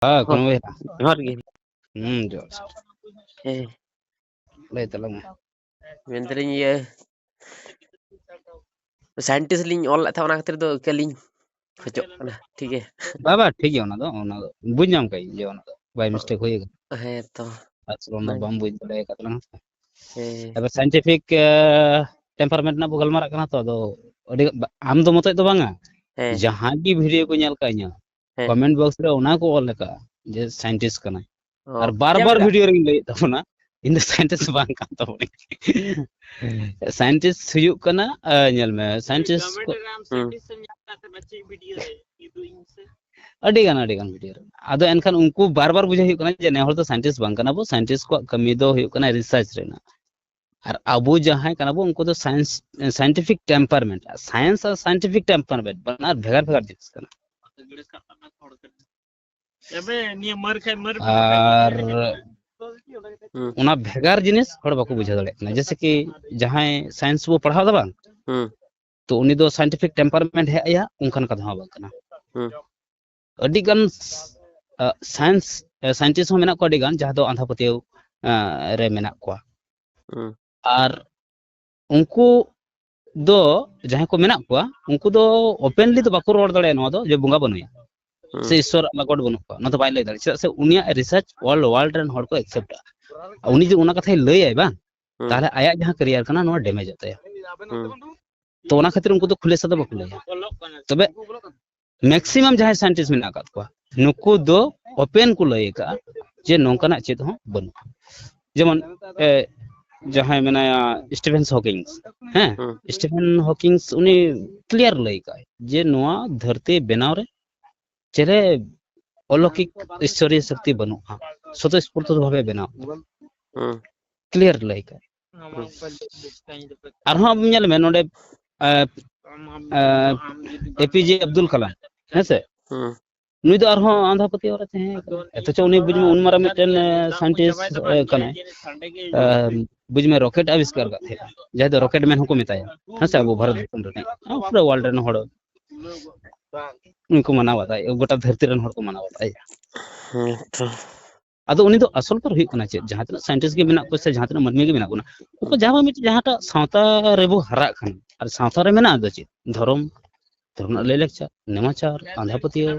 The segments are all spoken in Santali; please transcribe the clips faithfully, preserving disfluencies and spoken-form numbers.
ᱦᱮᱸ, ᱠᱚᱱᱚ ᱵᱚᱭᱦᱟ᱾ ᱡᱚᱦᱟᱨ ᱜᱮ᱾ ᱦᱩᱸ, ᱡᱚᱦᱟᱨ᱾ ᱦᱮᱸ᱾ ᱞᱟᱹᱭ ᱛᱟᱞᱟᱝ ᱢᱮ᱾ ᱢᱮᱱᱫᱟᱞᱤᱧ ᱤᱭᱟᱹ, ᱥᱟᱭᱮᱱᱴᱤᱥᱴ ᱞᱤᱧ ᱚᱞ ᱞᱮᱫ ᱛᱟᱦᱮᱸᱫ, ᱚᱱᱟ ᱠᱷᱟᱹᱛᱤᱨ ᱫᱚ ᱤᱠᱟᱹ ᱞᱤᱧ ᱠᱷᱚᱡᱚᱜ ᱠᱟᱱᱟ, ᱴᱷᱤᱠ ᱜᱮᱭᱟ? ᱵᱟ, ᱵᱟ, ᱴᱷᱤᱠ ᱜᱮᱭᱟ, ᱚᱱᱟ ᱫᱚ, ᱚᱱᱟ ᱫᱚ ᱵᱩᱡᱽ ᱧᱟᱢ ᱠᱟᱜ ᱤᱧ ᱡᱮ ᱚᱱᱟ ᱫᱚ by mistake ᱦᱩᱭ ᱟᱠᱟᱱᱟ᱾ ᱦᱮᱸ ᱛᱚ᱾ ᱟᱥᱚᱞ ᱚᱱᱟ ᱚᱱᱟᱜᱮ᱾ ᱵᱟᱢ ᱵᱩᱡᱽ ᱫᱟᱲᱮ ᱟᱠᱟᱫ ᱛᱟᱞᱟᱝᱟ ᱥᱮ᱾ ᱦᱮᱸ᱾ ᱛᱚᱵᱮ scientific, ᱮ, temperament ᱨᱮᱱᱟᱜ ᱵᱚ ᱜᱟᱞᱢᱟᱨᱟᱜ ᱠᱟᱱᱟ ᱛᱚ, ᱟᱫᱚ ᱟᱹᱰᱤ, ᱟᱢ ᱫᱚ ᱢᱚᱛᱚᱡ ᱫᱚ ᱵᱟᱝᱟ, ᱦᱮᱸ᱾ ᱡᱟᱦᱟᱸ ᱜᱮ video ᱠᱚ ᱧᱮᱞ ᱠᱟᱜ ᱤᱧᱟᱹ, ᱦᱮᱸ᱾ Comment box ᱨᱮ ᱚᱱᱟ ᱠᱚ ᱚᱞ ᱟᱠᱟᱜᱼᱟ ᱡᱮ scientist ᱠᱟᱱᱟᱭ᱾ ᱚ, ᱟᱨ ᱵᱟᱨ ᱪᱮᱫ ᱵᱟᱨ ᱞᱮᱠᱟ? Video ᱨᱤᱧ ᱞᱟᱹᱭᱮᱫ ᱛᱟᱵᱚᱱᱟ, ᱤᱧ ᱫᱚ scientist ᱵᱟᱝ ᱠᱟᱱ ᱛᱟᱵᱚᱱᱟᱹᱧ᱾ Scientist ᱦᱩᱭᱩᱜ ᱠᱟᱱᱟ, ᱟ, ᱧᱮᱞ ᱢᱮ, scientist ᱠᱚ ᱦᱩᱸ᱾ ᱟᱹᱰᱤ ᱜᱟᱱ, ᱟᱹᱰᱤ ᱜᱟᱱ video ᱨᱮ᱾ ᱟᱫᱚ ᱮᱱᱠᱷᱟᱱ ᱩᱱᱠᱩ ᱵᱟᱨ ᱵᱟᱨ ᱵᱩᱡᱷᱟᱹᱣ ᱦᱩᱭᱩᱜ ᱠᱟᱱᱟ ᱡᱮ ᱱᱮ ᱦᱚᱲ ᱫᱚ scientist ᱵᱟᱝ ᱠᱟᱱᱟ ᱵᱚ, scientist ᱠᱚᱣᱟᱜ ᱠᱟᱹᱢᱤ ᱫᱚ ᱦᱩᱭᱩᱜ ᱠᱟᱱᱟ research ᱨᱮᱱᱟᱜ᱾ ᱟᱨ ᱟᱵᱚ ᱡᱟᱦᱟᱸᱭ ᱠᱟᱱᱟ ᱵᱚ, ᱩᱱᱠᱩ ᱫᱚ science, scientific temperament, science ᱟᱨ scientific temperament ᱵᱟᱱᱟᱨ ᱵᱷᱮᱜᱟᱨ ᱵᱷᱮᱜᱟᱨ ᱡᱤᱱᱤᱥ ᱠᱟᱱᱟ᱾ ᱟᱨ ᱦᱩᱸ᱾ ᱚᱱᱟ ᱵᱷᱮᱜᱟᱨ ᱡᱤᱱᱤᱥ ᱦᱚᱲ ᱵᱟᱠᱚ ᱵᱩᱡᱷᱟᱹᱣ ᱫᱟᱲᱮᱭᱟᱜ ᱠᱟᱱᱟ᱾ ᱡᱮᱭᱥᱮ ᱠᱤ ᱡᱟᱦᱟᱸᱭ science ᱵᱚ ᱯᱟᱲᱦᱟᱣ ᱫᱟ ᱵᱟᱝ, ᱦᱩᱸ᱾ ᱛᱚ ᱩᱱᱤ ᱫᱚ scientific temperament ᱦᱮᱡ ᱟᱭᱟ, ᱚᱱᱠᱟᱱ ᱠᱟᱛᱷᱟ ᱦᱚᱸ ᱵᱟᱝ ᱠᱟᱱᱟ᱾ ᱦᱩᱸ᱾ ᱟᱹᱰᱤ ᱜᱟᱱ, ᱟ, science, ᱟ, scientist ᱦᱚᱸ ᱢᱮᱱᱟᱜ ᱠᱚᱣᱟ, ᱟᱹᱰᱤ ᱜᱟᱱ ᱡᱟᱦᱟᱸ ᱫᱚ ᱟᱸᱫᱷᱟ ᱯᱟᱹᱛᱭᱟᱹᱣ, ᱟ, ᱨᱮ ᱢᱮᱱᱟᱜ ᱠᱚᱣᱟ᱾ ᱦᱩᱸ᱾ ᱟᱨ ᱩᱱᱠᱩ ᱫᱚ, ᱡᱟᱦᱟᱸᱭ ᱠᱚ ᱢᱮᱱᱟᱜ ᱠᱚᱣᱟ, ᱩᱱᱠᱩ ᱫᱚ openly ᱫᱚ ᱵᱟᱠᱚ ᱨᱚᱲ ᱫᱟᱲᱮᱭᱟᱜᱼᱟ ᱱᱚᱣᱟ ᱫᱚ, ᱡᱮ ᱵᱚᱸᱜᱟ ᱵᱟᱹᱱᱩᱭᱟ, ᱦᱩᱸ᱾ ᱥᱮ ᱤᱥᱥᱚᱨ ᱟᱞᱟᱜ ᱜᱚᱰ ᱵᱟᱹᱱᱩᱜ ᱠᱚᱣᱟ, ᱱᱚᱣᱟ ᱫᱚ ᱵᱟᱭ ᱞᱟᱹᱭ ᱫᱟᱲᱮᱭᱟᱜᱼᱟ᱾ ᱪᱮᱫᱟᱜ ᱥᱮ ᱩᱱᱤᱭᱟᱜ research world, world ᱨᱮᱱ ᱦᱚᱲ ᱠᱚ accept ᱟ᱾ ᱟᱨ ᱩᱱᱤ ᱡᱩᱫᱤ ᱚᱱᱟ ᱠᱟᱛᱷᱟᱭ ᱞᱟᱹᱭᱟᱭ ᱵᱟᱝ, ᱦᱩᱸ᱾ ᱛᱟᱦᱚᱞᱮ ᱟᱭᱟᱜ ᱡᱟᱦᱟᱸ career ᱠᱟᱱᱟ, ᱱᱚᱣᱟ damage ᱚᱜ ᱛᱟᱭᱟ᱾ ᱦᱩᱸ᱾ ᱛᱚ ᱚᱱᱟ ᱠᱷᱟᱹᱛᱤᱨ ᱩᱱᱠᱩ ᱫᱚ ᱠᱷᱩᱞᱟᱹ ᱥᱟ ᱫᱚ ᱵᱟᱠᱚ ᱞᱟᱹᱭᱟ᱾ ᱛᱚᱵᱮ maximum ᱡᱟᱦᱟᱸᱭ scientist ᱢᱮᱱᱟᱜ ᱟᱠᱟᱫ ᱠᱚᱣᱟ, ᱱᱩᱠᱩ ᱫᱚ open ᱠᱚ ᱞᱟᱹᱭ ᱟᱠᱟᱫᱼᱟ ᱡᱮ ᱱᱚᱝᱠᱟᱱᱟᱜ ᱪᱮᱫ ᱦᱚᱸ ᱵᱟᱹᱱᱩᱜᱼᱟ᱾ ᱡᱮᱢᱚᱱ, ᱮ, ᱡᱟᱦᱟᱸᱭ ᱢᱮᱱᱟᱭᱟ Stephen Hawking, ᱦᱮᱸ, ᱦᱩᱸ᱾ Stephen Hawking ᱩᱱᱤ clear ᱞᱟᱹᱭ ᱟᱠᱟᱫᱼᱟᱭ ᱡᱮ ᱱᱚᱣᱟ ᱫᱷᱟᱹᱨᱛᱤ ᱵᱮᱱᱟᱣ ᱨᱮ ᱪᱮᱞᱮ ᱚᱞᱚᱠᱤᱠ ᱤᱥᱥᱚᱨᱤᱭᱚ ᱥᱚᱠᱛᱤ ᱵᱟᱹᱱᱩᱜᱼᱟ, ᱥᱚᱛᱚᱥᱯᱩᱨᱛᱚ ᱵᱷᱟᱵᱮ ᱵᱮᱱᱟᱣ᱾ ᱦᱩᱸ᱾ Clear ᱞᱟᱹᱭ ᱠᱟᱜᱼᱟᱭ᱾ ᱦᱩᱸ᱾ ᱟᱨᱦᱚᱸ ᱟᱵᱚ ᱧᱮᱞ ᱢᱮ ᱱᱚᱰᱮ, ᱮ, ᱮ, ᱮ ᱯᱤ ᱡᱮ ᱟᱵᱫᱩᱞ ᱠᱟᱞᱟᱢ, ᱦᱮᱸ ᱥᱮ? ᱦᱩᱸ᱾ ᱱᱩᱭ ᱫᱚ ᱟᱨᱦᱚᱸ ᱟᱸᱫᱷᱟ ᱯᱟᱹᱛᱭᱟᱹᱣ ᱨᱮ ᱛᱟᱦᱮᱸ ᱠᱟᱱᱟ᱾ ᱚᱛᱷᱚᱪᱚ ᱩᱱᱤ ᱵᱩᱡᱽ ᱢᱮ ᱩᱱ ᱢᱟᱨᱟᱝ ᱢᱤᱫᱴᱮᱱ, ᱮ, scientist, ᱮ, ᱠᱟᱱᱟᱭ᱾ ᱮ, ᱵᱩᱡᱽ ᱢᱮ rocket ᱟᱵᱤᱥᱠᱟᱨ ᱠᱟᱜ ᱛᱟᱦᱮᱸᱜᱼᱟ, ᱡᱟᱦᱟᱸᱭ ᱫᱚ rocket man ᱦᱚᱸᱠᱚ ᱢᱮᱛᱟᱭᱟ, ᱦᱮᱸ ᱥᱮ, ᱟᱵᱚ ᱵᱷᱟᱨᱚᱛ ᱫᱤᱥᱚᱢ ᱨᱤᱱᱤᱡ, ᱯᱩᱨᱟᱹ world ᱨᱮᱱ ᱦᱚᱲ ᱩᱱᱠᱩ ᱢᱟᱱᱟᱣ ᱵᱟᱛᱟᱣ, ᱜᱚᱴᱟ ᱫᱷᱟᱹᱨᱛᱤ ᱨᱮᱱ ᱦᱚᱲ ᱠᱚ ᱢᱟᱱᱟᱣ ᱵᱟᱛᱟᱣ᱾ ᱦᱮᱸ ᱛᱚ᱾ ᱟᱫᱚ ᱩᱱᱤ ᱫᱚ ᱟᱥᱚᱞ ᱠᱟᱨ ᱦᱩᱭᱩᱜ ᱠᱟᱱᱟ ᱪᱮᱫ? ᱡᱟᱦᱟᱸ ᱛᱤᱱᱟᱹᱜ scientist ᱜᱮ ᱢᱮᱱᱟᱜ ᱠᱚᱣᱟ ᱥᱮ ᱡᱟᱦᱟᱸ ᱛᱤᱱᱟᱹᱜ ᱢᱟᱹᱱᱢᱤ ᱜᱮ ᱢᱮᱱᱟᱜ ᱵᱚᱱᱟ, ᱩᱱᱠᱩ ᱡᱟᱦᱟᱸ ᱢᱤᱫᱴᱮᱱ ᱡᱟᱦᱟᱸᱴᱟᱜ ᱥᱟᱶᱛᱟ ᱨᱮᱵᱚ ᱦᱟᱨᱟᱜ ᱠᱟᱱᱟ, ᱟᱨ ᱥᱟᱶᱛᱟ ᱨᱮ ᱢᱮᱱᱟᱜ ᱫᱚ ᱪᱮᱫ? ᱫᱷᱚᱨᱚᱢ, ᱫᱷᱚᱨᱚᱢ ᱨᱮᱱᱟᱜ ᱞᱟᱹᱭ ᱞᱟᱠᱪᱟᱨ, ᱱᱮᱢᱟᱪᱟᱨ, ᱟᱸᱫᱷᱟ ᱯᱟᱹᱛᱭᱟᱹᱣ,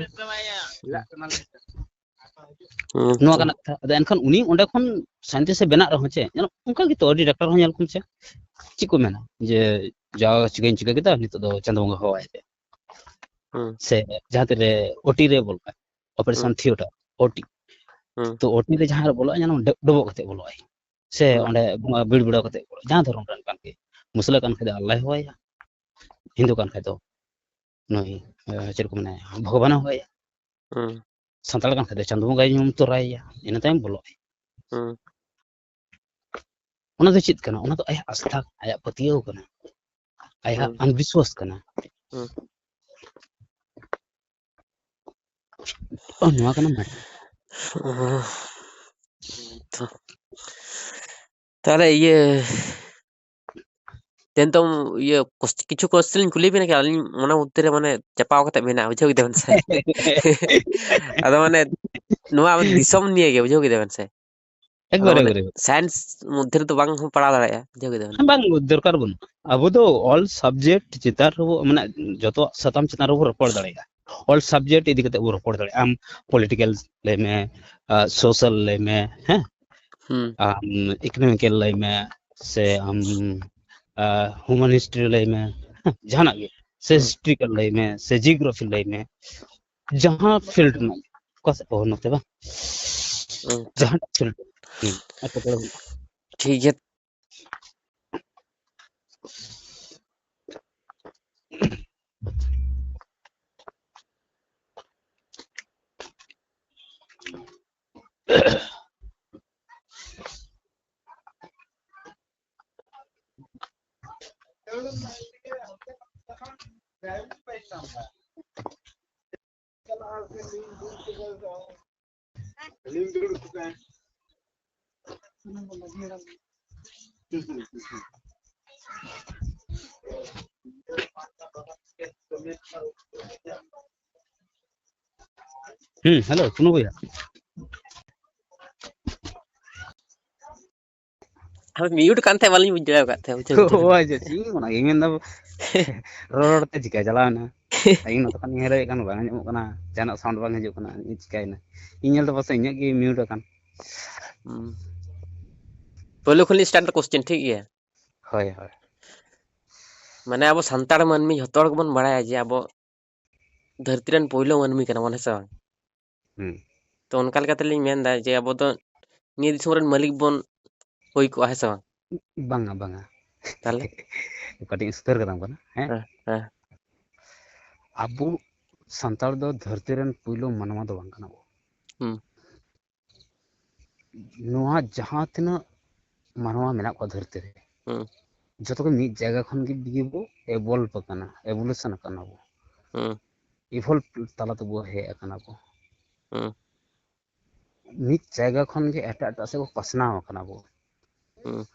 ᱦᱮᱸ ᱱᱚᱣᱟ ᱛᱚ᱾ ᱠᱟᱱᱟ ᱠᱟᱛᱷᱟ᱾ ᱟᱫᱚ ᱮᱱᱠᱷᱟᱱ ᱩᱱᱤ ᱚᱸᱰᱮ ᱠᱷᱚᱱ scientist ᱮ ᱵᱮᱱᱟᱜ ᱨᱮᱦᱚᱸ ᱪᱮᱫ, ᱧᱮᱞᱚᱜ, ᱚᱱᱠᱟ ᱜᱮᱛᱚ ᱟᱹᱰᱤ ᱰᱟᱠᱛᱟᱨ ᱦᱚᱸ ᱧᱮᱞ ᱠᱚᱢ ᱪᱮ, ᱪᱮᱫ ᱠᱚ ᱢᱮᱱᱟ ᱡᱮ ᱡᱟ ᱪᱤᱠᱟᱹᱧ ᱪᱤᱠᱟᱹ ᱠᱮᱫᱟ, ᱱᱤᱛᱚᱜ ᱫᱚ ᱪᱟᱸᱫᱳ ᱵᱚᱸᱜᱟ ᱦᱚᱦᱚᱣᱟᱭ ᱯᱮ᱾ ᱦᱩᱸ᱾ ᱥᱮ ᱡᱟᱦᱟᱸ ᱛᱤᱨᱮ ᱳᱴᱤ ᱨᱮ ᱵᱚᱞᱚᱜᱼᱟᱭ, operation ᱦᱩᱸ᱾ Theatre, OT. ᱦᱩᱸ᱾ ᱛᱚ ᱳᱴᱤ ᱨᱮ ᱡᱟᱦᱟᱸ ᱨᱮ ᱵᱚᱞᱚᱜᱼᱟᱭ, ᱧᱮᱞ ᱢᱮ ᱰᱚ-, ᱰᱚᱵᱚᱜ ᱠᱟᱛᱮ ᱵᱚᱞᱚᱜᱼᱟᱭ᱾ ᱥᱮ ᱦᱩᱸ᱾ ᱚᱸᱰᱮ ᱵᱚᱸᱜᱟ ᱵᱤᱲ ᱵᱤᱲᱟᱹᱣ ᱠᱟᱛᱮ ᱵᱚᱞᱚᱜᱼᱟᱭ᱾ ᱡᱟᱦᱟᱸ ᱫᱷᱚᱨᱚᱢ ᱨᱮᱱ ᱠᱟᱱ ᱜᱮ᱾ ᱢᱩᱥᱞᱟᱹ ᱠᱟᱱ ᱠᱷᱟᱡ ᱫᱚ ᱟᱞᱞᱟᱭ ᱦᱚᱦᱚᱣᱟᱭᱟ᱾ ᱦᱤᱱᱫᱩ ᱠᱟᱱ ᱠᱷᱟᱡ ᱫᱚ ᱱᱩᱭ, ᱮ, ᱪᱮᱫ ᱠᱚ ᱢᱮᱱᱟ, ᱵᱷᱚᱜᱚᱵᱟᱱᱮ ᱦᱚᱦᱚᱣᱟᱭᱟ᱾ ᱦᱩᱸ᱾ ᱥᱟᱱᱛᱟᱲ ᱠᱟᱱ ᱠᱷᱟᱡ ᱫᱚ ᱪᱟᱸᱫᱳ ᱵᱚᱸᱜᱟᱭ ᱧᱩᱢ ᱛᱚᱨᱟᱭᱮᱭᱟ᱾ ᱤᱱᱟᱹ ᱛᱟᱭᱚᱢ ᱵᱚᱞᱚᱜᱼᱟᱭ᱾ ᱦᱩᱸ᱾ ᱚᱱᱟ ᱫᱚ ᱪᱮᱫ ᱠᱟᱱᱟ? ᱚᱱᱟ ᱫᱚ ᱟᱭᱟᱜ ᱟᱥᱛᱷᱟ, ᱟᱭᱟᱜ ᱯᱟᱹᱛᱭᱟᱹᱣ ᱠᱟᱱᱟ, ᱟᱭᱟᱜ ᱦᱩᱸ᱾ ᱟᱱᱵᱤᱥᱣᱟᱥ ᱠᱟᱱᱟ᱾ ᱦᱩᱸ᱾ ᱚ, ᱱᱚᱣᱟ ᱠᱟᱱᱟ matter᱾ ᱛᱚ, ᱛᱟᱦᱞᱮ ᱤᱭᱟᱹ, ᱛᱮᱦᱮᱧ ᱛᱚ ᱤᱭᱟᱹ ᱠᱚᱥ-, ᱠᱤᱪᱷᱩ question ᱞᱤᱧ ᱠᱩᱞᱤ ᱵᱮᱱᱟ ᱠᱤ? ᱟᱹᱞᱤᱧ ᱢᱚᱱᱮ ᱢᱚᱫᱽᱫᱷᱮ ᱨᱮ ᱢᱟᱱᱮ ᱪᱟᱯᱟᱣ ᱠᱟᱛᱮ ᱢᱮᱱᱟᱜᱼᱟ, ᱵᱩᱡᱷᱟᱹᱣ ᱠᱮᱫᱟ ᱵᱮᱱ ᱥᱮ? ᱟᱫᱚ ᱢᱟᱱᱮ ᱱᱚᱣᱟ ᱟᱵᱚ ᱫᱤᱥᱚᱢ ᱱᱤᱭᱮ ᱜᱮ, ᱵᱩᱡᱷᱟᱹᱣ ᱠᱮᱫᱟ ᱵᱮᱱ ᱥᱮ? ᱟᱫᱚ ᱮᱠᱵᱟᱨᱮ, ᱢᱟᱱᱮ ᱮᱠᱵᱟᱨᱮ, ᱮᱠᱵᱟᱨᱮ᱾ Science ᱢᱚᱫᱽᱫᱷᱮ ᱨᱮᱫᱚ ᱵᱟᱝ ᱦᱚᱸ ᱯᱟᱲᱟᱣ ᱫᱟᱲᱮᱭᱟᱜᱼᱟ, ᱵᱩᱡᱷᱟᱹᱣ ᱠᱮᱫᱟ ᱵᱮᱱ? ᱦᱮᱸ, ᱵᱟᱝ, ᱫᱚᱨᱠᱟᱨ ᱵᱟᱹᱱᱩᱜ᱾ ᱟᱵᱚ ᱫᱚ all subject ᱪᱮᱛᱟᱱ ᱨᱮᱵᱚ, ᱢᱟᱱᱮ, ᱡᱚᱛᱚ ᱥᱟᱛᱟᱢ ᱪᱮᱛᱟᱱ ᱨᱮᱵᱚ ᱨᱚᱯᱚᱲ ᱫᱟᱲᱮᱭᱟᱜᱼᱟ᱾ All subject ᱤᱫᱤ ᱠᱟᱛᱮ ᱵᱚ ᱨᱚᱯᱚᱲ ᱫᱟᱲᱮᱭᱟᱜᱼᱟ᱾ ᱟᱢ political ᱞᱟᱹᱭ ᱢᱮ, ᱟ, social ᱞᱟᱹᱭ ᱢᱮ, ᱦᱮᱸ? ᱦᱩᱸ᱾ ᱟᱢ economical ᱞᱟᱹᱭ ᱢᱮ, ᱥᱮ ᱟᱢ, ᱟ, human history ᱞᱟᱹᱭ ᱢᱮ, ᱦᱮᱸ, ᱡᱟᱦᱟᱱᱟᱜ ᱜᱮ, ᱥᱮ ᱦᱩᱸ᱾ Historical ᱞᱟᱹᱭ ᱢᱮ, ᱥᱮ geography ᱞᱟᱹᱭ ᱢᱮ, ᱡᱟᱦᱟᱸ field ᱨᱮᱱᱟᱜ, ᱚᱠᱟ ᱥᱮᱫ ᱠᱚ ᱱᱚᱛᱮ ᱵᱟᱝ? ᱦᱩᱸ, ᱛᱚ᱾ ᱡᱟᱦᱟᱸᱴᱟᱜ field, ᱦᱩᱸ, ᱮᱴᱠᱮᱴᱚᱬᱮ ᱵᱟᱹᱱᱩᱜᱼᱟ᱾ ᱴᱷᱤᱠ ᱜᱮᱭᱟ᱾ ᱦᱩᱸ, ᱦᱮᱞᱳ, ᱪᱩᱱᱩ ᱵᱚᱭᱦᱟ᱾ ᱟᱫᱚ mute ᱠᱟᱱ ᱛᱟᱦᱮᱸᱫ, ᱵᱟᱹᱞᱤᱧ ᱵᱩᱡᱽ ᱫᱟᱲᱮ ᱟᱠᱟᱫ ᱛᱟᱦᱮᱸᱫ, ᱵᱩᱡᱷᱟᱹᱣ ᱠᱮᱫᱟ ᱵᱤᱱ? ᱚ, ᱟᱪᱪᱷᱟ, ᱪᱮᱫ ᱚᱱᱟ ᱜᱮ ᱢᱮᱱᱫᱟ, ᱨᱚᱲ ᱨᱚᱲ ᱛᱮ ᱪᱤᱠᱟ ᱪᱟᱞᱟᱣ ᱮᱱᱟ? ᱤᱧ ᱱᱚᱛᱮ ᱠᱷᱚᱱ ᱧᱮᱞ ᱦᱩᱭᱩᱜ ᱠᱟᱱ, ᱵᱟᱝ ᱟᱸᱡᱚᱢᱚᱜ ᱠᱟᱱᱟ, ᱡᱟᱦᱟᱱᱟᱜ sound ᱵᱟᱝ ᱦᱤᱡᱩᱜ ᱠᱟᱱᱟ, ᱪᱤᱠᱟᱭᱮᱱᱟ? ᱤᱧ ᱧᱮᱞ ᱫᱚ ᱯᱟᱥᱮᱡ ᱤᱧᱟᱹᱜ ᱜᱮ mute ᱟᱠᱟᱱ᱾ ᱦᱩᱸ᱾ ᱯᱳᱭᱞᱳ ᱠᱷᱚᱱ ᱞᱤᱧ start ᱫᱟ question, ᱴᱷᱤᱠ ᱜᱮᱭᱟ? ᱦᱳᱭ, ᱦᱳᱭ᱾ ᱢᱟᱱᱮ, ᱟᱵᱚ ᱥᱟᱱᱛᱟᱲ ᱢᱟᱹᱱᱢᱤ ᱡᱷᱚᱛᱚ ᱦᱚᱲ ᱜᱮᱵᱚᱱ ᱵᱟᱲᱟᱭᱟ ᱡᱮ ᱟᱵᱚ ᱫᱷᱟᱹᱨᱛᱤ ᱨᱮᱱ ᱯᱳᱭᱞᱳ ᱢᱟᱹᱱᱢᱤ ᱠᱟᱱᱟ ᱵᱚᱱ, ᱦᱮᱸ ᱥᱮ ᱵᱟᱝ? ᱦᱩᱸ᱾ ᱛᱚ, ᱚᱱᱠᱟ ᱞᱮᱠᱟᱛᱮᱞᱤᱧ ᱢᱮᱱᱫᱟ ᱡᱮ ᱟᱵᱚ ᱫᱚ ᱱᱤᱭᱟᱹ ᱫᱤᱥᱚᱢ ᱨᱮᱱ ᱢᱟᱹᱞᱤᱠ ᱵᱚᱱ ᱦᱩᱭ ᱠᱚᱜᱼᱟ, ᱦᱮᱸ ᱥᱮ ᱵᱟᱝ? ᱵᱟᱝᱟ, ᱵᱟᱝᱟ᱾ ᱛᱟᱦᱞᱮ? ᱠᱟᱹᱴᱤᱡ ᱤᱧ ᱥᱩᱫᱷᱟᱹᱨ ᱠᱟᱛᱟᱢ ᱠᱟᱱᱟ, ᱦᱮᱸ? ᱦᱮᱸ, ᱦᱮᱸ᱾ ᱟᱵᱚ ᱥᱟᱱᱛᱟᱲ ᱫᱚ ᱫᱷᱟᱹᱨᱛᱤ ᱨᱮᱱ ᱯᱩᱭᱞᱩ ᱢᱟᱱᱣᱟ ᱫᱚ ᱵᱟᱝ ᱠᱟᱱᱟ ᱵᱚ᱾ ᱦᱩᱸ᱾ ᱱᱚᱣᱟ ᱡᱟᱦᱟᱸ ᱛᱤᱱᱟᱹᱜ ᱢᱟᱱᱣᱟ ᱢᱮᱱᱟᱜ ᱠᱚᱣᱟ ᱫᱷᱟᱹᱨᱛᱤ ᱨᱮ, ᱦᱩᱸ᱾ ᱡᱚᱛᱚ ᱜᱮ ᱢᱤᱫ ᱡᱟᱭᱜᱟ ᱠᱷᱚᱱ ᱜᱮ ᱵᱤᱜᱤ ᱵᱚ evolve ᱟᱠᱟᱱᱟ, evolution ᱟᱠᱟᱱᱟ ᱵᱚ᱾ ᱦᱩᱸ᱾ Evolve ᱛᱟᱞᱟ ᱛᱮᱵᱚ ᱦᱮᱡ ᱟᱠᱟᱱᱟ ᱵᱚ᱾ ᱦᱩᱸ᱾ ᱢᱤᱫ ᱡᱟᱭᱜᱟ ᱠᱷᱚᱱ ᱜᱮ ᱮᱴᱟᱜ ᱮᱴᱟᱜ ᱥᱮᱫ ᱵᱚ ᱯᱟᱥᱱᱟᱣ ᱟᱠᱟᱱᱟ ᱵᱚ᱾ ᱦᱩᱸ᱾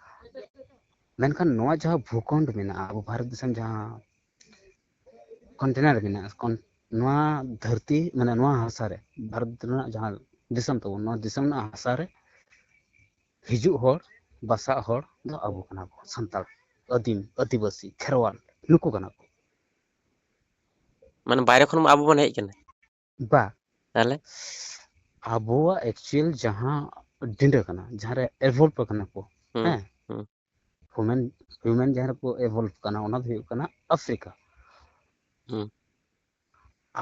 ᱢᱮᱱᱠᱷᱟᱱ ᱱᱚᱣᱟ ᱡᱟᱦᱟᱸ ᱵᱷᱩᱠᱷᱚᱸᱰ ᱢᱮᱱᱟᱜᱼᱟ, ᱟᱵᱚ ᱵᱷᱟᱨᱚᱛ ᱫᱤᱥᱚᱢ ᱡᱟᱦᱟᱸ continent ᱢᱮᱱᱟᱜᱼᱟ, ᱠᱚᱱ-, ᱱᱚᱣᱟ ᱫᱷᱟᱹᱨᱛᱤ, ᱢᱟᱱᱮ ᱱᱚᱣᱟ ᱦᱟᱥᱟ ᱨᱮ, ᱵᱷᱟᱨᱚᱛ ᱨᱮᱱᱟᱜ ᱡᱟᱦᱟᱸ ᱫᱤᱥᱚᱢ ᱛᱟᱵᱚᱱ, ᱱᱚᱣᱟ ᱫᱤᱥᱚᱢ ᱨᱮᱱᱟᱜ ᱦᱟᱥᱟ ᱨᱮ ᱦᱤᱡᱩᱜ ᱦᱚᱲ, ᱵᱟᱥᱟᱜ ᱦᱚᱲ ᱫᱚ ᱟᱵᱚ ᱠᱟᱱᱟ ᱵᱚ, ᱥᱟᱱᱛᱟᱲ, ᱟᱹᱫᱤᱢ, ᱟᱹᱫᱤᱵᱟᱹᱥᱤ, ᱠᱷᱮᱨᱣᱟᱞ, ᱱᱩᱠᱩ ᱠᱟᱱᱟ ᱠᱚ᱾ ᱢᱟᱱᱮ ᱵᱟᱭᱨᱮ ᱠᱷᱚᱱ ᱢᱟ ᱟᱵᱚ ᱵᱚᱱ ᱦᱮᱡ ᱠᱟᱱᱟ᱾ ᱵᱟ᱾ ᱛᱟᱦᱞᱮ? ᱟᱵᱚᱣᱟᱜ actual ᱡᱟᱦᱟᱸ ᱰᱤᱸᱰᱟᱹ ᱠᱟᱱᱟ, ᱡᱟᱦᱟᱸ ᱨᱮ evolve ᱟᱠᱟᱱᱟ ᱠᱚ, ᱦᱩᱸ, ᱦᱮᱸ? ᱦᱩᱸ᱾ Human, human ᱡᱟᱦᱟᱸ ᱨᱮᱠᱚ evolve ᱠᱟᱱᱟ, ᱚᱱᱟ ᱫᱚ ᱦᱩᱭᱩᱜ ᱠᱟᱱᱟ ᱟᱯᱷᱨᱤᱠᱟ᱾ ᱦᱩᱸ᱾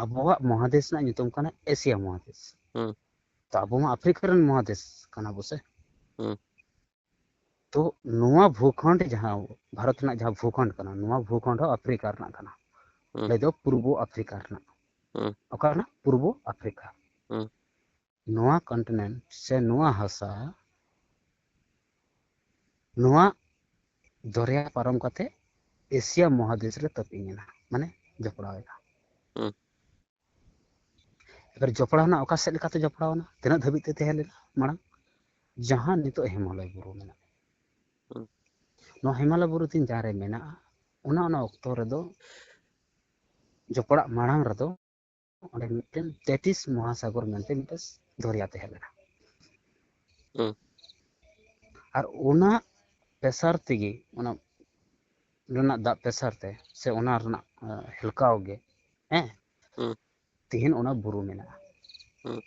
ᱟᱵᱚᱣᱟᱜ ᱢᱚᱦᱟᱫᱮᱥ ᱨᱮᱱᱟᱜ ᱧᱩᱛᱩᱢ ᱠᱟᱱᱟ ᱮᱥᱤᱭᱟ ᱢᱚᱦᱟᱫᱮᱥ᱾ ᱦᱩᱸ᱾ ᱛᱚ ᱟᱵᱚ ᱢᱟ ᱟᱯᱷᱨᱤᱠᱟ ᱨᱮᱱ ᱢᱚᱦᱟᱫᱮᱥ ᱠᱟᱱᱟ ᱵᱚ ᱥᱮ? ᱦᱩᱸ᱾ ᱛᱚ ᱱᱚᱣᱟ ᱵᱷᱩᱠᱷᱚᱸᱰ, ᱡᱟᱦᱟᱸ ᱵᱷᱟᱨᱚᱛ ᱨᱮᱱᱟᱜ ᱡᱟᱦᱟᱸ ᱵᱷᱩᱠᱷᱚᱸᱰ ᱠᱟᱱᱟ, ᱱᱚᱣᱟ ᱵᱷᱩᱠᱷᱚᱸᱰ ᱦᱚᱸ ᱟᱯᱷᱨᱤᱠᱟ ᱨᱮᱱᱟᱜ ᱠᱟᱱᱟ᱾ ᱦᱩᱸ᱾ ᱞᱟᱹᱭ ᱫᱚ ᱯᱩᱨᱵᱚ ᱟᱯᱷᱨᱤᱠᱟ ᱨᱮᱱᱟᱜ᱾ ᱦᱩᱸ᱾ ᱚᱠᱟ ᱨᱮᱱᱟᱜ? ᱯᱩᱨᱵᱚ ᱟᱯᱷᱨᱤᱠᱟ᱾ ᱦᱩᱸ᱾ ᱱᱚᱣᱟ continent ᱥᱮ ᱱᱚᱣᱟ ᱦᱟᱥᱟ, ᱱᱚᱣᱟ ᱫᱚᱨᱭᱟ ᱯᱟᱨᱚᱢ ᱠᱟᱛᱮ ᱮᱥᱤᱭᱟ ᱢᱚᱦᱟᱫᱮᱥ ᱨᱮ ᱛᱟᱹᱯᱤᱧ ᱮᱱᱟ, ᱢᱟᱱᱮ ᱡᱚᱯᱲᱟᱣ ᱮᱱᱟ᱾ ᱦᱩᱸ᱾ ᱮᱵᱟᱨ ᱡᱚᱯᱲᱟᱣ ᱮᱱᱟ, ᱚᱠᱟ ᱥᱮᱫ ᱞᱮᱠᱟᱛᱮ ᱡᱚᱯᱲᱟᱣ ᱮᱱᱟ? ᱛᱤᱱᱟᱹᱜ ᱫᱷᱟᱹᱵᱤᱡ ᱛᱮ ᱛᱟᱦᱮᱸ ᱞᱮᱱᱟ ᱢᱟᱲᱟᱝ? ᱡᱟᱦᱟᱸ ᱱᱤᱛᱚᱜ ᱦᱤᱢᱟᱞᱚᱭ ᱵᱩᱨᱩ ᱢᱮᱱᱟᱜᱼᱟ᱾ ᱦᱩᱸ᱾ ᱱᱚᱣᱟ ᱦᱤᱢᱟᱞᱚᱭ ᱵᱩᱨᱩ ᱛᱤᱱ ᱡᱟᱦᱟᱸ ᱨᱮ ᱢᱮᱱᱟᱜᱼᱟ, ᱚᱱᱟ, ᱚᱱᱟ ᱚᱠᱛᱚ ᱨᱮᱫᱚ ᱡᱚᱯᱲᱟᱜ ᱢᱟᱲᱟᱝ ᱨᱮᱫᱚ ᱚᱸᱰᱮ ᱢᱤᱫᱴᱮᱱ ᱛᱮᱛᱤᱥ ᱢᱚᱦᱟᱥᱟᱜᱚᱨ ᱢᱮᱱᱛᱮ ᱢᱤᱫᱴᱮᱱ ᱫᱚᱨᱭᱟ ᱛᱟᱦᱮᱸ ᱞᱮᱱᱟ᱾ ᱦᱩᱸ᱾ ᱟᱨ ᱚᱱᱟ ᱯᱮᱥᱟᱨ ᱛᱮᱜᱮ, ᱚᱱᱟ ᱨᱮᱱᱟᱜ ᱫᱟᱜ ᱯᱮᱥᱟᱨ ᱛᱮ ᱥᱮ ᱚᱱᱟ ᱨᱮᱱᱟᱜ ᱦᱮᱞᱠᱟᱣ ᱜᱮ, ᱦᱮᱸ, ᱦᱩᱸ᱾ ᱛᱮᱦᱮᱧ ᱚᱱᱟ ᱵᱩᱨᱩ ᱢᱮᱱᱟᱜᱼᱟ᱾ ᱦᱩᱸ᱾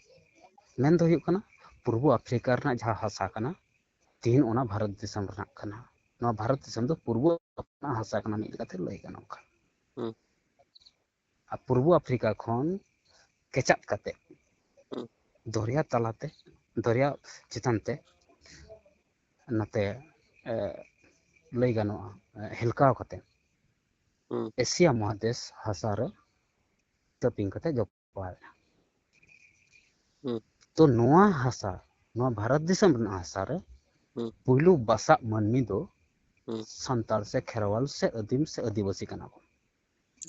ᱢᱮᱱ ᱫᱚ ᱦᱩᱭᱩᱜ ᱠᱟᱱᱟ, ᱯᱩᱨᱵᱚ ᱟᱯᱷᱨᱤᱠᱟ ᱨᱮᱱᱟᱜ ᱡᱟᱦᱟᱸ ᱦᱟᱥᱟ ᱠᱟᱱᱟ, ᱛᱮᱦᱮᱧ ᱚᱱᱟ ᱵᱷᱟᱨᱚᱛ ᱫᱤᱥᱚᱢ ᱨᱮᱱᱟᱜ ᱠᱟᱱᱟ᱾ ᱱᱚᱣᱟ ᱵᱷᱟᱨᱚᱛ ᱫᱤᱥᱚᱢ ᱫᱚ ᱯᱩᱨᱵᱚ ᱨᱮᱱᱟᱜ ᱦᱟᱥᱟ ᱠᱟᱱᱟ, ᱢᱤᱫ ᱞᱮᱠᱟᱛᱮ ᱞᱟᱹᱭ ᱜᱟᱱᱚᱜ ᱠᱷᱟᱱ᱾ ᱦᱩᱸ᱾ ᱟᱨ ᱯᱩᱨᱵᱚ ᱟᱯᱷᱨᱤᱠᱟ ᱠᱷᱚᱱ ᱠᱮᱪᱟᱜ ᱠᱟᱛᱮ, ᱦᱩᱸ᱾ ᱫᱚᱨᱭᱟ ᱛᱟᱞᱟᱛᱮ, ᱫᱚᱨᱭᱟ ᱪᱮᱛᱟᱱ ᱛᱮ ᱱᱚᱛᱮ, ᱮ, ᱞᱟᱹᱭ ᱜᱟᱱᱚᱜᱼᱟ, ᱮ, ᱦᱮᱞᱠᱟᱣ ᱠᱟᱛᱮ ᱦᱩᱸ᱾ ᱮᱥᱤᱭᱟ ᱢᱚᱦᱟᱫᱮᱥ ᱦᱟᱥᱟ ᱨᱮ ᱛᱟᱹᱯᱤᱧ ᱠᱟᱛᱮ ᱡᱚᱯᱚᱜᱼᱟ᱾ ᱦᱩᱸ᱾ ᱛᱚ ᱱᱚᱣᱟ ᱦᱟᱥᱟ, ᱱᱚᱣᱟ ᱵᱷᱟᱨᱚᱛ ᱫᱤᱥᱚᱢ ᱨᱮᱱᱟᱜ ᱦᱟᱥᱟ ᱨᱮ ᱦᱩᱸ᱾ ᱯᱩᱭᱞᱩ ᱵᱟᱥᱟᱜ ᱢᱟᱹᱱᱢᱤ ᱫᱚ ᱦᱩᱸ᱾ ᱥᱟᱱᱛᱟᱲ ᱥᱮ ᱠᱷᱮᱨᱣᱟᱞ ᱥᱮ ᱟᱹᱫᱤᱢ ᱥᱮ ᱟᱹᱫᱤᱵᱟᱹᱥᱤ ᱠᱟᱱᱟ ᱠᱚ᱾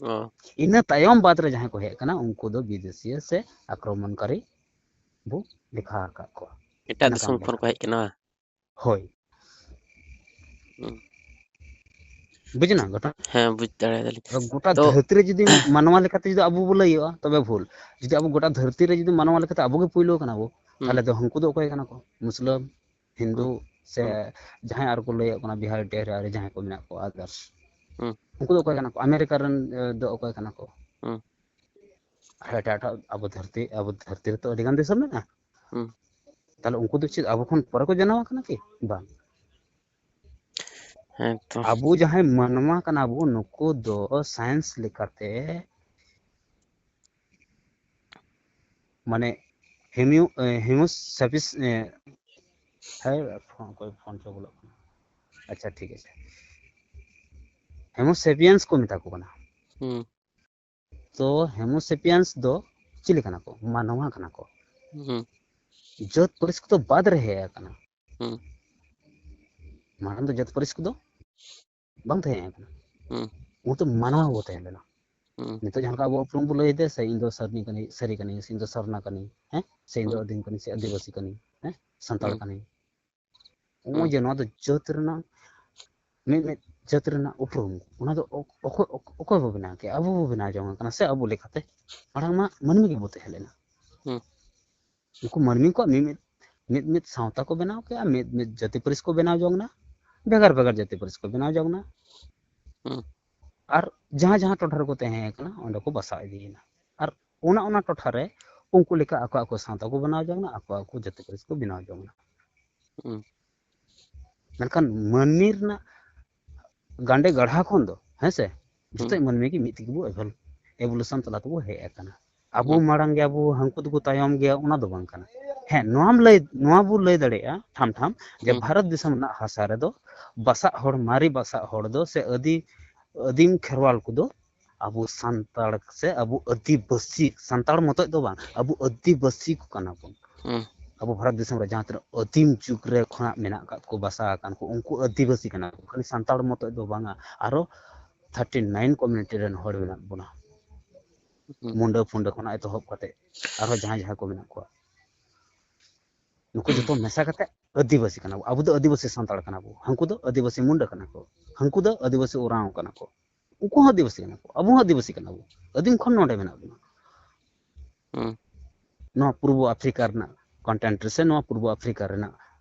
ᱚ᱾ ᱤᱱᱟᱹ ᱛᱟᱭᱚᱢ ᱵᱟᱫ ᱨᱮ ᱡᱟᱦᱟᱸᱭ ᱠᱚ ᱦᱮᱡ ᱟᱠᱟᱱᱟ, ᱩᱱᱠᱩ ᱫᱚ ᱵᱤᱫᱮᱥᱤᱭᱟᱹ ᱥᱮ ᱟᱠᱨᱚᱢᱚᱱᱠᱟᱨᱤ ᱵᱚ ᱞᱮᱠᱷᱟ ᱟᱠᱟᱫ ᱠᱚᱣᱟ᱾ ᱮᱴᱟᱜ ᱱᱟᱜᱟᱢ ᱫᱤᱥᱚᱢ ᱠᱷᱚᱱ ᱞᱮᱠᱟ᱾ ᱠᱚ ᱦᱮᱡ ᱠᱟᱱᱟ ᱵᱟᱝ? ᱦᱳᱭ᱾ ᱦᱩᱸ᱾ ᱵᱩᱡᱽ ᱮᱱᱟ ᱜᱷᱚᱴᱚᱱᱟ? ᱦᱮᱸ, ᱵᱩᱡᱽ ᱫᱟᱲᱮᱭᱟᱫᱟᱞᱤᱧ᱾ ᱟᱫᱚ ᱜᱚᱴᱟ ᱛᱚ ᱫᱷᱟᱹᱨᱛᱤ ᱨᱮ ᱡᱩᱫᱤ ᱢᱟᱱᱣᱟ ᱞᱮᱠᱟᱛᱮ ᱡᱩᱫᱤ ᱟᱵᱚ ᱵᱚ ᱞᱟᱹᱭᱚᱜᱼᱟ, ᱛᱚᱵᱮ ᱵᱷᱩᱞ᱾ ᱡᱩᱫᱤ ᱟᱵᱚ ᱜᱚᱴᱟ ᱫᱷᱟᱹᱨᱛᱤ ᱨᱮ ᱡᱩᱫᱤ ᱢᱟᱱᱣᱟ ᱞᱮᱠᱟᱛᱮ ᱟᱵᱚ ᱜᱮ ᱯᱩᱭᱞᱩ ᱠᱟᱱᱟ ᱵᱚ, ᱦᱩᱸ᱾ ᱛᱟᱦᱚᱞᱮ ᱫᱚ ᱩᱱᱠᱩ ᱫᱚ ᱚᱠᱚᱭ ᱠᱟᱱᱟ ᱠᱚ? ᱢᱩᱥᱞᱟᱹ, ᱦᱤᱱᱫᱩ, ᱦᱩᱸ᱾ ᱥᱮ ᱦᱩᱸ᱾ ᱡᱟᱦᱟᱸᱭ ᱟᱨ ᱠᱚ ᱞᱟᱹᱭᱚᱜ ᱠᱟᱱᱟ ᱵᱤᱦᱟᱨᱤ ᱴᱤᱦᱟᱨᱤ ᱟᱨ ᱡᱟᱦᱟᱸᱭ ᱠᱚ ᱢᱮᱱᱟᱜ ᱠᱚᱣᱟ, others᱾ ᱦᱩᱸ᱾ ᱩᱱᱠᱩ ᱫᱚ ᱚᱠᱚᱭ ᱠᱟᱱᱟ ᱠᱚ? ᱟᱢᱮᱨᱤᱠᱟ ᱨᱮᱱ, ᱮ, ᱫᱚ ᱚᱠᱚᱭ ᱠᱟᱱᱟ ᱠᱚ? ᱦᱩᱸ᱾ ᱟᱨ ᱮᱴᱟᱜ ᱮᱴᱟᱜ ᱟᱵᱚ ᱫᱷᱟᱹᱨᱛᱤ, ᱟᱵᱚ ᱫᱷᱟᱹᱨᱛᱤ ᱨᱮᱛᱚ ᱟᱹᱰᱤ ᱜᱟᱱ ᱫᱤᱥᱚᱢ ᱢᱮᱱᱟᱜᱼᱟ᱾ ᱦᱩᱸ᱾ ᱛᱟᱦᱚᱞᱮ ᱩᱱᱠᱩ ᱫᱚ ᱪᱮᱫ ᱟᱵᱚ ᱠᱷᱚᱱ ᱯᱚᱨᱮ ᱠᱚ ᱡᱟᱱᱟᱢ ᱟᱠᱟᱱᱟ ᱠᱤ? ᱵᱟᱝ᱾ ᱦᱮᱸ ᱛᱚ᱾ ᱟᱵᱚ ᱡᱟᱦᱟᱸᱭ ᱢᱟᱱᱣᱟ ᱠᱟᱱᱟ ᱵᱚ, ᱱᱩᱠᱩ ᱫᱚ science ᱞᱮᱠᱟᱛᱮ ᱢᱟᱱᱮ ᱦᱮᱢᱤᱭᱳ-, ᱮ, ᱦᱮᱢᱳᱥᱟᱯᱤᱥ, ᱮ, ᱦᱮᱸ, ᱯᱷᱳᱱ, ᱚᱠᱚᱭ ᱯᱷᱳᱱ ᱪᱚ ᱵᱚᱞᱚᱜ ᱠᱟᱱᱟ᱾ ᱟᱪᱪᱷᱟ, ᱴᱷᱤᱠ ᱟᱪᱷᱮ᱾ ᱦᱮᱢᱳᱥᱮᱯᱤᱭᱟᱱᱥ ᱠᱚ ᱢᱮᱛᱟ ᱠᱚ ᱠᱟᱱᱟ᱾ ᱦᱩᱸ᱾ ᱛᱚ ᱦᱮᱢᱳᱥᱮᱯᱤᱭᱟᱱᱥ ᱫᱚ ᱪᱤᱞᱤ ᱠᱟᱱᱟ ᱠᱚ? ᱢᱟᱱᱣᱟ ᱠᱟᱱᱟ ᱠᱚ᱾ ᱦᱩᱸ᱾ ᱡᱟᱹᱛ ᱯᱟᱹᱨᱤᱥ ᱠᱚᱫᱚ ᱵᱟᱫ ᱨᱮ ᱦᱮᱡ ᱟᱠᱟᱱᱟ᱾ ᱦᱩᱸ᱾ ᱢᱟᱲᱟᱝ ᱫᱚ ᱡᱟᱹᱛ ᱯᱟᱹᱨᱤᱥ ᱠᱚᱫᱚ ᱵᱟᱝ ᱛᱟᱦᱮᱸ ᱠᱟᱱᱟ᱾ ᱦᱩᱸ᱾ ᱩᱱ ᱫᱚ ᱢᱟᱱᱣᱟ ᱵᱚ ᱛᱟᱦᱮᱸ ᱞᱮᱱᱟ᱾ ᱦᱩᱸ᱾ ᱱᱤᱛᱚᱜ ᱡᱟᱦᱟᱸ ᱞᱮᱠᱟ ᱟᱵᱚ ᱩᱯᱨᱩᱢ ᱵᱚ ᱞᱟᱹᱭ ᱮᱫᱟ, ᱥᱮ ᱤᱧ ᱫᱚ ᱥᱟᱹᱨᱱᱤ ᱠᱟᱹᱱᱟᱹᱧ, ᱥᱟᱹᱨᱤ ᱠᱟᱹᱱᱟᱹᱧ, ᱥᱮ ᱤᱧ ᱫᱚ ᱥᱟᱨᱱᱟ ᱠᱟᱹᱱᱟᱹᱧ, ᱦᱮᱸ, ᱥᱮ ᱤᱧ ᱫᱚ ᱦᱩᱸ᱾ ᱟᱹᱫᱤᱢ ᱠᱟᱹᱱᱟᱹᱧ, ᱥᱮ ᱟᱹᱫᱤᱵᱟᱹᱥᱤ ᱠᱟᱹᱱᱟᱹᱧ, ᱦᱮᱸ, ᱥᱟᱱᱛᱟᱲ ᱦᱩᱸ᱾ ᱠᱟᱹᱱᱟᱹᱧ᱾ ᱦᱩᱸ᱾ ᱱᱚᱜᱼᱚᱭ ᱡᱮ ᱱᱚᱣᱟ ᱫᱚ ᱡᱟᱹᱛ ᱨᱮᱱᱟᱜ ᱢᱤᱫ ᱢᱤᱫ ᱡᱟᱹᱛ ᱨᱮᱱᱟᱜ ᱩᱯᱨᱩᱢ, ᱚᱱᱟ ᱫᱚ ᱚᱠ- ᱚᱠᱚᱭ ᱚᱠ- ᱚᱠᱚᱭ ᱵᱚ ᱵᱮᱱᱟᱣ ᱠᱮᱜᱼᱟ? ᱟᱵᱚ ᱵᱚ ᱵᱮᱱᱟᱣ ᱡᱚᱝ ᱠᱟᱱᱟ ᱥᱮ? ᱟᱵᱚ ᱞᱮᱠᱟᱛᱮ ᱢᱟᱲᱟᱝ ᱢᱟ ᱢᱟᱹᱱᱢᱤ ᱜᱮᱵᱚ ᱛᱟᱦᱮᱸ ᱞᱮᱱᱟ᱾ ᱦᱩᱸ᱾ ᱱᱩᱠᱩ ᱢᱟᱹᱱᱢᱤ ᱠᱚᱣᱟᱜ ᱢᱤᱢᱤᱫ ᱢᱤᱫ ᱢᱤᱫ ᱥᱟᱶᱛᱟ ᱠᱚ ᱵᱮᱱᱟᱣ ᱠᱮᱜᱼᱟ, ᱢᱤᱫ ᱢᱤᱫ ᱡᱟᱹᱛᱤ ᱯᱟᱹᱨᱤᱥ ᱠᱚ ᱵᱮᱱᱟᱣ ᱡᱚᱝ ᱮᱱᱟ, ᱵᱷᱮᱜᱟᱨ ᱵᱷᱮᱜᱟᱨ ᱡᱟᱹᱛᱤ ᱯᱟᱹᱨᱤᱥ ᱠᱚ ᱵᱮᱱᱟᱣ ᱡᱚᱝ ᱮᱱᱟ᱾ ᱦᱩᱸ᱾ ᱟᱨ ᱡᱟᱦᱟᱸ ᱡᱟᱦᱟᱸ ᱴᱚᱴᱷᱟ ᱨᱮᱠᱚ ᱛᱟᱦᱮᱸ ᱠᱟᱱᱟ, ᱚᱸᱰᱮ ᱠᱚ ᱵᱟᱥᱟ ᱤᱫᱤᱭᱮᱱᱟ᱾ ᱟᱨ ᱚᱱᱟ ᱚᱱᱟ ᱴᱚᱴᱷᱟ ᱨᱮ ᱩᱱᱠᱩ ᱞᱮᱠᱟ ᱟᱠᱚ ᱟᱠᱚ ᱥᱟᱶᱛᱟ ᱠᱚ ᱵᱮᱱᱟᱣ ᱡᱚᱝ ᱮᱱᱟ, ᱟᱠᱚ ᱟᱠᱚ ᱡᱟᱹᱛᱤ ᱯᱟᱹᱨᱤᱥ ᱠᱚ ᱵᱮᱱᱟᱣ ᱡᱚᱝ ᱮᱱᱟ᱾ ᱦᱩᱸ᱾ ᱢᱮᱱᱠᱷᱟᱱ ᱢᱟᱹᱱᱢᱤ ᱨᱮᱱᱟᱜ ᱜᱟᱸᱰᱮ ᱜᱟᱲᱦᱟ ᱠᱷᱚᱱ ᱫᱚ, ᱦᱮᱸ ᱥᱮ, ᱡᱚᱛᱚ ᱦᱩᱸ᱾ ᱢᱟᱹᱱᱢᱤ ᱜᱮ ᱢᱤᱫ ᱛᱮᱜᱮ ᱵᱚ ᱮᱵᱷᱚᱞ ᱮᱵᱷᱚᱞᱩᱥᱚᱱ ᱛᱟᱞᱟ ᱛᱮᱵᱚ ᱦᱮᱡ ᱟᱠᱟᱱᱟ᱾ ᱟᱵᱚ ᱦᱩᱸ᱾ ᱢᱟᱲᱟᱝ ᱜᱮᱭᱟ ᱵᱚ, ᱦᱟᱹᱱᱠᱩ ᱫᱚᱠᱚ ᱛᱟᱭᱚᱢ ᱜᱮᱭᱟ, ᱚᱱᱟ ᱫᱚ ᱵᱟᱝ ᱠᱟᱱᱟ᱾ ᱦᱮᱸ, ᱱᱚᱣᱟᱢ ᱞᱟᱹᱭ, ᱱᱚᱣᱟ ᱵᱚ ᱞᱟᱹᱭ ᱫᱟᱲᱮᱭᱟᱜᱼᱟ ᱴᱷᱟᱢ ᱴᱷᱟᱢ ᱡᱮ ᱦᱩᱸ᱾ ᱵᱷᱟᱨᱚᱛ ᱫᱤᱥᱚᱢ ᱨᱮᱱᱟᱜ ᱦᱟᱥᱟ ᱨᱮᱫᱚ ᱵᱟᱥᱟᱜ ᱦᱚᱲ, ᱢᱟᱨᱮ ᱵᱟᱥᱟᱜ ᱦᱚᱲ ᱫᱚ ᱥᱮ ᱟᱹᱫᱤ-, ᱟᱹᱫᱤᱢ ᱠᱷᱮᱨᱣᱟᱞ ᱠᱚᱫᱚ ᱟᱵᱚ ᱥᱟᱱᱛᱟᱲ ᱥᱮ ᱟᱵᱚ ᱟᱹᱫᱤᱵᱟᱹᱥᱤ, ᱥᱟᱱᱛᱟᱲ ᱢᱚᱛᱚᱡ ᱫᱚ ᱵᱟᱝ, ᱟᱵᱚ ᱟᱹᱫᱤᱵᱟᱹᱥᱤ ᱠᱚ ᱠᱟᱱᱟ ᱵᱚᱱ᱾ ᱦᱩᱸ᱾ ᱟᱵᱚ ᱵᱷᱟᱨᱚᱛ ᱫᱤᱥᱚᱢ ᱨᱮ ᱡᱟᱦᱟᱸ ᱛᱤᱱᱟᱹᱜ ᱟᱹᱫᱤᱢ ᱡᱩᱜᱽ ᱨᱮ ᱠᱷᱚᱱᱟᱜ ᱢᱮᱱᱟᱜ ᱟᱠᱟᱫ ᱠᱚ, ᱵᱟᱥᱟ ᱟᱠᱟᱱ ᱠᱚ, ᱩᱱᱠᱩ ᱟᱹᱫᱤᱵᱟᱹᱥᱤ ᱠᱟᱱᱟ ᱠᱚ, ᱠᱷᱟᱹᱞᱤ ᱥᱟᱱᱛᱟᱲ ᱢᱚᱛᱚᱡ ᱫᱚ ᱵᱟᱝᱟ, ᱟᱨᱚ ᱛᱷᱟᱨᱴᱤ ᱱᱟᱭᱤᱱ ᱠᱚᱢᱤᱭᱩᱱᱤᱴᱤ ᱨᱮᱱ ᱦᱚᱲ ᱢᱮᱱᱟᱜ ᱵᱚᱱᱟ᱾ ᱦᱩᱸ᱾ ᱢᱩᱱᱰᱟᱹ ᱯᱷᱩᱱᱰᱟᱹ ᱠᱷᱚᱱᱟᱜ ᱮᱛᱚᱦᱚᱵ ᱠᱟᱛᱮ ᱟᱨᱦᱚᱸ ᱡᱟᱦᱟᱸᱭ ᱡᱟᱦᱟᱸᱭ ᱠᱚ ᱢᱮᱱᱟᱜ ᱠᱚᱣᱟ, ᱱᱩᱠᱩ ᱡᱚᱛᱚ ᱢᱮᱥᱟ ᱠᱟᱛᱮ ᱟᱹᱫᱤᱵᱟᱹᱥᱤ ᱠᱟᱱᱟ ᱵᱚ᱾ ᱟᱵᱚ ᱫᱚ ᱟᱹᱫᱤᱵᱟᱹᱥᱤ ᱥᱟᱱᱛᱟᱲ ᱠᱟᱱᱟ ᱵᱚ, ᱦᱟᱹᱱᱠᱩ ᱫᱚ ᱟᱹᱫᱤᱵᱟᱹᱥᱤ ᱢᱩᱱᱰᱟᱹ ᱠᱟᱱᱟ ᱠᱚ, ᱦᱟᱹᱱᱠᱩ ᱫᱚ ᱟᱹᱫᱤᱵᱟᱹᱥᱤ ᱳᱨᱟᱸᱣ ᱠᱟᱱᱟ ᱠᱚ, ᱩᱱᱠᱩ ᱦᱚᱸ ᱟᱹᱫᱤᱵᱟᱹᱥᱤ ᱠᱟᱱᱟ ᱠᱚ, ᱟᱵᱚ ᱦᱚᱸ ᱟᱹᱫᱤᱵᱟᱹᱥᱤ ᱠᱟᱱᱟ ᱵᱚ᱾ ᱟᱹᱫᱤᱢ ᱠᱷᱚᱱ ᱱᱚᱰᱮ ᱢᱮᱱᱟᱜ ᱵᱚᱱᱟ᱾ ᱦᱩᱸ᱾ ᱱᱚᱣᱟ ᱯᱩᱨᱵᱚ ᱟᱯᱷᱨᱤᱠᱟ ᱨᱮᱱᱟᱜ ᱠᱚᱱᱴᱮᱱᱴ ᱨᱮ ᱥᱮ ᱱᱚᱣᱟ ᱯᱩᱨᱵᱚ ᱟᱯᱷᱨᱤᱠᱟ ᱨᱮᱱᱟᱜ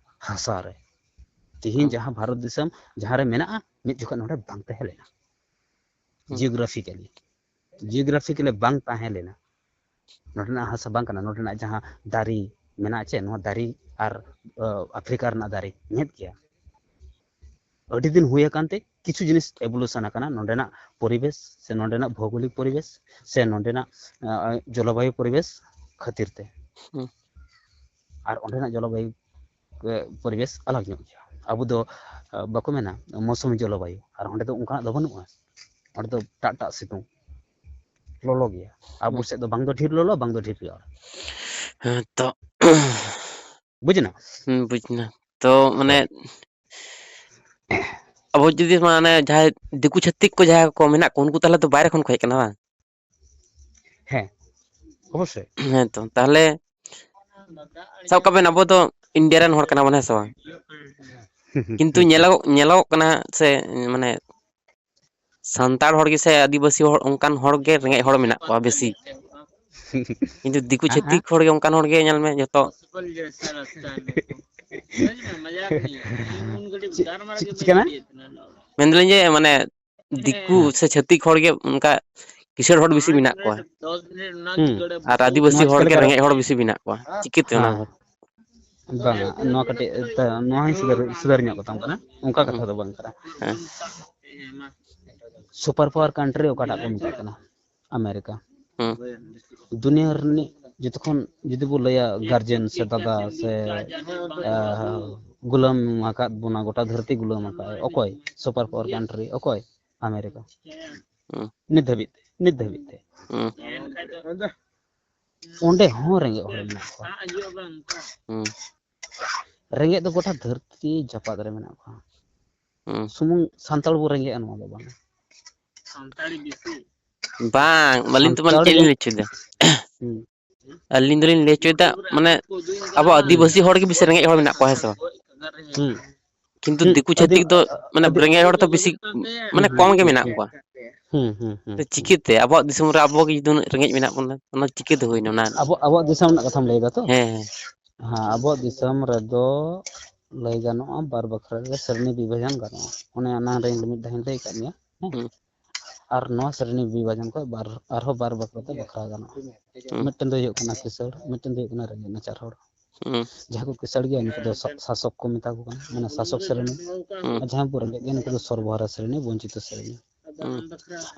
ᱦᱟᱥᱟ ᱨᱮ ᱛᱤᱦᱤᱧ ᱦᱩᱸ᱾ ᱡᱟᱦᱟᱸ ᱵᱷᱟᱨᱚᱛ ᱫᱤᱥᱚᱢ ᱡᱟᱦᱟᱸ ᱨᱮ ᱢᱮᱱᱟᱜᱼᱟ, ᱢᱤᱫ ᱡᱚᱠᱷᱚᱱ ᱱᱚᱰᱮ ᱵᱟᱝ ᱛᱟᱦᱮᱸ ᱞᱮᱱᱟ᱾ ᱦᱩᱸ᱾ ᱡᱤᱭᱳᱜᱨᱟᱯᱷᱤᱠᱟᱞᱤ, ᱡᱤᱭᱳᱜᱨᱟᱯᱷᱤᱠᱟᱞᱤ ᱵᱟᱝ ᱛᱟᱦᱮᱸ ᱞᱮᱱᱟ᱾ ᱱᱚᱰᱮᱱᱟᱜ ᱦᱟᱥᱟ ᱵᱟᱝ ᱠᱟᱱᱟ, ᱱᱚᱰᱮᱱᱟᱜ ᱡᱟᱦᱟᱸ ᱫᱟᱨᱮ ᱢᱮᱱᱟᱜᱼᱟ ᱪᱮ, ᱱᱚᱣᱟ ᱫᱟᱨᱮ ᱟᱨ, ᱟ, ᱟᱯᱷᱨᱤᱠᱟ ᱨᱮᱱᱟᱜ ᱫᱟᱨᱮ ᱢᱤᱫ ᱜᱮᱭᱟ᱾ ᱟᱹᱰᱤ ᱫᱤᱱ ᱦᱩᱭ ᱟᱠᱟᱱ ᱛᱮ ᱠᱤᱪᱷᱩ ᱡᱤᱱᱤᱥ ᱮᱵᱳᱞᱩᱥᱚᱱ ᱟᱠᱟᱱᱟ ᱱᱚᱰᱮᱱᱟᱜ ᱯᱚᱨᱤᱵᱮᱥ ᱥᱮ ᱱᱚᱰᱮᱱᱟᱜ ᱵᱷᱳᱜᱳᱞᱤᱠ ᱯᱚᱨᱤᱵᱮᱥ ᱥᱮ ᱱᱚᱰᱮᱱᱟᱜ, ᱟ, ᱡᱚᱞᱚᱵᱟᱭᱩ ᱯᱚᱨᱤᱵᱮᱥ ᱠᱷᱟᱹᱛᱤᱨ ᱛᱮ᱾ ᱦᱩᱸ᱾ ᱟᱨ ᱚᱸᱰᱮᱱᱟᱜ ᱡᱚᱞᱚᱵᱟᱭᱩ, ᱮ, ᱯᱚᱨᱤᱵᱮᱥ ᱟᱞᱟᱜᱽ ᱧᱚᱜ ᱜᱮᱭᱟ᱾ ᱟᱵᱚ ᱫᱚ, ᱟ, ᱵᱟᱠᱚ ᱢᱮᱱᱟ ᱢᱳᱥᱩᱢᱤ ᱡᱚᱞᱚᱵᱟᱭᱩ, ᱟᱨ ᱚᱸᱰᱮ ᱫᱚ ᱚᱱᱠᱟᱱᱟᱜ ᱫᱚ ᱵᱟᱹᱱᱩᱜᱼᱟ᱾ ᱚᱸᱰᱮ ᱫᱚ ᱴᱟᱜ ᱴᱟᱜ ᱥᱤᱛᱩᱝ, ᱞᱚᱞᱚ ᱜᱮᱭᱟ᱾ ᱟᱵᱚ ᱦᱩᱸ᱾ ᱥᱮᱫ ᱫᱚ ᱵᱟᱝ ᱫᱚ ᱰᱷᱮᱨ ᱞᱚᱞᱚ, ᱵᱟᱝ ᱫᱚ ᱰᱷᱮᱨ ᱨᱮᱭᱟᱲ᱾ ᱦᱮᱸ ᱛᱚ᱾ ᱵᱩᱡᱽ ᱮᱱᱟ? ᱦᱩᱸ, ᱵᱩᱡᱽ ᱮᱱᱟ᱾ ᱛᱚ ᱢᱟᱱᱮ ᱦᱳᱭ᱾ ᱟᱵᱚ ᱡᱩᱫᱤ ᱢᱟᱱᱮ ᱡᱟᱦᱟᱸᱭ ᱫᱤᱠᱩ ᱪᱷᱟᱹᱛᱤᱠ ᱠᱚ ᱡᱟᱦᱟᱸᱭ ᱠᱚ ᱢᱮᱱᱟᱜ ᱠᱚ, ᱩᱱᱠᱩ ᱛᱟᱦᱚᱞᱮ ᱛᱚ ᱵᱟᱭᱨᱮ ᱠᱷᱚᱱ ᱠᱚ ᱦᱮᱡ ᱠᱟᱱᱟ ᱵᱟᱝ? ᱦᱮᱸ, ᱚᱵᱚᱥᱥᱳᱭ᱾ ᱦᱮᱸ ᱛᱚ, ᱛᱟᱦᱚᱞᱮ ᱥᱟᱵ ᱠᱟᱜ ᱵᱮᱱ ᱟᱵᱚ ᱫᱚ ᱤᱱᱰᱤᱭᱟ ᱨᱮᱱ ᱦᱚᱲ ᱠᱟᱱᱟ ᱵᱚᱱ, ᱦᱮᱸ ᱥᱮ ᱵᱟᱝ? ᱠᱤᱱᱛᱩ ᱧᱮᱞᱚᱜ ᱧᱮᱞᱚᱜᱚᱜ ᱠᱟᱱᱟ ᱥᱮ, ᱢᱟᱱᱮ ᱥᱟᱱᱛᱟᱲ ᱦᱚᱲ ᱜᱮ ᱥᱮ ᱟᱹᱫᱤᱵᱟᱹᱥᱤ ᱦᱚᱲ, ᱚᱱᱠᱟᱱ ᱦᱚᱲ ᱜᱮ ᱨᱮᱸᱜᱮᱡ ᱦᱚᱲ ᱢᱮᱱᱟᱜ ᱠᱚᱣᱟ ᱵᱮᱥᱤ᱾ ᱠᱤᱱᱛᱩ ᱫᱤᱠᱩ ᱪᱷᱟᱹᱛᱤᱠ ᱦᱚᱲ ᱜᱮ, ᱚᱱᱠᱟᱱ ᱦᱚᱲ ᱜᱮ ᱧᱮᱞ ᱢᱮ ᱡᱚᱛᱚ᱾ ᱪᱮᱫ ᱪᱮᱫ ᱪᱤᱠᱟᱹᱱᱟ? ᱢᱮᱱᱫᱟᱞᱤᱧ ᱡᱮ ᱢᱟᱱᱮ ᱫᱤᱠᱩ ᱥᱮ ᱪᱷᱟᱹᱛᱤᱠ ᱦᱚᱲ ᱜᱮ ᱚᱱᱠᱟ ᱠᱤᱥᱟᱹᱬ ᱦᱚᱲ ᱵᱮᱥᱤ ᱢᱮᱱᱟᱜ ᱠᱚᱣᱟ, ᱦᱩᱸ᱾ ᱟᱨ ᱟᱹᱫᱤᱵᱟᱹᱥᱤ ᱱᱚᱣᱟ ᱦᱚᱲ ᱪᱤᱠᱟᱹ ᱜᱮ ᱞᱮᱠᱟ ᱨᱮ? ᱨᱮᱸᱜᱮᱡ ᱦᱚᱲ ᱵᱮᱥᱤ ᱢᱮᱱᱟᱜ ᱠᱚᱣᱟ᱾ ᱪᱤᱠᱟᱹᱛᱮ ᱚᱱᱟ ᱦᱮᱸ, ᱫᱚ? ᱵᱟᱝᱟ, ᱱᱚᱣᱟ ᱠᱟᱹᱴᱤᱡ ᱱᱚᱣᱟ ᱦᱚᱸᱧ ᱥᱩᱫᱷᱟᱹᱨ ᱥᱩᱫᱷᱟᱹᱨ ᱧᱚᱜ ᱠᱟᱛᱟᱢ ᱠᱟᱱᱟ, ᱚᱱᱠᱟ ᱠᱟᱛᱷᱟ ᱫᱚ ᱵᱟᱝ ᱠᱟᱱᱟ᱾ ᱦᱮᱸ᱾ ᱥᱩᱯᱟᱨ ᱯᱟᱣᱟᱨ ᱠᱟᱱᱴᱨᱤ ᱚᱠᱟᱴᱟᱜ ᱠᱚ ᱢᱮᱛᱟᱜ ᱠᱟᱱᱟ? ᱟᱢᱮᱨᱤᱠᱟ᱾ ᱦᱩᱸ᱾ ᱫᱩᱱᱤᱭᱟᱹ ᱨᱤᱱᱤᱡ ᱡᱚᱛᱚ ᱠᱷᱚᱱ ᱡᱩᱫᱤ ᱵᱚ ᱞᱟᱹᱭᱟ ᱜᱟᱨᱡᱮᱱ ᱥᱮ ᱫᱟᱫᱟ ᱥᱮ, ᱟᱦ, ᱜᱩᱞᱟᱹᱢ ᱟᱠᱟᱫ ᱵᱚᱱᱟ, ᱜᱚᱴᱟ ᱫᱷᱟᱹᱨᱛᱤ ᱜᱩᱞᱟᱹᱢ ᱟᱠᱟᱫ ᱚᱠᱚᱭ? ᱥᱩᱯᱟᱨ ᱯᱟᱣᱟᱨ ᱠᱟᱱᱴᱨᱤ ᱚᱠᱚᱭ? ᱟᱢᱮᱨᱤᱠᱟ᱾ ᱦᱩᱸ᱾ ᱱᱤᱛ ᱫᱷᱟᱹᱵᱤᱡ ᱛᱮ, ᱱᱤᱛ ᱫᱷᱟᱹᱵᱤᱡ ᱛᱮ᱾ ᱦᱩᱸ᱾ ᱚᱸᱰᱮ ᱦᱚᱸ ᱨᱮᱸᱜᱮᱡ ᱦᱚᱲ ᱢᱮᱱᱟᱜ ᱠᱚᱣᱟ᱾ ᱦᱩᱸ᱾ ᱨᱮᱸᱜᱮᱡ ᱫᱚ ᱜᱚᱴᱟ ᱫᱷᱟᱹᱨᱛᱤ ᱡᱟᱯᱟᱜ ᱨᱮ ᱢᱮᱱᱟᱜ ᱠᱚᱣᱟ᱾ ᱦᱩᱸ᱾ ᱥᱩᱢᱩᱝ ᱥᱟᱱᱛᱟᱲ ᱵᱚ ᱨᱮᱸᱜᱮᱡᱼᱟ, ᱱᱚᱣᱟ ᱫᱚ ᱵᱟᱝ᱾ ᱵᱟᱝ, ᱟᱹᱞᱤᱧ ᱛᱚ ᱢᱟᱱᱮ ᱥᱟᱱᱛᱟᱲ ᱪᱮᱫ ᱜᱮ᱾ ᱞᱤᱧ ᱞᱟᱹᱭ ᱦᱚᱪᱚᱭᱮᱫᱟ? ᱦᱩᱸ᱾ ᱟᱹᱞᱤᱧ ᱫᱚᱞᱤᱧ ᱞᱟᱹᱭ ᱦᱚᱪᱚᱭᱮᱫᱟ, ᱢᱟᱱᱮ ᱟᱵᱚ ᱦᱩᱸ᱾ ᱟᱹᱫᱤᱵᱟᱹᱥᱤ ᱦᱚᱲ ᱜᱮ ᱵᱮᱥᱤ ᱨᱮᱸᱜᱮᱡ ᱦᱚᱲ ᱢᱮᱱᱟᱜ ᱠᱚᱣᱟ, ᱦᱮᱸ ᱥᱮ ᱵᱟᱝ? ᱦᱩᱸ᱾ ᱠᱤᱱᱛᱩ ᱦᱩᱸ, ᱫᱤᱠᱩ ᱟᱹᱫᱤ-, ᱪᱷᱟᱹᱛᱤᱠ ᱫᱚ ᱢᱟᱱᱮ ᱟᱹᱫᱤ-, ᱨᱮᱸᱜᱮᱡ ᱦᱚᱲ ᱫᱚ ᱵᱮᱥᱤ, ᱢᱟᱱᱮ ᱦᱩᱸ, ᱠᱚᱢ ᱦᱩᱸ, ᱜᱮ ᱦᱩᱸ, ᱢᱮᱱᱟᱜ ᱦᱩᱸ᱾ ᱠᱚᱣᱟ᱾ ᱦᱩᱸ, ᱦᱩᱸ, ᱦᱩᱸ, ᱦᱩᱸ, ᱛᱚ ᱦᱩᱸ᱾ ᱪᱤᱠᱟᱹᱛᱮ ᱟᱵᱚᱣᱟᱜ ᱫᱤᱥᱚᱢ ᱨᱮ ᱟᱵᱚ ᱜᱮ ᱡᱩᱫᱤ ᱩᱱᱟᱹᱜ ᱨᱮᱸᱜᱮᱡ ᱢᱮᱱᱟᱜ ᱵᱚᱱᱟ, ᱚᱱᱟ ᱪᱤᱠᱟᱹᱛᱮ ᱦᱩᱭᱱᱟ ᱚᱱᱟ? ᱟᱵᱚ, ᱟᱵᱚᱣᱟᱜ ᱫᱤᱥᱚᱢ ᱨᱮᱱᱟᱜ ᱠᱟᱛᱷᱟᱢ ᱞᱟᱹᱭ ᱫᱟ ᱛᱚ? ᱦᱮᱸ, ᱦᱮᱸ᱾ ᱦᱮᱸ, ᱟᱵᱚᱣᱟᱜ ᱫᱤᱥᱚᱢ ᱨᱮᱫᱚ ᱞᱟᱹᱭ ᱜᱟᱱᱚᱜᱼᱟ, ᱵᱟᱨ ᱵᱟᱠᱷᱨᱟ ᱨᱮ ᱥᱨᱮᱱᱤ ᱵᱤᱵᱷᱟᱡᱚᱱ ᱜᱟᱱᱚᱜᱼᱟ᱾ ᱚᱱᱮ ᱚᱱᱟ ᱨᱮ ᱢᱤᱫ ᱫᱷᱟᱣ ᱤᱧ ᱞᱟᱹᱭ ᱟᱠᱟᱫ ᱢᱮᱭᱟ, ᱦᱮᱸ? ᱦᱩᱸ᱾ ᱟᱨ ᱱᱚᱣᱟ ᱥᱨᱮᱱᱤ ᱵᱤᱵᱷᱟᱡᱚᱱ ᱠᱷᱚᱱ ᱵᱟᱨ, ᱟᱨᱦᱚᱸ ᱵᱟᱨ ᱵᱟᱠᱷᱨᱟ ᱛᱮ ᱵᱟᱠᱷᱨᱟ ᱜᱟᱱᱚᱜᱼᱟ᱾ ᱦᱩᱸ᱾ ᱢᱤᱫᱴᱮᱱ ᱫᱚ ᱦᱩᱭᱩᱜ ᱠᱟᱱᱟ ᱠᱤᱥᱟᱹᱬ, ᱢᱤᱫᱴᱮᱱ ᱫᱚ ᱦᱩᱭᱩᱜ ᱠᱟᱱᱟ ᱨᱮᱸᱜᱮᱡ ᱱᱟᱪᱟᱨ ᱦᱚᱲ᱾ ᱦᱩᱸ᱾ ᱡᱟᱦᱟᱸᱭ ᱠᱚ ᱠᱤᱥᱟᱹᱬ ᱜᱮᱭᱟ, ᱩᱱᱠᱩ ᱫᱚ ᱥᱟ-, ᱥᱟᱥᱚᱠ ᱠᱚ ᱢᱮᱛᱟ ᱠᱚ ᱠᱟᱱᱟ, ᱢᱟᱱᱮ ᱥᱟᱥᱚᱠ ᱥᱨᱮᱱᱤ᱾ ᱦᱩᱸ᱾ ᱟᱨ ᱡᱟᱦᱟᱸᱭ ᱠᱚ ᱨᱮᱸᱜᱮᱡ ᱜᱮᱭᱟ, ᱩᱱᱠᱩ ᱫᱚ ᱥᱚᱨᱵᱚᱦᱟᱨᱟ ᱥᱨᱮᱱᱤ, ᱵᱚᱧᱪᱤᱛᱚ ᱥᱨᱮᱱᱤ᱾ ᱦᱩᱸ᱾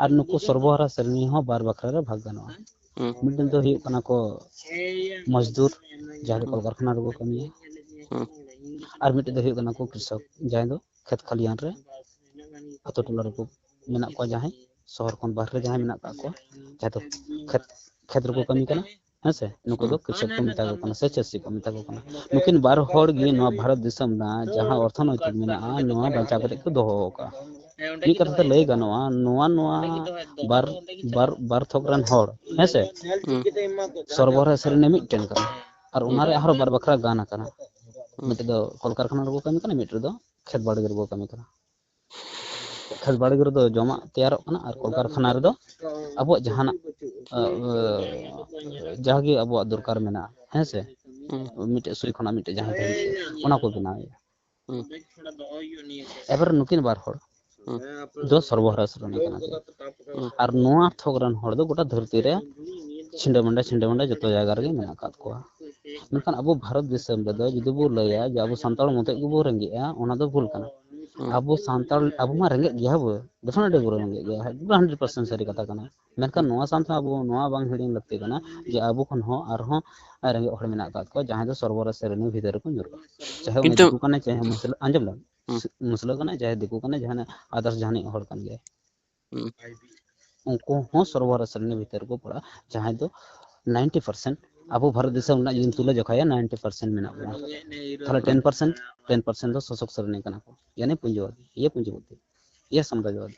ᱟᱨ ᱱᱩᱠᱩ ᱥᱚᱨᱵᱚᱦᱟᱨᱟ ᱥᱨᱮᱱᱤ ᱦᱚᱸ ᱵᱟᱨ ᱵᱟᱠᱷᱨᱟ ᱨᱮ ᱵᱷᱟᱜᱽ ᱜᱟᱱᱚᱜᱼᱟ᱾ ᱦᱩᱸ᱾ ᱢᱤᱫᱴᱮᱱ ᱫᱚ ᱦᱩᱭᱩᱜ ᱠᱟᱱᱟ ᱠᱚ ᱢᱚᱡᱽᱫᱩᱨ, ᱡᱟᱦᱟᱸ ᱫᱚ ᱦᱩᱸ᱾ ᱠᱚᱞᱠᱟᱨᱠᱷᱟᱱᱟ ᱨᱮᱠᱚ ᱠᱟᱹᱢᱤᱭᱟ᱾ ᱦᱩᱸ᱾ ᱟᱨ ᱢᱤᱫᱴᱮᱱ ᱫᱚ ᱦᱩᱭᱩᱜ ᱠᱟᱱᱟ ᱠᱚ ᱠᱨᱤᱥᱚᱠ, ᱡᱟᱦᱟᱸᱭ ᱫᱚ ᱠᱷᱮᱛ ᱠᱷᱟᱞᱤᱭᱟᱱ ᱨᱮ ᱟᱛᱳ ᱴᱚᱞᱟ ᱨᱮᱠᱚ ᱢᱮᱱᱟᱜ ᱠᱚᱣᱟ, ᱡᱟᱦᱟᱸᱭ ᱥᱚᱦᱚᱨ ᱠᱷᱚᱱ ᱵᱟᱦᱨᱮ ᱨᱮ ᱡᱟᱦᱟᱸᱭ ᱢᱮᱱᱟᱜ ᱠᱟᱜ ᱠᱚᱣᱟ, ᱡᱟᱦᱟᱸᱭ ᱫᱚ ᱠᱷᱮᱛ, ᱠᱷᱮᱛ ᱨᱮᱠᱚ ᱠᱟᱹᱢᱤ ᱠᱟᱱᱟ, ᱦᱮᱸ ᱥᱮ, ᱱᱩᱠᱩ ᱫᱚ ᱦᱩᱸ᱾ ᱠᱨᱤᱥᱚᱠ ᱠᱚ ᱢᱮᱛᱟ ᱠᱚ ᱠᱟᱱᱟ ᱥᱮ ᱪᱟᱹᱥᱤ ᱠᱚ ᱢᱮᱛᱟ ᱠᱚ ᱠᱟᱱᱟ᱾ ᱱᱩᱠᱤᱱ ᱵᱟᱨ ᱦᱚᱲ ᱜᱮ ᱱᱚᱣᱟ ᱵᱷᱟᱨᱚᱛ ᱫᱤᱥᱚᱢ ᱨᱮᱱᱟᱜ ᱡᱟᱦᱟᱸ ᱚᱨᱛᱷᱚᱱᱳᱭᱛᱤᱠ ᱢᱮᱱᱟᱜᱼᱟ, ᱱᱚᱣᱟ ᱵᱟᱧᱪᱟᱣ ᱠᱟᱛᱮ ᱠᱚ ᱫᱚᱦᱚ ᱟᱠᱟᱫᱼᱟ᱾ ᱢᱤᱫ ᱠᱟᱛᱷᱟ ᱛᱮ ᱞᱟᱹᱭ ᱜᱟᱱᱚᱜᱼᱟ, ᱱᱚᱣᱟ, ᱱᱚᱣᱟ ᱵᱟᱨ, ᱵᱟᱨ, ᱵᱟᱨ ᱛᱷᱚᱠ ᱨᱮᱱ ᱦᱚᱲ, ᱦᱮᱸ ᱥᱮ, ᱦᱩᱸ᱾ ᱥᱚᱨᱵᱚᱦᱟᱨᱟ ᱥᱨᱮᱱᱤ ᱢᱤᱫᱴᱮᱱ ᱠᱟᱱᱟ, ᱟᱨ ᱚᱱᱟ ᱨᱮ ᱟᱨᱦᱚᱸ ᱵᱟᱨ ᱵᱟᱠᱷᱨᱟ ᱜᱟᱱ ᱟᱠᱟᱱᱟ᱾ ᱢᱤᱫᱴᱮᱡ ᱫᱚ ᱠᱚᱞᱠᱟᱨᱠᱷᱟᱱᱟ ᱨᱮᱵᱚ ᱠᱟᱹᱢᱤ ᱠᱟᱱᱟ, ᱢᱤᱫᱴᱮᱡ ᱨᱮᱫᱚ ᱠᱷᱮᱛ ᱵᱟᱲᱜᱮ ᱨᱮᱵᱚ ᱠᱟᱹᱢᱤ ᱠᱟᱱᱟ᱾ ᱠᱷᱮᱛ ᱵᱟᱲᱜᱮ ᱨᱮᱫᱚ ᱡᱚᱢᱟᱜ ᱛᱮᱭᱟᱨᱚᱜ ᱠᱟᱱᱟ ᱟᱨ ᱠᱚᱞᱠᱟᱨᱠᱷᱟᱱᱟ ᱨᱮᱫᱚ ᱟᱵᱚᱣᱟᱜ ᱡᱟᱦᱟᱱᱟᱜ, ᱟ, ᱟ, ᱡᱟᱦᱟᱸᱜᱮ ᱟᱵᱚᱣᱟᱜ ᱫᱚᱨᱠᱟᱨ ᱢᱮᱱᱟᱜᱼᱟ, ᱦᱮᱸ ᱥᱮ? ᱦᱩᱸ᱾ ᱢᱤᱫᱴᱮᱡ ᱥᱩᱭ ᱠᱷᱚᱱᱟᱜ ᱢᱤᱫᱴᱮᱡ ᱡᱟᱦᱟᱸ ᱛᱟᱦᱮᱱ, ᱚᱱᱟ ᱠᱚ ᱵᱮᱱᱟᱣᱮᱫᱼᱟ᱾ ᱦᱩᱸ᱾ ᱮᱵᱟᱨ ᱱᱩᱠᱤᱱ ᱵᱟᱨ ᱦᱚᱲ ᱦᱩᱸ᱾ ᱫᱚ ᱥᱚᱨᱵᱚᱦᱟᱨᱟ ᱥᱨᱮᱱᱤ ᱠᱟᱱᱟ ᱠᱤᱱ᱾ ᱦᱩᱸ᱾ ᱟᱨ ᱱᱚᱣᱟ ᱛᱷᱚᱠ ᱨᱮᱱ ᱦᱚᱲ ᱫᱚ ᱜᱚᱴᱟ ᱫᱷᱟᱹᱨᱛᱤ ᱨᱮ ᱪᱷᱤᱸᱰᱟᱹ ᱢᱟᱹᱰᱟᱹ, ᱪᱷᱤᱸᱰᱟᱹ ᱢᱟᱹᱰᱟᱹ ᱡᱚᱛᱚ ᱡᱟᱭᱜᱟ ᱨᱮᱜᱮ ᱢᱮᱱᱟᱜ ᱟᱠᱟᱫ ᱠᱚᱣᱟ᱾ ᱢᱮᱱᱠᱷᱟᱱ ᱟᱵᱚ ᱵᱷᱟᱨᱚᱛ ᱫᱤᱥᱚᱢ ᱨᱮᱫᱚ ᱡᱩᱫᱤ ᱵᱚ ᱞᱟᱹᱭᱟ ᱡᱮ ᱟᱵᱚ ᱥᱟᱱᱛᱟᱲ ᱢᱚᱛᱚᱡ ᱜᱮᱵᱚ ᱨᱮᱸᱜᱮᱡᱼᱟ, ᱚᱱᱟ ᱫᱚ ᱵᱷᱩᱞ ᱠᱟᱱᱟ᱾ ᱦᱩᱸ᱾ ᱟᱵᱚ ᱥᱟᱱᱛᱟᱲ, ᱟᱵᱚ ᱢᱟ ᱨᱮᱸᱜᱮᱡ ᱜᱮᱭᱟ ᱵᱚ, definitely ᱵᱚ ᱨᱮᱸᱜᱮᱡ ᱜᱮᱭᱟ, hundred percent ᱥᱟᱹᱨᱤ ᱠᱟᱛᱷᱟ ᱠᱟᱱᱟ᱾ ᱢᱮᱱᱠᱷᱟᱱ ᱦᱩᱸ᱾ ᱱᱚᱣᱟ ᱥᱟᱶᱛᱮ ᱟᱵᱚ ᱱᱚᱣᱟ ᱵᱟᱝ ᱦᱤᱲᱤᱧ ᱞᱟᱹᱠᱛᱤ ᱠᱟᱱᱟ ᱡᱮ ᱟᱵᱚ ᱠᱷᱚᱱ ᱦᱚᱸ ᱟᱨᱦᱚᱸ ᱨᱮᱸᱜᱮᱡ ᱦᱚᱲ ᱢᱮᱱᱟᱜ ᱟᱠᱟᱫ ᱠᱚᱣᱟ, ᱡᱟᱦᱟᱸᱭ ᱫᱚ ᱥᱚᱨᱵᱚᱨᱟ ᱥᱨᱮᱱᱤ ᱵᱷᱤᱛᱟᱹᱨ ᱨᱮᱠᱚ ᱧᱩᱨᱩᱜᱼᱟ᱾ ᱪᱟᱦᱮ ᱩᱱᱤ ᱠᱤᱱᱛᱩ ᱫᱤᱠᱩ ᱠᱟᱱᱟᱭ, ᱪᱟᱦᱮ ᱢᱩᱥᱞᱟᱹ, ᱟᱸᱡᱚᱢ ᱞᱮᱢ, ᱦᱩᱸ᱾ ᱢᱩᱥᱞᱟᱹ ᱠᱟᱱᱟᱭ, ᱪᱟᱦᱮ ᱫᱤᱠᱩ ᱠᱟᱱᱟᱭ, ᱡᱟᱦᱟᱱᱟᱜ others ᱡᱟᱦᱟᱱᱤᱡ ᱦᱚᱲ ᱠᱟᱱ ᱜᱮᱭᱟᱭ᱾ ᱦᱩᱸ᱾ ᱩᱱᱠᱩ ᱦᱚᱸ ᱥᱚᱨᱵᱚᱨᱟ ᱥᱨᱮᱱᱤ ᱵᱷᱤᱛᱟᱹᱨ ᱨᱮᱠᱚ ᱯᱟᱲᱟᱜᱼᱟ, ᱡᱟᱦᱟᱸᱭ ᱫᱚ ninety percent, ᱟᱵᱚ ᱵᱷᱟᱨᱚᱛ ᱫᱤᱥᱚᱢ ᱨᱮᱱᱟᱜ ᱡᱩᱫᱤᱢ ᱛᱩᱞᱟᱹ ᱡᱚᱠᱷᱟᱭᱟ, ninety percent ᱢᱮᱱᱟᱜ ᱵᱚᱱᱟ᱾ ᱛᱟᱦᱞᱮ ten percent, ten percent ᱫᱚ ᱥᱳᱥᱚᱠ ᱥᱨᱮᱱᱤ ᱠᱟᱱᱟ ᱠᱚ, ᱭᱟᱱᱤ ᱯᱩᱸᱡᱤᱣᱟᱫᱤ, ᱤᱭᱟᱹ ᱯᱩᱸᱡᱤᱯᱚᱛᱤ, ᱤᱭᱟᱹ ᱥᱟᱢᱨᱟᱡᱽᱵᱟᱫᱤ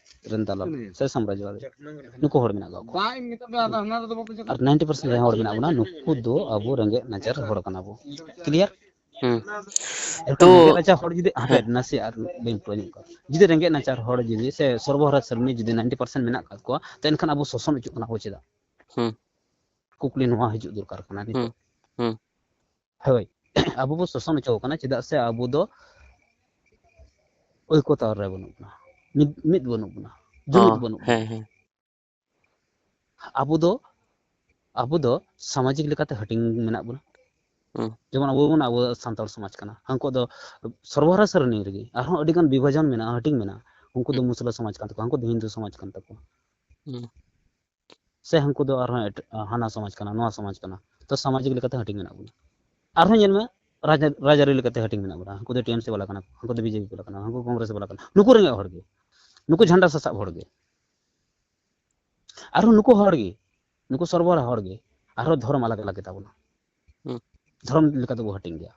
ᱥᱮ ᱥᱟᱢᱨᱟᱡᱽᱵᱟᱫᱤ, ᱱᱩᱠᱩ ᱦᱚᱲ ᱢᱮᱱᱟᱜ ᱠᱟᱜ ᱠᱚᱣᱟ᱾ ᱟᱨ ninety percent ᱡᱟᱦᱟᱸᱭ ᱦᱚᱲ ᱢᱮᱱᱟᱜ ᱵᱚᱱᱟ, ᱱᱩᱠᱩ ᱫᱚ ᱟᱵᱚ ᱨᱮᱸᱜᱮᱡ ᱱᱟᱪᱟᱨ ᱦᱚᱲ ᱠᱟᱱᱟ ᱵᱚ᱾ Clear? ᱦᱩᱸ᱾ ᱮᱱᱠᱷᱟᱱ ᱛᱚ, ᱨᱮᱸᱜᱮᱡ ᱱᱟᱪᱟᱨ ᱦᱚᱲ ᱡᱩᱫᱤ, ᱦᱟᱯᱮ, ᱦᱮᱸ᱾ ᱱᱟᱥᱮ ᱟᱨ ᱵᱟᱹᱧ ᱯᱩᱨᱟᱹᱣ ᱧᱚᱜ ᱠᱟᱜ᱾ ᱡᱩᱫᱤ ᱨᱮᱸᱜᱮᱡ ᱱᱟᱪᱟᱨ ᱦᱚᱲ ᱡᱩᱫᱤ ᱥᱮ ᱥᱚᱨᱵᱚᱦᱟᱨᱟ ᱥᱨᱮᱱᱤ ᱡᱩᱫᱤ ninety percent ᱢᱮᱱᱟᱜ ᱠᱟᱜ ᱠᱚᱣᱟ, ᱛᱚ ᱮᱱᱠᱷᱟᱱ ᱟᱵᱚ ᱥᱳᱥᱚᱱ ᱦᱚᱪᱚᱜ ᱠᱟᱱᱟ ᱵᱚ ᱪᱮᱫᱟᱜ? ᱦᱩᱸ᱾ ᱠᱩᱠᱞᱤ ᱱᱚᱣᱟ ᱦᱤᱡᱩᱜ ᱫᱚᱨᱠᱟᱨ ᱠᱟᱱᱟ ᱱᱤᱛᱚᱜ᱾ ᱦᱩᱸ, ᱦᱩᱸ᱾ ᱦᱳᱭ, ᱟᱵᱚ ᱵᱚ ᱥᱳᱥᱚᱱ ᱦᱚᱪᱚ ᱠᱟᱱᱟ ᱪᱮᱫᱟᱜ ᱥᱮ ᱟᱵᱚ ᱫᱚ ᱳᱭᱠᱚᱛᱟ ᱨᱮ ᱵᱟᱹᱱᱩᱜ ᱵᱚᱱᱟ, ᱢᱤᱫ, ᱢᱤᱫ ᱵᱟᱹᱱᱩᱜ ᱵᱚᱱᱟ, ᱡᱩᱢᱤᱫ ᱚ, ᱵᱟᱹᱱᱩᱜ ᱵᱚᱱᱟ᱾ ᱦᱮᱸ, ᱦᱮᱸ᱾ ᱟᱵᱚ ᱫᱚ, ᱟᱵᱚ ᱫᱚ ᱥᱟᱢᱟᱡᱤᱠ ᱞᱮᱠᱟᱛᱮ ᱦᱟᱹᱴᱤᱧ ᱢᱮᱱᱟᱜ ᱵᱚᱱᱟ᱾ ᱦᱩᱸ᱾ ᱡᱮᱢᱚᱱ ᱟᱵᱚ ᱵᱚᱱ, ᱟᱵᱚ ᱥᱟᱱᱛᱟᱲ ᱥᱚᱢᱟᱡᱽ ᱠᱟᱱᱟ, ᱦᱟᱱᱠᱩ ᱫᱚ ᱥᱚᱨᱵᱚᱦᱟᱨᱟ ᱥᱨᱮᱱᱤ ᱨᱮᱜᱮ ᱟᱨᱦᱚᱸ ᱟᱹᱰᱤ ᱜᱟᱱ ᱵᱤᱵᱷᱟᱡᱚᱱ ᱢᱮᱱᱟᱜᱼᱟ, ᱦᱟᱹᱴᱤᱧ ᱢᱮᱱᱟᱜᱼᱟ᱾ ᱩᱱᱠᱩ ᱫᱚ ᱦᱩᱸ᱾ ᱢᱩᱥᱞᱟᱹ ᱥᱚᱢᱟᱡᱽ ᱠᱟᱱ ᱛᱟᱠᱚᱣᱟ, ᱦᱟᱱᱠᱩ ᱫᱚ ᱦᱤᱱᱫᱩ ᱥᱚᱢᱟᱡᱽ ᱠᱟᱱ ᱛᱟᱠᱚᱣᱟ᱾ ᱦᱩᱸ᱾ ᱥᱮ ᱦᱟᱱᱠᱩ ᱫᱚ ᱟᱨᱦᱚᱸ ᱮᱴ-, ᱦᱟᱱᱟ ᱥᱚᱢᱟᱡᱽ ᱠᱟᱱᱟ, ᱱᱚᱣᱟ ᱥᱚᱢᱟᱡᱽ ᱠᱟᱱᱟ᱾ ᱛᱚ ᱥᱟᱢᱟᱡᱤᱠ ᱞᱮᱠᱟᱛᱮ ᱦᱟᱹᱴᱤᱧ ᱢᱮᱱᱟᱜ ᱵᱚᱱᱟ᱾ ᱟᱨᱦᱚᱸ ᱧᱮᱞ ᱢᱮ, ᱨᱟᱡᱽ-, ᱨᱟᱡᱽᱟᱹᱨᱤ ᱞᱮᱠᱟᱛᱮ ᱦᱟᱹᱴᱤᱧ ᱢᱮᱱᱟᱜ ᱵᱚᱱᱟ᱾ ᱦᱟᱱᱠᱩ ᱫᱚ ᱴᱤ ᱮᱢ ᱥᱤ ᱵᱟᱞᱟ ᱠᱟᱱᱟ ᱠᱚ, ᱦᱟᱱᱠᱩ ᱫᱚ ᱵᱤ ᱡᱮ ᱯᱤ ᱵᱟᱞᱟ ᱠᱟᱱᱟ, ᱦᱟᱱᱠᱩ ᱠᱚᱝᱜᱨᱮᱥ ᱵᱟᱞᱟ ᱠᱟᱱᱟ᱾ ᱱᱩᱠᱩ ᱨᱮᱸᱜᱮᱡ ᱦᱚᱲ ᱜᱮ, ᱱᱩᱠᱩ ᱡᱷᱟᱱᱰᱟ ᱥᱟᱥᱟᱵ ᱦᱚᱲ ᱜᱮ᱾ ᱟᱨᱦᱚᱸ ᱱᱩᱠᱩ ᱦᱚᱲ ᱜᱮ, ᱱᱩᱠᱩ ᱥᱚᱨᱵᱚᱨᱟ ᱦᱚᱲ ᱜᱮ, ᱟᱨᱦᱚᱸ ᱫᱷᱚᱨᱚᱢ ᱟᱞᱟᱜᱽ ᱟᱞᱟᱜᱽ ᱜᱮᱛᱟ ᱵᱚᱱᱟ᱾ ᱦᱩᱸ᱾ ᱫᱷᱚᱨᱚᱢ ᱞᱮᱠᱟ ᱛᱮᱵᱚ ᱦᱟᱹᱴᱤᱧ ᱜᱮᱭᱟ᱾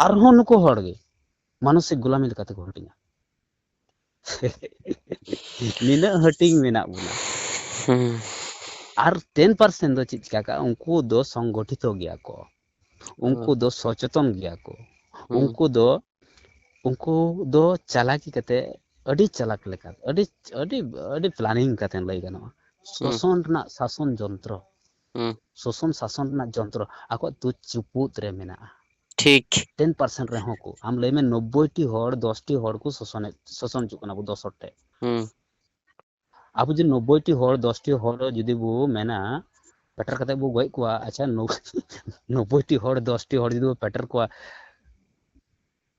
ᱟᱨᱦᱚᱸ ᱱᱩᱠᱩ ᱦᱚᱲ ᱜᱮ ᱢᱟᱱᱚᱥᱤᱠ ᱜᱩᱞᱟᱢᱤ ᱞᱮᱠᱟ ᱛᱮᱠᱚ ᱦᱟᱹᱴᱤᱧᱟ᱾ ᱱᱤᱱᱟᱹᱜ ᱦᱟᱹᱴᱤᱧ ᱢᱮᱱᱟᱜ ᱵᱚᱱᱟ᱾ ᱦᱩᱸ᱾ ᱟᱨ ten percent ᱫᱚ ᱪᱮᱫ ᱪᱤᱠᱟ ᱠᱟᱜᱼᱟ? ᱩᱱᱠᱩ ᱫᱚ ᱥᱚᱝᱜᱚᱴᱷᱤᱛᱚ ᱜᱮᱭᱟ ᱠᱚ᱾ ᱩᱱᱠᱩ ᱫᱚ ᱥᱚᱪᱮᱛᱚᱱ ᱜᱮᱭᱟ ᱠᱚ᱾ ᱦᱩᱸ᱾ ᱩᱱᱠᱩ ᱫᱚ, ᱩᱱᱠᱩ ᱫᱚ ᱪᱟᱞᱟᱠᱤ ᱠᱟᱛᱮ, ᱟᱹᱰᱤ ᱪᱟᱞᱟᱠ ᱞᱮᱠᱟ, ᱟᱹᱰᱤ, ᱟᱹᱰᱤ, ᱟᱹᱰᱤ planning ᱠᱟᱛᱮ ᱞᱟᱹᱭ ᱜᱟᱱᱚᱜᱼᱟ᱾ ᱦᱩᱸ᱾ ᱥᱚᱥᱚᱱ ᱨᱮᱱᱟᱜ ᱥᱟᱥᱚᱱ ᱡᱚᱱᱛᱨᱚ, ᱦᱩᱸ᱾ ᱥᱚᱥᱚᱱ ᱥᱟᱥᱚᱱ ᱨᱮᱱᱟᱜ ᱡᱚᱱᱛᱨᱚ ᱟᱠᱚᱣᱟᱜ ᱛᱩ ᱪᱩᱯᱩᱫ ᱨᱮ ᱢᱮᱱᱟᱜᱼᱟ᱾ ᱴᱷᱤᱠ᱾ ten percent ᱨᱮᱦᱚᱸ ᱠᱚ, ᱟᱢ ᱞᱟᱹᱭ ᱢᱮ ᱱᱚᱵᱵᱳᱭ ᱴᱤ ᱦᱚᱲ, ᱫᱚᱥ ᱴᱤ ᱦᱚᱲ ᱠᱚ ᱥᱚᱥᱚᱱᱮᱫ, ᱥᱚᱥᱚᱱ ᱦᱚᱪᱚᱜ ᱠᱟᱱᱟ ᱠᱚ ᱫᱚᱥ ᱦᱚᱲ ᱴᱷᱮᱡ᱾ ᱦᱩᱸ᱾ ᱟᱵᱚ ᱡᱩᱫᱤ ᱱᱚᱵᱵᱳᱭ ᱴᱤ ᱦᱚᱲ, ᱫᱚᱥ ᱴᱤ ᱦᱚᱲ ᱡᱩᱫᱤ ᱵᱚ ᱢᱮᱱᱟ, ᱯᱮᱴᱮᱨ ᱠᱟᱛᱮ ᱵᱚ ᱜᱚᱡ ᱠᱚᱣᱟ, ᱟᱪᱪᱷᱟ, ᱱᱚᱵ-, ᱱᱚᱵᱵᱳᱭ ᱴᱤ ᱦᱚᱲ, ᱫᱚᱥ ᱴᱤ ᱦᱚᱲ ᱡᱩᱫᱤ ᱵᱚ ᱯᱮᱴᱮᱨ ᱠᱚᱣᱟ,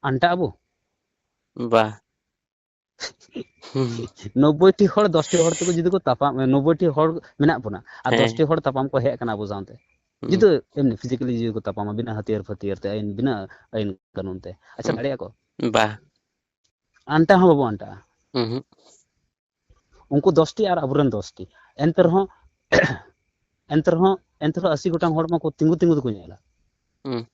ᱟᱱᱴᱟᱜ ᱟᱵᱚ? ᱵᱟ᱾ ᱦᱩᱸ᱾ ᱱᱚᱵᱵᱳᱭ ᱴᱤ ᱦᱚᱲ, ᱫᱚᱥ ᱴᱤ ᱦᱚᱲ ᱛᱮᱠᱚ ᱡᱩᱫᱤ ᱠᱚ ᱛᱟᱯᱟᱢ, ᱱᱚᱵᱵᱳᱭ ᱴᱤ ᱦᱚᱲ ᱢᱮᱱᱟᱜ ᱵᱚᱱᱟ, ᱟᱨ ᱦᱮᱸ᱾ ᱫᱚᱥ ᱴᱤ ᱦᱚᱲ ᱛᱟᱯᱟᱢ ᱠᱚ ᱦᱮᱡ ᱟᱠᱟᱱᱟ ᱟᱵᱚ ᱥᱟᱶᱛᱮ, ᱦᱩᱸ᱾ ᱡᱩᱫᱤ ᱮᱢᱱᱤ physically ᱡᱩᱫᱤ ᱠᱚ ᱛᱟᱯᱟᱢᱟ, ᱵᱤᱱᱟᱹ ᱦᱟᱹᱛᱭᱟᱹᱨ ᱯᱷᱟᱹᱛᱭᱟᱹᱨ ᱛᱮ, ᱟᱹᱭᱤᱱ, ᱵᱤᱱᱟᱹ ᱟᱹᱭᱤᱱ ᱠᱟᱹᱱᱩᱱ ᱛᱮ, ᱟᱪᱪᱷᱟ, ᱦᱩᱸ᱾ ᱫᱟᱲᱮᱭᱟᱜᱼᱟ ᱠᱚ? ᱵᱟ᱾ ᱟᱱᱴᱟ ᱦᱚᱸ ᱵᱟᱵᱚ ᱟᱱᱴᱟᱜᱼᱟ᱾ ᱩᱸᱦᱩᱸᱜ᱾ ᱩᱱᱠᱩ ᱫᱚᱥ ᱴᱤ ᱟᱨ ᱟᱵᱚᱨᱮᱱ ᱫᱚᱥ ᱴᱤ᱾ ᱮᱱᱛᱮ ᱨᱮᱦᱚᱸ, ᱮᱱᱛᱮ ᱨᱮᱦᱚᱸ, ᱮᱱᱛᱮ ᱨᱮᱦᱚᱸ ᱟᱥᱤ ᱜᱚᱴᱟᱝ ᱦᱚᱲ ᱢᱟᱠᱚ ᱛᱤᱸᱜᱩ ᱛᱤᱸᱜᱩ ᱛᱮᱠᱚ ᱧᱮᱞᱟ᱾ ᱦᱩᱸ᱾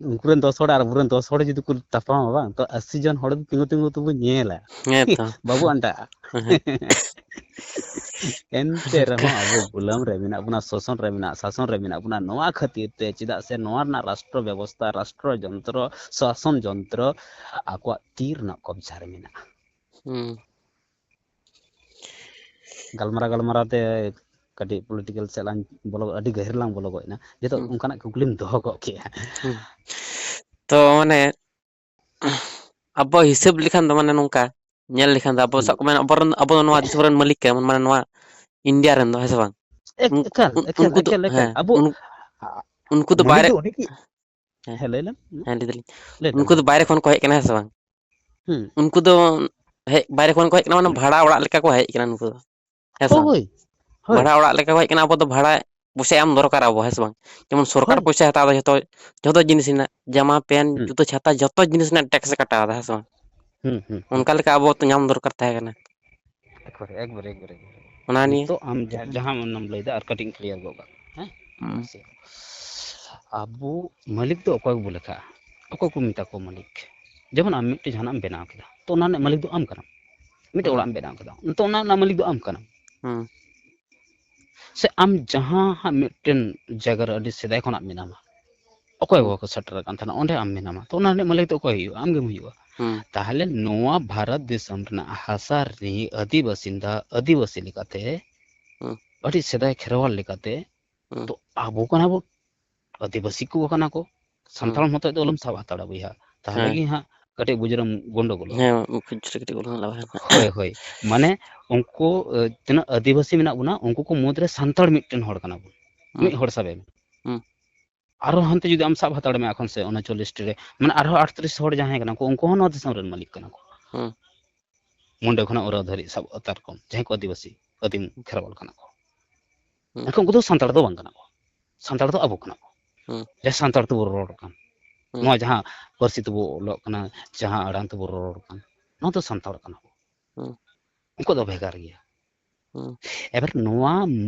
ᱩᱱᱠᱩ ᱨᱮᱱ ᱫᱚᱥ ᱦᱚᱲ ᱟᱨ ᱟᱵᱚᱨᱮᱱ ᱫᱚᱥ ᱦᱚᱲ ᱡᱩᱫᱤ ᱠᱚ ᱛᱟᱯᱟᱢᱟ, ᱵᱟᱝ, ᱛᱚ ᱟᱥᱤ ᱡᱚᱱ ᱦᱚᱲ ᱫᱚ ᱛᱤᱸᱜᱩ ᱛᱤᱸᱜᱩ ᱛᱮᱵᱚ ᱧᱮᱞᱟ᱾ ᱦᱮᱸ ᱛᱚ᱾ ᱵᱟᱵᱚ ᱟᱱᱴᱟᱜᱼᱟ᱾ ᱦᱮᱸ᱾ ᱮᱱᱛᱮ ᱨᱮᱦᱚᱸ ᱟᱵᱚ ᱜᱩᱞᱟᱹᱢ ᱨᱮ ᱢᱮᱱᱟᱜ ᱵᱚᱱᱟ, ᱥᱳᱥᱚᱱ ᱨᱮ ᱢᱮᱱᱟᱜ, ᱥᱟᱥᱚᱱ ᱨᱮ ᱢᱮᱱᱟᱜ ᱵᱚᱱᱟ ᱱᱚᱣᱟ ᱠᱷᱟᱹᱛᱤᱨ ᱛᱮ, ᱪᱮᱫᱟᱜ ᱥᱮ ᱱᱚᱣᱟ ᱨᱮᱱᱟᱜ ᱨᱟᱥᱴᱨᱚ ᱵᱮᱵᱚᱥᱛᱷᱟ, ᱨᱟᱥᱴᱨᱚ ᱡᱚᱱᱛᱨᱚ, ᱥᱟᱥᱚᱱ ᱡᱚᱱᱛᱨᱚ ᱟᱠᱚᱣᱟᱜ ᱛᱤ ᱨᱮᱱᱟᱜ ᱠᱚᱵᱽᱡᱟ ᱨᱮ ᱢᱮᱱᱟᱜᱼᱟ᱾ ᱦᱩᱸ᱾ ᱜᱟᱞᱢᱟᱨᱟᱣ ᱜᱟᱞᱢᱟᱨᱟᱣ ᱛᱮ ᱠᱟᱹᱴᱤᱡ political ᱥᱮᱫ ᱞᱟᱝ ᱵᱚᱞᱚ, ᱟᱹᱰᱤ ᱜᱟᱹᱦᱤᱨ ᱞᱟᱝ ᱵᱚᱞᱚ ᱜᱚᱫ ᱮᱱᱟ᱾ ᱡᱚᱛᱚ ᱦᱩᱸ᱾ ᱚᱱᱠᱟᱱᱟᱜ ᱠᱩᱠᱞᱤᱢ ᱫᱚᱦᱚ ᱜᱚᱫ ᱠᱮᱜᱼᱟ᱾ ᱦᱩᱸ᱾ ᱛᱚ ᱢᱟᱱᱮ ᱟᱵᱚ ᱦᱤᱥᱟᱹᱵ ᱞᱮᱠᱷᱟᱱ ᱫᱚ ᱢᱟᱱᱮ ᱱᱚᱝᱠᱟ ᱧᱮᱞ ᱞᱮᱠᱷᱟᱱ ᱫᱚ ᱟᱵᱚ ᱦᱩᱸ᱾ ᱥᱟᱵ ᱠᱟᱜ ᱢᱮ ᱟᱵᱚ ᱨᱮᱱ, ᱟᱵᱚ ᱫᱚ ᱱᱚᱣᱟ ᱫᱤᱥᱚᱢ ᱨᱮᱱ ᱢᱟᱹᱞᱤᱠ ᱠᱟᱱᱟ ᱵᱚᱱ, ᱢᱟᱱᱮ ᱱᱚᱣᱟ ᱤᱱᱰᱤᱭᱟ ᱨᱮᱱ ᱫᱚ, ᱦᱮᱸ ᱥᱮ ᱵᱟᱝ? ᱮᱠ-, ᱩᱱ-, ᱮᱠᱟᱞ, ᱩᱱ-, ᱮᱠᱟᱞ, ᱩᱱᱠᱩ ᱫᱚ, ᱮᱠᱟᱞ, ᱮᱠᱟᱞ᱾ ᱦᱮᱸ, ᱟᱵᱚ ᱩᱱ-, ᱟ-, ᱩᱱᱠᱩ ᱫᱚ ᱢᱟᱹᱞᱤᱠ ᱵᱟᱭᱨᱮ, ᱫᱚ ᱩᱱᱤ ᱜᱮ᱾ ᱦᱮᱸ᱾ ᱦᱮᱸ, ᱞᱟᱹᱭ ᱞᱮᱢ᱾ ᱦᱮᱸ, ᱞᱟᱹᱭ ᱫᱟᱞᱤᱧ᱾ ᱞᱟᱹᱭ ᱩᱱᱠᱩ ᱛᱟᱞᱟᱝ ᱫᱚ ᱢᱮ᱾ ᱵᱟᱭᱨᱮ ᱠᱷᱚᱱ ᱠᱚ ᱦᱮᱡ ᱠᱟᱱᱟ, ᱦᱮᱸ ᱥᱮ ᱵᱟᱝ? ᱦᱩᱸ᱾ ᱩᱱᱠᱩ ᱫᱚ ᱦᱮᱡ, ᱵᱟᱭᱨᱮ ᱠᱷᱚᱱ ᱠᱚ ᱦᱮᱡ ᱠᱟᱱᱟ, ᱢᱟᱱᱮ ᱵᱷᱟᱲᱟ ᱚᱲᱟᱜ ᱞᱮᱠᱟ ᱠᱚ ᱦᱮᱡ ᱠᱟᱱᱟ ᱱᱩᱠᱩ ᱫᱚ᱾ ᱦᱮᱸ ᱥᱮ ᱵᱟᱝ? ᱦᱳᱭ, ᱦᱳᱭ᱾ ᱵᱷᱟᱲᱟ ᱚᱲᱟᱜ ᱞᱮᱠᱟ ᱠᱚ ᱦᱮᱡ ᱠᱟᱱᱟ, ᱟᱵᱚ ᱫᱚ ᱵᱷᱟᱲᱟ ᱯᱚᱭᱥᱟ ᱮᱢ ᱫᱚᱨᱠᱟᱨ ᱟᱵᱚ, ᱦᱮᱸ ᱥᱮ ᱵᱟᱝ? ᱡᱮᱢᱚᱱ ᱥᱚᱨᱠᱟᱨ ᱦᱳᱭ᱾ ᱯᱚᱭᱥᱟᱭ ᱦᱟᱛᱟᱣ ᱮᱫᱟ ᱡᱷᱚᱛᱚ, ᱡᱷᱚᱛᱚ ᱡᱤᱱᱤᱥ ᱨᱮᱱᱟᱜ, ᱡᱟᱢᱟ, ᱯᱮᱱ, ᱦᱩᱸ᱾ ᱡᱩᱛᱟᱹ, ᱪᱷᱟᱛᱟ, ᱡᱷᱚᱛᱚ ᱡᱤᱱᱤᱥ ᱨᱮᱱᱟᱜ tax ᱮ ᱠᱟᱴᱟᱣ ᱮᱫᱟ, ᱦᱮᱸ ᱥᱮ ᱵᱟᱝ? ᱦᱩᱸ, ᱦᱩᱸ, ᱦᱩᱸ᱾ ᱚᱱᱠᱟ ᱞᱮᱠᱟ ᱟᱵᱚ ᱛᱚ ᱧᱟᱢ ᱫᱚᱨᱠᱟᱨ ᱛᱟᱦᱮᱸ ᱠᱟᱱᱟ᱾ ᱮᱠᱵᱟᱨᱮ, ᱮᱠᱵᱟᱨᱮ, ᱮᱠᱵᱟᱨᱮ, ᱮᱠᱵᱟᱨᱮ᱾ ᱚᱱᱟ ᱱᱤᱭᱮ ᱱᱤᱛᱚᱜ ᱟᱢ ᱡᱟ-, ᱡᱟᱦᱟᱸ ᱚᱱᱟᱢ ᱞᱟᱹᱭᱫᱟ, ᱟᱨ ᱠᱟᱹᱴᱤᱡ ᱤᱧ clear ᱜᱚᱫ ᱠᱟᱜ, ᱦᱮᱸ? ᱦᱩᱸ᱾ ᱢᱟᱥᱮ᱾ ᱟᱵᱚ ᱢᱟᱹᱞᱤᱠ ᱫᱚ ᱚᱠᱚᱭ ᱵᱚ ᱞᱮᱠᱷᱟᱜᱼᱟ? ᱚᱠᱚᱭ ᱠᱚ ᱢᱮᱛᱟ ᱠᱚᱣᱟ ᱢᱟᱹᱞᱤᱠ? ᱡᱮᱢᱚᱱ ᱟᱢ ᱢᱤᱫᱴᱮᱱ ᱡᱟᱦᱟᱱᱟᱜ ᱮᱢ ᱵᱮᱱᱟᱣ ᱠᱮᱫᱟ, ᱛᱚ ᱚᱱᱟ ᱨᱮᱱᱟᱜ ᱢᱟᱹᱞᱤᱠ ᱫᱚ ᱟᱢ ᱠᱟᱱᱟᱢ᱾ ᱢᱤᱫᱴᱮᱱ ᱦᱩᱸ᱾ ᱚᱲᱟᱜ ᱮᱢ ᱵᱮᱱᱟᱣ ᱠᱮᱫᱟ, ᱛᱚ ᱚᱱᱟ ᱨᱮᱱᱟᱜ ᱢᱟᱹᱞᱤᱠ ᱫᱚ ᱟᱢ ᱠᱟᱱᱟᱢ᱾ ᱦᱩᱸ᱾ ᱥᱮ ᱟᱢ ᱡᱟᱦᱟᱸ ᱦᱟᱸᱜ ᱢᱤᱫᱴᱮᱱ ᱡᱟᱭᱜᱟ ᱨᱮ ᱟᱹᱰᱤ ᱥᱮᱫᱟᱭ ᱠᱷᱚᱱᱟᱜ ᱢᱮᱱᱟᱢᱟ, ᱚᱠᱚᱭ ᱦᱩᱸ᱾ ᱠᱚ ᱥᱮᱴᱮᱨ ᱟᱠᱟᱱ ᱛᱟᱦᱮᱱᱟ? ᱚᱸᱰᱮ ᱟᱢ ᱢᱮᱱᱟᱢᱟ᱾ ᱛᱚ, ᱚᱱᱟ ᱨᱤᱱᱤᱡ ᱢᱟᱹᱞᱤᱠ ᱫᱚ ᱚᱠᱚᱭ ᱦᱩᱭᱩᱜᱼᱟ? ᱟᱢ ᱜᱮᱢ ᱦᱩᱭᱩᱜᱼᱟ᱾ ᱦᱩᱸ᱾ ᱛᱟᱦᱚᱞᱮ ᱱᱚᱣᱟ ᱵᱷᱟᱨᱚᱛ ᱫᱤᱥᱚᱢ ᱨᱮᱱᱟᱜ ᱦᱟᱥᱟ ᱨᱤᱱᱤᱡ ᱟᱹᱫᱤᱵᱟᱹᱥᱤᱱ ᱫᱟ-, ᱟᱹᱫᱤᱵᱟᱹᱥᱤ ᱞᱮᱠᱟᱛᱮ ᱦᱩᱸ᱾ ᱟᱹᱰᱤ ᱥᱮᱫᱟᱭ ᱠᱷᱮᱨᱣᱟᱞ ᱞᱮᱠᱟᱛᱮ ᱦᱩᱸ᱾ ᱛᱚ ᱟᱵᱚ ᱠᱟᱱᱟ ᱵᱚᱱ, ᱟᱹᱫᱤᱵᱟᱹᱥᱤ ᱠᱚ ᱠᱟᱱᱟ ᱠᱚ, ᱥᱟᱱᱛᱟᱲ ᱦᱩᱸ᱾ ᱢᱚᱛᱚᱡ ᱫᱚ ᱟᱞᱚᱢ ᱥᱟᱵ ᱦᱟᱛᱟᱲᱟ ᱵᱚᱭᱦᱟ, ᱛᱟᱦᱚᱞᱮ ᱦᱮᱸ᱾ ᱜᱮ ᱦᱟᱸᱜ ᱠᱟᱹᱴᱤᱡ ᱵᱩᱡᱽ ᱨᱮᱢ ᱜᱚᱱᱰᱚᱜᱳᱞᱚᱜᱼᱟ᱾ ᱦᱮᱸ, ᱠᱷᱩᱪᱨᱟᱹ ᱠᱟᱹᱴᱤᱡ ᱵᱚᱱ ᱞᱟᱵᱟ ᱦᱮᱸ᱾ ᱦᱳᱭ, ᱦᱳᱭ᱾ ᱢᱟᱱᱮ ᱩᱱᱠᱩ, ᱮ, ᱛᱤᱱᱟᱹᱜ ᱟᱹᱫᱤᱵᱟᱹᱥᱤ ᱢᱮᱱᱟᱜ ᱵᱚᱱᱟ, ᱩᱱᱠᱩ ᱠᱚ ᱢᱩᱫᱽᱨᱮ ᱥᱟᱱᱛᱟᱲ ᱢᱤᱫᱴᱮᱱ ᱦᱚᱲ ᱠᱟᱱᱟ ᱵᱚᱱ᱾ ᱦᱩᱸ᱾ ᱢᱤᱫ ᱦᱚᱲ ᱥᱟᱵᱮ ᱢᱮ᱾ ᱦᱩᱸ᱾ ᱟᱨᱦᱚᱸ ᱦᱟᱱᱛᱮ ᱡᱩᱫᱤ ᱟᱢ ᱥᱟᱵ ᱦᱟᱛᱟᱲ ᱢᱮ ᱮᱠᱷᱚᱱ ᱥᱮ ᱚᱱᱟ ᱪᱚᱞᱞᱤᱥ ᱴᱤ ᱨᱮ, ᱢᱟᱱᱮ ᱟᱨᱦᱚᱸ ᱟᱴᱛᱨᱤᱥ ᱦᱚᱲ ᱡᱟᱦᱟᱸᱭ ᱠᱟᱱᱟ ᱠᱚ, ᱩᱱᱠᱩ ᱦᱚᱸ ᱱᱚᱣᱟ ᱫᱤᱥᱚᱢ ᱨᱮᱱ ᱢᱟᱹᱞᱤᱠ ᱠᱟᱱᱟ ᱠᱚ᱾ ᱦᱩᱸ᱾ ᱢᱩᱱᱰᱟᱹ ᱠᱷᱚᱱᱟᱜ ᱳᱨᱟᱣ ᱫᱷᱟᱹᱨᱤᱡ ᱥᱟᱵ ᱦᱟᱛᱟᱲ ᱠᱚᱢ, ᱡᱟᱦᱟᱸᱭ ᱠᱚ ᱟᱹᱫᱤᱵᱟᱹᱥᱤ, ᱟᱹᱫᱤᱢ ᱠᱷᱮᱨᱣᱟᱞ ᱠᱟᱱᱟ ᱠᱚ᱾ ᱦᱩᱸ᱾ ᱮᱱᱠᱷᱟᱱ ᱩᱱᱠᱩ ᱫᱚ ᱥᱟᱱᱛᱟᱲ ᱫᱚ ᱵᱟᱝ ᱠᱟᱱᱟ ᱠᱚ᱾ ᱥᱟᱱᱛᱟᱲ ᱫᱚ ᱟᱵᱚ ᱠᱟᱱᱟ ᱵᱚ᱾ ᱦᱩᱸ᱾ ᱡᱟᱦᱟᱸ ᱥᱟᱱᱛᱟᱲ ᱛᱮᱵᱚ ᱨᱚᱲ ᱠᱟᱱ, ᱦᱩᱸ᱾ ᱱᱚᱣᱟ ᱡᱟᱦᱟᱸ ᱯᱟᱹᱨᱥᱤ ᱛᱮᱵᱚ ᱚᱞᱚᱜ ᱠᱟᱱᱟ, ᱡᱟᱦᱟᱸ ᱟᱲᱟᱝ ᱛᱮᱵᱚ ᱨᱚᱲ ᱠᱟᱱ, ᱱᱚᱣᱟ ᱫᱚ ᱥᱟᱱᱛᱟᱲ ᱠᱟᱱᱟ ᱵᱚ᱾ ᱦᱩᱸ᱾ ᱩᱱᱠᱩ ᱫᱚ ᱵᱷᱮᱜᱟᱨ ᱜᱮᱭᱟ᱾ ᱦᱩᱸ᱾ ᱮᱵᱟᱨ ᱱᱚᱣᱟ,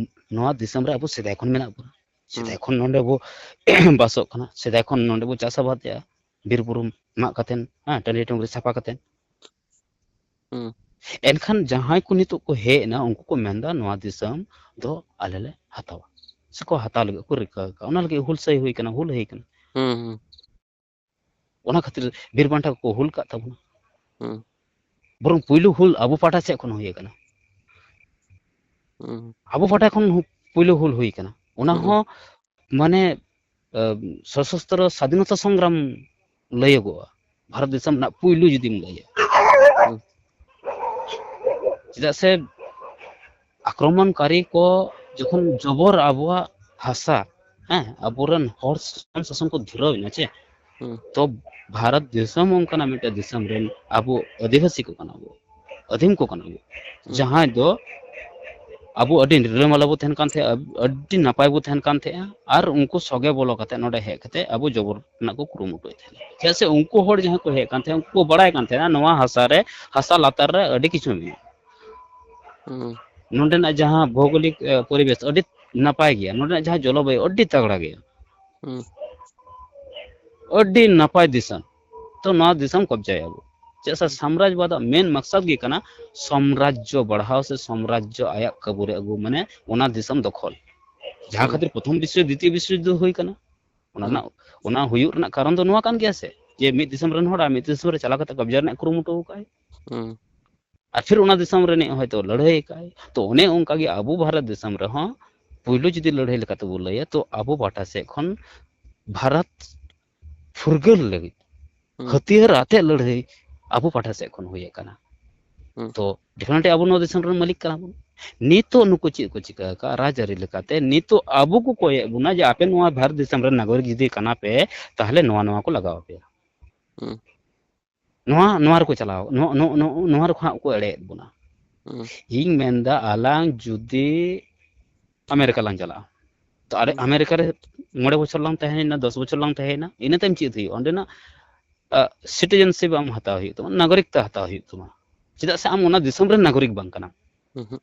ᱱᱚᱣᱟ ᱫᱤᱥᱚᱢ ᱨᱮ ᱟᱵᱚ ᱥᱮᱫᱟᱭ ᱠᱷᱚᱱ ᱢᱮᱱᱟᱜ ᱵᱚᱱᱟ᱾ ᱦᱩᱸ᱾ ᱥᱮᱫᱟᱭ ᱠᱷᱚᱱ ᱱᱚᱰᱮ ᱵᱚ ᱵᱟᱥᱚᱜ ᱠᱟᱱᱟ, ᱥᱮᱫᱟᱭ ᱠᱷᱚᱱ ᱱᱚᱰᱮ ᱵᱚ ᱪᱟᱥ ᱟᱵᱟᱫᱮᱜᱼᱟ, ᱵᱤᱨ ᱵᱩᱨᱩ ᱢᱟᱜ ᱠᱟᱛᱮᱱ, ᱦᱮᱸ, ᱴᱟᱺᱰᱤ ᱴᱩᱝᱨᱤ ᱥᱟᱯᱷᱟ ᱠᱟᱛᱮᱱ᱾ ᱦᱩᱸ᱾ ᱮᱱᱠᱷᱟᱱ ᱡᱟᱦᱟᱸᱭ ᱠᱚ ᱱᱤᱛᱚᱜ ᱠᱚ ᱦᱮᱡ ᱮᱱᱟ, ᱩᱱᱠᱩ ᱠᱚ ᱢᱮᱱᱫᱟ ᱱᱚᱣᱟ ᱫᱤᱥᱚᱢ ᱫᱚ ᱟᱞᱮ ᱞᱮ ᱦᱟᱛᱟᱣᱟ, ᱥᱮᱠᱚ ᱦᱟᱛᱟᱣ ᱞᱟᱹᱜᱤᱫ ᱠᱚ ᱨᱤᱠᱟᱹ ᱟᱠᱟᱫᱼᱟ᱾ ᱚᱱᱟ ᱞᱟᱹᱜᱤᱫ ᱦᱩᱞ ᱥᱟᱹᱭ ᱦᱩᱭ ᱠᱟᱱᱟ, ᱦᱩᱞ ᱦᱩᱭ ᱠᱟᱱᱟ᱾ ᱦᱩᱸ, ᱦᱩᱸ᱾ ᱚᱱᱟ ᱠᱷᱟᱹᱛᱤᱨ ᱵᱤᱨ ᱵᱟᱱᱴᱟ ᱠᱚᱠᱚ ᱦᱩᱞ ᱠᱟᱜ ᱛᱟᱵᱚᱱᱟ᱾ ᱦᱩᱸ᱾ ᱵᱚᱨᱚᱝ ᱯᱩᱭᱞᱩ ᱦᱩᱞ ᱟᱵᱚ ᱯᱟᱦᱴᱟ ᱥᱮᱫ ᱠᱷᱚᱱ ᱦᱩᱭ ᱟᱠᱟᱱᱟ᱾ ᱦᱩᱸ᱾ ᱟᱵᱚ ᱯᱟᱦᱴᱟ ᱠᱷᱚᱱ ᱦᱩ-, ᱯᱩᱭᱞᱩ ᱦᱩᱞ ᱦᱩᱭ ᱟᱠᱟᱱᱟ᱾ ᱚᱱᱟ ᱦᱩᱸ᱾ ᱦᱚᱸ ᱢᱟᱱᱮ, ᱟᱹ, ᱥᱚᱥᱚᱥᱛᱨᱚ ᱥᱟᱫᱷᱤᱱᱚᱛᱟ ᱥᱚᱝᱜᱨᱟᱢ ᱞᱟᱹᱭᱚᱜᱚᱜᱼᱟ, ᱵᱷᱟᱨᱚᱛ ᱫᱤᱥᱚᱢ ᱨᱮᱱᱟᱜ ᱯᱩᱭᱞᱩ ᱡᱩᱫᱤᱢ ᱞᱟᱹᱭᱟ᱾ ᱦᱩᱸ᱾ ᱪᱮᱫᱟᱜ ᱥᱮ ᱟᱠᱨᱚᱢᱚᱱᱠᱟᱨᱤ ᱠᱚ ᱡᱚᱠᱷᱚᱱ ᱡᱚᱵᱚᱨ ᱟᱵᱚᱣᱟᱜ ᱦᱟᱥᱟ, ᱦᱮᱸ, ᱟᱵᱚᱨᱮᱱ ᱦᱚᱲ ᱥᱟᱥᱚᱱ ᱥᱟᱥᱚᱱ ᱠᱚ ᱫᱷᱩᱨᱟᱹᱣ ᱮᱱᱟ ᱪᱮ, ᱦᱩᱸ᱾ ᱛᱚ ᱵᱷᱟᱨᱚᱛ ᱫᱤᱥᱚᱢ ᱚᱱᱠᱟᱱᱟᱜ ᱢᱤᱫᱴᱮᱱ ᱫᱤᱥᱚᱢ ᱨᱮᱱ ᱟᱵᱚ ᱟᱹᱫᱤᱵᱟᱹᱥᱤ ᱠᱚ ᱠᱟᱱᱟ ᱵᱚ, ᱟᱹᱫᱤᱢ ᱠᱚ ᱠᱟᱱᱟ ᱵᱚ, ᱦᱩᱸ᱾ ᱡᱟᱦᱟᱸᱭ ᱫᱚ ᱟᱵᱚ ᱟᱹᱰᱤ ᱨᱤᱞᱟᱹᱢᱟᱞᱟ ᱵᱚ ᱛᱟᱦᱮᱱ ᱠᱟᱱ ᱛᱟᱦᱮᱸᱜᱼᱟ, ᱟᱹᱰᱤ ᱱᱟᱯᱟᱭ ᱵᱚ ᱛᱟᱦᱮᱱ ᱠᱟᱱ ᱛᱟᱦᱮᱸᱜᱼᱟ, ᱟᱨ ᱩᱱᱠᱩ ᱥᱚᱜᱮ ᱵᱚᱞᱚ ᱠᱟᱛᱮ ᱱᱚᱰᱮ ᱦᱮᱡ ᱠᱟᱛᱮ ᱟᱵᱚ ᱡᱚᱵᱚᱨ ᱨᱮᱱᱟᱜ ᱠᱚ ᱠᱩᱨᱩᱢᱩᱴᱩᱭᱮᱫ ᱛᱟᱦᱮᱱᱟ᱾ ᱪᱮᱫᱟᱜ ᱥᱮ ᱩᱱᱠᱩ ᱦᱚᱲ ᱡᱟᱦᱟᱸ ᱠᱚ ᱦᱮᱡ ᱠᱟᱱ ᱛᱟᱦᱮᱸᱫ, ᱩᱱᱠᱩ ᱠᱚ ᱵᱟᱲᱟᱭ ᱠᱟᱱ ᱛᱟᱦᱮᱸᱱᱟ ᱱᱚᱣᱟ ᱦᱟᱥᱟ ᱨᱮ, ᱦᱟᱥᱟ ᱞᱟᱛᱟᱨ ᱨᱮ ᱟᱹᱰᱤ ᱠᱤᱪᱷᱩ ᱢᱮᱱᱟᱜᱼᱟ᱾ ᱦᱩᱸ᱾ ᱱᱚᱸᱰᱮᱱᱟᱜ ᱡᱟᱦᱟᱸ ᱵᱷᱳᱜᱳᱞᱤᱠ, ᱮ, ᱯᱚᱨᱤᱵᱮᱥ ᱟᱹᱰᱤ ᱱᱟᱯᱟᱭ ᱜᱮᱭᱟ, ᱱᱚᱸᱰᱮᱱᱟᱜ ᱡᱟᱦᱟᱸ ᱡᱚᱞᱚᱵᱟᱭᱩ ᱟᱹᱰᱤ ᱛᱟᱜᱲᱟ ᱜᱮᱭᱟ᱾ ᱦᱩᱸ᱾ ᱟᱹᱰᱤ ᱱᱟᱯᱟᱭ ᱫᱤᱥᱚᱢ᱾ ᱛᱚ ᱱᱚᱣᱟ ᱫᱤᱥᱚᱢ ᱠᱚᱵᱡᱟᱭᱟᱵᱚ᱾ ᱪᱮᱫᱟᱜ ᱥᱮ ᱦᱩᱸ᱾ ᱥᱟᱢᱨᱟᱡᱽᱵᱟᱫᱟᱜ ᱢᱮᱱ ᱢᱟᱠᱥᱟᱫ ᱜᱮ ᱠᱟᱱᱟ ᱥᱟᱢᱨᱟᱡᱽᱡᱚ ᱵᱟᱲᱦᱟᱣ ᱥᱮ ᱥᱟᱢᱨᱟᱡᱽᱡᱚ ᱟᱭᱟᱜ ᱠᱟᱹᱵᱩ ᱨᱮ ᱟᱹᱜᱩ, ᱢᱟᱱᱮ ᱚᱱᱟ ᱫᱤᱥᱚᱢ ᱫᱚᱠᱷᱚᱞ᱾ ᱡᱟᱦᱟᱸ ᱦᱩᱸ᱾ ᱠᱷᱟᱹᱛᱤᱨ ᱯᱨᱚᱛᱷᱚᱢ ᱵᱤᱥᱥᱚ, ᱫᱤᱛᱤᱭᱚ ᱵᱤᱥᱥᱚ ᱡᱩᱫᱽᱫᱷᱚ ᱦᱩᱭ ᱠᱟᱱᱟ᱾ ᱚᱱᱟ ᱦᱩᱸ᱾ ᱨᱮᱱᱟᱜ, ᱚᱱᱟ ᱦᱩᱭᱩᱜ ᱨᱮᱱᱟᱜ ᱠᱟᱨᱚᱱ ᱫᱚ ᱱᱚᱣᱟ ᱠᱟᱱ ᱜᱮᱭᱟ ᱥᱮ, ᱡᱮ ᱢᱤᱫ ᱫᱤᱥᱚᱢ ᱨᱮᱱ ᱦᱚᱲ ᱟᱨ ᱢᱤᱫ ᱫᱤᱥᱚᱢ ᱨᱮ ᱪᱟᱞᱟᱣ ᱠᱟᱛᱮ ᱠᱚᱵᱡᱟ ᱨᱮᱱᱟᱜ ᱠᱩᱨᱩᱢᱩᱴᱩ ᱟᱠᱟᱫᱟᱭ᱾ ᱦᱩᱸ᱾ ᱟᱨ ᱯᱷᱤᱨ ᱚᱱᱟ ᱫᱤᱥᱚᱢ ᱨᱤᱱᱤᱡ ᱦᱚᱭᱛᱳ ᱞᱟᱹᱲᱦᱟᱹᱭ ᱟᱠᱟᱫᱟᱭ᱾ ᱛᱚ ᱚᱱᱮ ᱚᱱᱠᱟ ᱜᱮ ᱟᱵᱚ ᱵᱷᱟᱨᱚᱛ ᱫᱤᱥᱚᱢ ᱨᱮᱦᱚᱸ ᱯᱩᱭᱞᱩ ᱡᱩᱫᱤ ᱞᱟᱹᱲᱦᱟᱹᱭ ᱞᱮᱠᱟᱛᱮ ᱵᱚ ᱞᱟᱹᱭᱟ, ᱛᱚ ᱟᱵᱚ ᱯᱟᱦᱴᱟ ᱥᱮᱫ ᱠᱷᱚᱱ ᱵᱷᱟᱨᱚᱛ ᱯᱷᱩᱨᱜᱟᱹᱞ ᱞᱟᱹᱜᱤᱫ ᱦᱩᱸ᱾ ᱦᱟᱹᱛᱭᱟᱹᱨ ᱟᱛᱮ ᱞᱟᱹᱲᱦᱟᱹᱭ ᱟᱵᱚ ᱯᱟᱦᱴᱟ ᱥᱮᱫ ᱠᱷᱚᱱ ᱦᱩᱭ ᱟᱠᱟᱱᱟ᱾ ᱦᱩᱸ᱾ ᱛᱚ definitely ᱟᱵᱚ ᱱᱚᱣᱟ ᱫᱤᱥᱚᱢ ᱨᱮᱱ ᱢᱟᱹᱞᱤᱠ ᱠᱟᱱᱟ ᱵᱚᱱ᱾ ᱱᱤᱛᱚᱜ ᱱᱩᱠᱩ ᱪᱮᱫ ᱠᱚ ᱪᱤᱠᱟᱹ ᱟᱠᱟᱫᱼᱟ? ᱨᱟᱡᱽᱟᱹᱨᱤ ᱞᱮᱠᱟᱛᱮ ᱱᱤᱛᱚᱜ ᱟᱵᱚ ᱠᱚ ᱠᱚᱭᱮᱫ ᱵᱚᱱᱟ ᱡᱮ ᱟᱯᱮ ᱱᱚᱣᱟ ᱵᱷᱟᱨᱚᱛ ᱫᱤᱥᱚᱢ ᱨᱮᱱ ᱱᱟᱜᱚᱨᱤᱠ ᱡᱩᱫᱤ ᱠᱟᱱᱟ ᱯᱮ, ᱛᱟᱦᱚᱞᱮ ᱱᱚᱣᱟ, ᱱᱚᱣᱟ ᱠᱚ ᱞᱟᱜᱟᱣ ᱟᱯᱮᱭᱟ᱾ ᱦᱩᱸ᱾ ᱱᱚᱣᱟ, ᱱᱚᱣᱟ ᱨᱮᱠᱚ ᱪᱟᱞᱟᱣ, ᱱᱚᱣᱟ, ᱱᱚᱣᱟ, ᱱᱚᱣᱟ, ᱱᱚᱣᱟ ᱨᱮᱠᱚ ᱦᱟᱸᱜ ᱠᱚ ᱮᱲᱮᱭᱮᱫ ᱵᱚᱱᱟ᱾ ᱦᱩᱸ᱾ ᱤᱧ ᱢᱮᱱᱫᱟ, ᱟᱞᱟᱝ ᱡᱩᱫᱤ ᱟᱢᱮᱨᱤᱠᱟ ᱞᱟᱝ ᱪᱟᱞᱟᱜᱼᱟ, ᱛᱚ ᱟᱨ ᱦᱩᱸ᱾ ᱟᱢᱮᱨᱤᱠᱟ ᱨᱮ ᱢᱚᱬᱮ ᱵᱚᱪᱷᱚᱨ ᱞᱟᱝ ᱛᱟᱦᱮᱸᱭᱮᱱᱟ, ᱫᱚᱥ ᱵᱚᱪᱷᱚᱨ ᱞᱟᱝ ᱛᱟᱦᱮᱸᱭᱮᱱᱟ, ᱤᱱᱟᱹ ᱛᱟᱭᱚᱢ ᱪᱮᱫ ᱦᱩᱭᱩᱜᱼᱟ? ᱚᱸᱰᱮᱱᱟᱜ, ᱟ, citizenship ᱟᱢ ᱦᱟᱛᱟᱣ ᱦᱩᱭᱩᱜ ᱛᱟᱢᱟ, ᱱᱟᱜᱚᱨᱤᱠᱛᱟ ᱦᱟᱛᱟᱣ ᱦᱩᱭᱩᱜ ᱛᱟᱢᱟ᱾ ᱪᱮᱫᱟᱜ ᱥᱮ ᱟᱢ ᱚᱱᱟ ᱫᱤᱥᱚᱢ ᱨᱮᱱ ᱱᱟᱜᱚᱨᱤᱠ ᱵᱟᱝ ᱠᱟᱱᱟᱢ᱾ ᱦᱩᱸ ᱦᱩᱸ᱾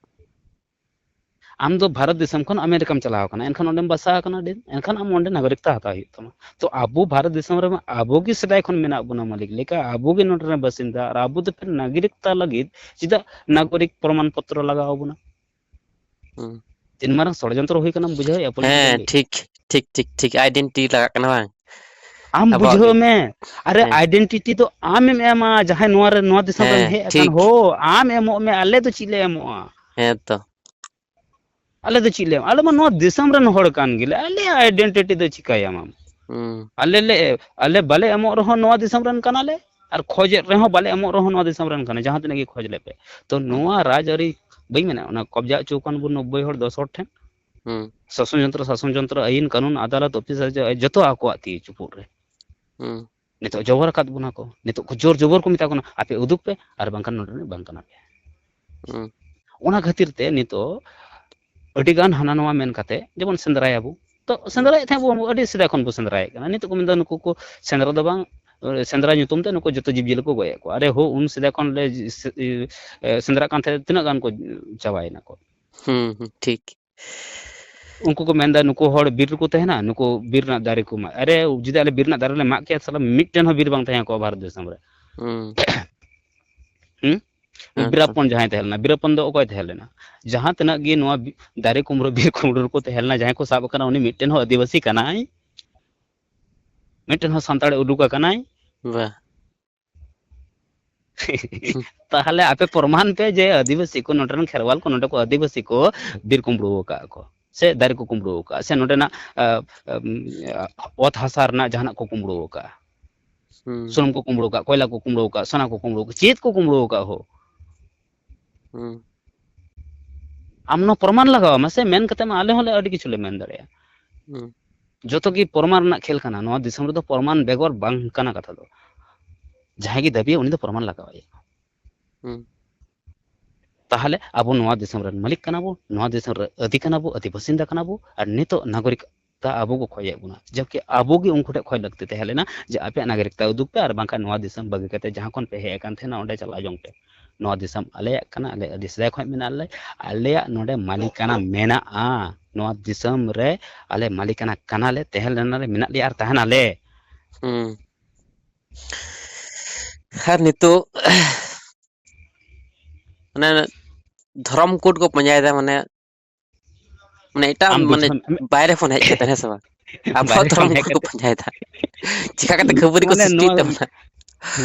ᱟᱢ ᱫᱚ ᱵᱷᱟᱨᱚᱛ ᱫᱤᱥᱚᱢ ᱠᱷᱚᱱ ᱟᱢᱮᱨᱤᱠᱟᱢ ᱪᱟᱞᱟᱣ ᱟᱠᱟᱱᱟ, ᱮᱱᱠᱷᱟᱱ ᱚᱸᱰᱮᱢ ᱵᱟᱥᱟ ᱟᱠᱟᱱᱟ, ᱟᱹᱰᱤ, ᱮᱱᱠᱷᱟᱱ ᱟᱢ ᱚᱸᱰᱮ ᱱᱟᱜᱚᱨᱤᱠᱛᱟ ᱦᱟᱛᱟᱣ ᱦᱩᱭᱩᱜ ᱛᱟᱢᱟ᱾ ᱛᱚ ᱟᱵᱚ ᱵᱷᱟᱨᱚᱛ ᱫᱤᱥᱚᱢ ᱨᱮᱢᱟ ᱟᱵᱚ ᱜᱮ ᱥᱮᱫᱟᱭ ᱠᱷᱚᱱ ᱢᱮᱱᱟᱜ ᱵᱚᱱᱟ ᱢᱟᱹᱞᱤᱠ ᱞᱮᱠᱟ, ᱟᱵᱚ ᱜᱮ ᱱᱚᱰᱮ ᱨᱮᱱ ᱵᱟᱥᱤᱱᱫᱟ, ᱟᱨ ᱟᱵᱚ ᱫᱚ ᱯᱷᱤᱨ ᱱᱟᱜᱚᱨᱤᱠᱛᱟ ᱞᱟᱹᱜᱤᱫ ᱪᱮᱫᱟᱜ ᱱᱟᱜᱚᱨᱤᱠ ᱯᱨᱚᱢᱟᱱ ᱯᱚᱛᱨᱚ ᱞᱟᱜᱟᱣ ᱟᱵᱚᱱᱟ? ᱦᱩᱸ᱾ ᱛᱤᱱ ᱢᱟᱨᱟᱝ ᱥᱚᱲᱡᱚᱱᱛᱨᱚ ᱦᱩᱭ ᱠᱟᱱᱟᱢ ᱵᱩᱡᱷᱟᱹᱣᱮᱫᱼᱟ, ᱯᱚᱞᱤᱥ ᱦᱮᱸ, ᱵᱚᱱᱫᱤ? ᱴᱷᱤᱠ, ᱴᱷᱤᱠ, ᱴᱷᱤᱠ, ᱴᱷᱤᱠ᱾ Identity ᱞᱟᱜᱟᱜ ᱠᱟᱱᱟ ᱵᱟᱝ? ᱟᱢ ᱟᱵᱚᱣᱟᱜ ᱵᱩᱡᱷᱟᱹᱣ ᱜᱮ᱾ ᱢᱮ᱾ ᱟᱨᱮ, ᱦᱮᱸ᱾ Identity ᱫᱚ ᱟᱢᱮᱢ ᱮᱢᱟ, ᱡᱟᱦᱟᱸᱭ ᱱᱚᱣᱟ ᱨᱮ, ᱱᱚᱣᱟ ᱫᱤᱥᱚᱢ ᱨᱮᱱ ᱦᱮᱸ, ᱦᱮᱡ ᱟᱠᱟᱱ, ᱴᱷᱤᱠ᱾ ᱦᱳ, ᱟᱢ ᱮᱢᱚᱜ ᱢᱮ, ᱟᱞᱮ ᱫᱚ ᱪᱮᱫ ᱞᱮ ᱮᱢᱚᱜᱼᱟ? ᱦᱮᱸ ᱛᱚ᱾ ᱟᱞᱮ ᱫᱚ ᱪᱮᱫ ᱞᱮ ᱮᱢᱚᱜᱼᱟ? ᱟᱞᱮ ᱢᱟ ᱱᱚᱣᱟ ᱫᱤᱥᱚᱢ ᱨᱮᱱ ᱦᱚᱲ ᱠᱟᱱ ᱜᱮᱞᱮ, ᱟᱞᱮᱭᱟᱜ identity ᱫᱚ ᱪᱤᱠᱟᱹᱭᱟᱢ ᱟᱢ? ᱦᱩᱸ᱾ ᱟᱞᱮ ᱞᱮ, ᱟᱞᱮ ᱵᱟᱞᱮ ᱮᱢᱚᱜ ᱨᱮᱦᱚᱸ ᱱᱚᱣᱟ ᱫᱤᱥᱚᱢ ᱨᱮᱱ ᱠᱟᱱᱟᱞᱮ, ᱟᱨ ᱠᱷᱚᱡᱮᱫ ᱨᱮᱦᱚᱸ ᱵᱟᱞᱮ ᱮᱢᱚᱜ ᱨᱮᱦᱚᱸ ᱱᱚᱣᱟ ᱫᱤᱥᱚᱢ ᱨᱮᱱ ᱠᱟᱱᱟ, ᱡᱟᱦᱟᱸ ᱛᱤᱱᱟᱹᱜ ᱜᱮ ᱠᱷᱚᱡᱽ ᱞᱮ ᱯᱮ᱾ ᱛᱚ ᱦᱩᱸ᱾ ᱱᱚᱣᱟ ᱨᱟᱡᱽᱟᱹᱨᱤ, ᱵᱟᱹᱧ ᱢᱮᱱᱟ ᱚᱱᱟ ᱠᱚᱵᱽᱡᱟ ᱦᱚᱪᱚ ᱟᱠᱟᱱ ᱵᱚᱱ ᱱᱚᱵᱵᱳᱭ ᱦᱚᱲ, ᱫᱚᱥ ᱦᱚᱲ ᱴᱷᱮᱱ᱾ ᱦᱩᱸ᱾ ᱥᱟᱥᱚᱱ ᱡᱚᱱᱛᱨᱚ, ᱥᱟᱥᱚᱱ ᱡᱚᱱᱛᱨᱚ, ᱟᱹᱭᱤᱱ, ᱠᱟᱹᱱᱩᱱ, ᱟᱫᱟᱞᱚᱛ, ᱚᱯᱷᱤᱥ, ᱡᱚᱛᱚ ᱟᱠᱚᱣᱟᱜ ᱛᱤ ᱪᱩᱯᱩᱫ ᱨᱮ᱾ ᱦᱩᱸ᱾ ᱱᱤᱛᱚᱜ ᱡᱚᱵᱚᱨ ᱟᱠᱟᱫ ᱵᱚᱱᱟ ᱠᱚ, ᱱᱤᱛᱚᱜ ᱠᱚ ᱡᱳᱨ ᱡᱚᱵᱚᱨ ᱠᱚ ᱢᱮᱛᱟ ᱠᱚ ᱠᱟᱱᱟ, "ᱟᱯᱮ ᱩᱫᱩᱜ ᱯᱮ, ᱟᱨ ᱵᱟᱝᱠᱷᱟᱱ ᱱᱚᱰᱮ ᱨᱤᱱᱤᱡ ᱵᱟᱝ ᱠᱟᱱᱟ ᱯᱮ᱾" ᱦᱩᱸ᱾ ᱚᱱᱟ ᱠᱷᱟᱹᱛᱤᱨ ᱛᱮ ᱱᱤᱛᱚᱜ ᱟᱹᱰᱤ ᱜᱟᱱ ᱦᱟᱱᱟ ᱱᱚᱣᱟ ᱢᱮᱱ ᱠᱟᱛᱮ, ᱡᱮᱢᱚᱱ ᱥᱮᱸᱫᱽᱨᱟᱭᱟᱵᱚ, ᱛᱚ ᱦᱩᱸ᱾ ᱥᱮᱸᱫᱽᱨᱟᱭᱮᱫ ᱛᱟᱦᱮᱸᱫ ᱵᱚ, ᱟᱹᱰᱤ ᱥᱮᱫᱟᱭ ᱠᱷᱚᱱ ᱵᱚ ᱥᱮᱸᱫᱽᱨᱟᱭᱮᱫ ᱠᱟᱱᱟ᱾ ᱱᱤᱛᱚᱜ ᱠᱚ ᱢᱮᱱᱫᱟ, ᱱᱩᱠᱩ ᱠᱚ ᱥᱮᱸᱫᱽᱨᱟ ᱫᱚ ᱵᱟᱝ, ᱥᱮᱸᱫᱽᱨᱟ ᱧᱩᱛᱩᱢ ᱛᱮ ᱱᱩᱠᱩ ᱡᱚᱛᱚ ᱡᱤᱵᱽ ᱡᱤᱭᱟᱹᱞᱤ ᱠᱚ ᱜᱚᱡᱮᱫ ᱠᱚᱣᱟ᱾ ᱟᱨᱮ ᱦᱳ, ᱩᱱ ᱥᱮᱫᱟᱭ ᱠᱷᱚᱱ ᱞᱮ ᱥᱮᱸᱫᱽᱨᱟᱜ ᱠᱟᱱ ᱛᱟᱦᱮᱸᱫ, ᱛᱤᱱᱟᱹᱜ ᱜᱟᱱ ᱠᱚ ᱪᱟᱵᱟᱭᱮᱱᱟ ᱠᱚ᱾ ᱦᱩᱸ, ᱦᱩᱸ, ᱴᱷᱤᱠ᱾ ᱩᱱᱠᱩ ᱠᱚ ᱢᱮᱱᱫᱟ, ᱱᱩᱠᱩ ᱦᱚᱲ ᱵᱤᱨ ᱨᱮᱠᱚ ᱛᱟᱦᱮᱱᱟ, ᱱᱩᱠᱩ ᱵᱤᱨ ᱨᱮᱱᱟᱜ ᱫᱟᱨᱮ ᱠᱚ ᱢᱟᱜ᱾ ᱟᱨᱮ, ᱡᱩᱫᱤ ᱟᱞᱮ ᱵᱤᱨ ᱨᱮᱱᱟᱜ ᱫᱟᱨᱮ ᱞᱮ ᱢᱟᱜ ᱠᱮᱭᱟ, ᱥᱟᱞᱟ ᱢᱤᱫᱴᱮᱱ ᱦᱚᱸ ᱵᱤᱨ ᱵᱟᱝ ᱛᱟᱦᱮᱸ ᱠᱚᱜᱼᱟ ᱵᱷᱟᱨᱚᱛ ᱫᱤᱥᱚᱢ ᱨᱮ᱾ ᱦᱩᱸ᱾ ᱦᱩᱸ? ᱦᱮᱸ ᱵᱤᱨᱟᱯᱚᱱ ᱛᱚ᱾ ᱡᱟᱦᱟᱸᱭ ᱛᱟᱦᱮᱸ ᱞᱮᱱᱟ, ᱵᱤᱨᱟᱯᱚᱱ ᱫᱚ ᱚᱠᱚᱭ ᱛᱟᱦᱮᱸ ᱞᱮᱱᱟ? ᱡᱟᱦᱟᱸ ᱛᱤᱱᱟᱹᱜ ᱜᱮ ᱱᱚᱣᱟ ᱵᱤ-, ᱫᱟᱨᱮ ᱠᱩᱢᱲᱩ, ᱵᱤᱨ ᱠᱩᱢᱲᱩ ᱨᱮᱠᱚ ᱛᱟᱦᱮᱸ ᱞᱮᱱᱟ, ᱡᱟᱦᱟᱸᱭ ᱠᱚ ᱥᱟᱵ ᱟᱠᱟᱱᱟ, ᱩᱱᱤ ᱢᱤᱫᱴᱮᱱ ᱦᱚᱸ ᱟᱹᱫᱤᱵᱟᱹᱥᱤ ᱠᱟᱱᱟᱭ? ᱢᱤᱫᱴᱮᱱ ᱦᱚᱸ ᱥᱟᱱᱛᱟᱲ ᱩᱰᱩᱠ ᱟᱠᱟᱱᱟᱭ? ᱵᱟ᱾ ᱛᱟᱦᱚᱞᱮ ᱟᱯᱮ ᱯᱨᱚᱢᱟᱱ ᱯᱮ ᱡᱮ ᱟᱹᱫᱤᱵᱟᱹᱥᱤ ᱠᱚ, ᱱᱚᱰᱮ ᱨᱮᱱ ᱠᱷᱮᱨᱣᱟᱞ ᱠᱚ, ᱱᱚᱰᱮ ᱠᱚ ᱟᱹᱫᱤᱵᱟᱹᱥᱤ ᱠᱚ ᱵᱤᱨ ᱠᱩᱢᱵᱽᱲᱩ ᱟᱠᱟᱫ ᱠᱚ, ᱥᱮ ᱫᱟᱨᱮ ᱠᱚ ᱠᱩᱢᱵᱽᱲᱩ ᱟᱠᱟᱫ, ᱥᱮ ᱱᱚᱰᱮᱱᱟᱜ ᱚᱛ ᱦᱟᱥᱟ ᱨᱮᱱᱟᱜ ᱡᱟᱦᱟᱱᱟᱜ ᱠᱚ ᱠᱩᱢᱵᱽᱲᱩ ᱟᱠᱟᱫ, ᱥᱩᱱᱩᱢ ᱠᱚ ᱠᱩᱢᱵᱽᱲᱩ ᱟᱠᱟᱫ, ᱠᱚᱭᱞᱟ ᱠᱚ ᱠᱩᱢᱵᱽᱲᱩ ᱟᱠᱟᱫ, ᱥᱚᱱᱟ ᱠᱚ ᱠᱩᱢᱵᱽᱲᱩ ᱟᱠᱟᱫ, ᱪᱮᱫ ᱠᱚ ᱠᱩᱢᱵᱽᱲᱩ ᱟᱠᱟᱫ ᱦᱳ? ᱟᱢ ᱱᱚᱣᱟ ᱯᱨᱚᱢᱟᱱ ᱞᱟᱜᱟᱣ ᱟᱢᱟ ᱥᱮ, ᱢᱮᱱ ᱠᱟᱛᱮ ᱢᱟ ᱟᱞᱮ ᱦᱚᱸᱞᱮ ᱟᱹᱰᱤ ᱠᱤᱪᱷᱩ ᱞᱮ ᱢᱮᱱ ᱫᱟᱲᱮᱭᱟᱜᱼᱟ᱾ ᱡᱚᱛᱚ ᱜᱮ ᱯᱨᱚᱢᱟᱱ ᱨᱮᱱᱟᱜ ᱠᱷᱮᱞ ᱠᱟᱱᱟ᱾ ᱱᱚᱣᱟ ᱫᱤᱥᱚᱢ ᱨᱮᱫᱚ ᱯᱨᱚᱢᱟᱱ ᱵᱮᱜᱚᱨ ᱵᱟᱝ ᱠᱟᱱᱟ ᱠᱟᱛᱷᱟ ᱫᱚ᱾ ᱡᱟᱦᱟᱸᱭ ᱜᱮ ᱫᱟᱹᱵᱤᱭᱟ, ᱩᱱᱤ ᱫᱚ ᱯᱨᱚᱢᱟᱱ ᱞᱟᱜᱟᱣ ᱟᱭᱟ᱾ ᱛᱟᱦᱚᱞᱮ ᱟᱵᱚ ᱱᱚᱣᱟ ᱫᱤᱥᱚᱢ ᱨᱮᱱ ᱢᱟᱹᱞᱤᱠ ᱠᱟᱱᱟ ᱵᱚ, ᱱᱚᱣᱟ ᱫᱤᱥᱚᱢ ᱨᱮ ᱟᱹᱫᱤ ᱠᱟᱱᱟ ᱵᱚ, ᱟᱹᱫᱤ ᱵᱟᱥᱤᱱᱫᱟ ᱠᱟᱱᱟ ᱵᱚ, ᱟᱨ ᱱᱤᱛᱚᱜ ᱱᱟᱜᱚᱨᱤᱠ ᱛᱟ ᱟᱵᱚ ᱠᱚ ᱠᱷᱚᱭᱮᱫ ᱵᱚᱱᱟ, ᱡᱚᱵᱠᱤ ᱟᱵᱚ ᱜᱮ ᱩᱱᱠᱩ ᱴᱷᱮᱱ ᱠᱷᱚᱭ ᱞᱟᱹᱠᱛᱤ ᱛᱟᱦᱮᱸ ᱞᱮᱱᱟ ᱡᱮ ᱟᱯᱮᱭᱟᱜ ᱱᱟᱜᱚᱨᱤᱠᱛᱟ ᱩᱫᱩᱜ ᱯᱮ, ᱟᱨ ᱵᱟᱝᱠᱷᱟᱱ ᱱᱚᱣᱟ ᱫᱤᱥᱚᱢ ᱵᱟᱹᱜᱤ ᱠᱟᱛᱮ ᱡᱟᱦᱟᱸ ᱠᱷᱚᱱ ᱯᱮ ᱦᱮᱡ ᱟᱠᱟᱱ ᱛᱟᱦᱮᱱᱟ ᱚᱸᱰᱮ ᱪᱟᱞᱟᱣ ᱡᱚᱝ ᱯᱮ᱾ ᱱᱚᱣᱟ ᱫᱤᱥᱚᱢ ᱟᱞᱮᱭᱟᱜ ᱠᱟᱱᱟ, ᱟᱞᱮ ᱟᱹᱰᱤ ᱥᱮᱫᱟᱭ ᱠᱷᱚᱱ ᱢᱮᱱᱟᱜ ᱞᱮ, ᱟᱞᱮᱭᱟᱜ ᱱᱚᱰᱮ ᱢᱟᱹᱞᱤᱠᱟᱱᱟ ᱢᱮᱱᱟᱜᱼᱟ᱾ ᱱᱚᱣᱟ ᱫᱤᱥᱚᱢ ᱨᱮ ᱟᱞᱮ ᱢᱟᱹᱞᱤᱠᱟᱱᱟ ᱠᱟᱱᱟᱞᱮ, ᱛᱟᱦᱮᱸ ᱞᱮᱱᱟᱞᱮ, ᱢᱮᱱᱟᱜ ᱞᱮᱭᱟ ᱟᱨ ᱛᱟᱦᱮᱱᱟᱞᱮ᱾ ᱦᱩᱸ᱾ ᱟᱨ ᱱᱤᱛᱚᱜ ᱢᱟᱱᱮ ᱫᱷᱚᱨᱚᱢ ᱠᱳᱰ ᱠᱚ ᱯᱟᱸᱡᱟᱭᱮᱫᱟ, ᱢᱟᱱᱮ ᱢᱟᱱᱮ ᱮᱴᱟᱜ ᱟᱢ ᱢᱟᱱᱮ ᱫᱩᱥᱢᱟᱱ ᱵᱟᱭᱨᱮ ᱠᱷᱚᱱ ᱦᱮᱡ ᱠᱟᱛᱮ, ᱦᱮᱸ ᱥᱮ ᱵᱟᱝ? ᱟᱵᱚᱣᱟᱜ ᱵᱟᱭᱨᱮ ᱠᱷᱚᱱ ᱫᱷᱚᱨᱚᱢ ᱦᱮᱡ ᱠᱳᱰ ᱠᱚ ᱠᱟᱛᱮ ᱯᱟᱸᱡᱟᱭᱮᱫᱟ᱾ ᱪᱤᱠᱟ ᱠᱟᱛᱮ ᱠᱷᱟᱹᱯᱟᱹᱨᱤ ᱠᱚ ᱢᱟᱱᱮ ᱥᱨᱤᱥᱴᱤᱭᱮᱫ ᱱᱚᱣᱟ ᱛᱟᱵᱚᱱᱟ?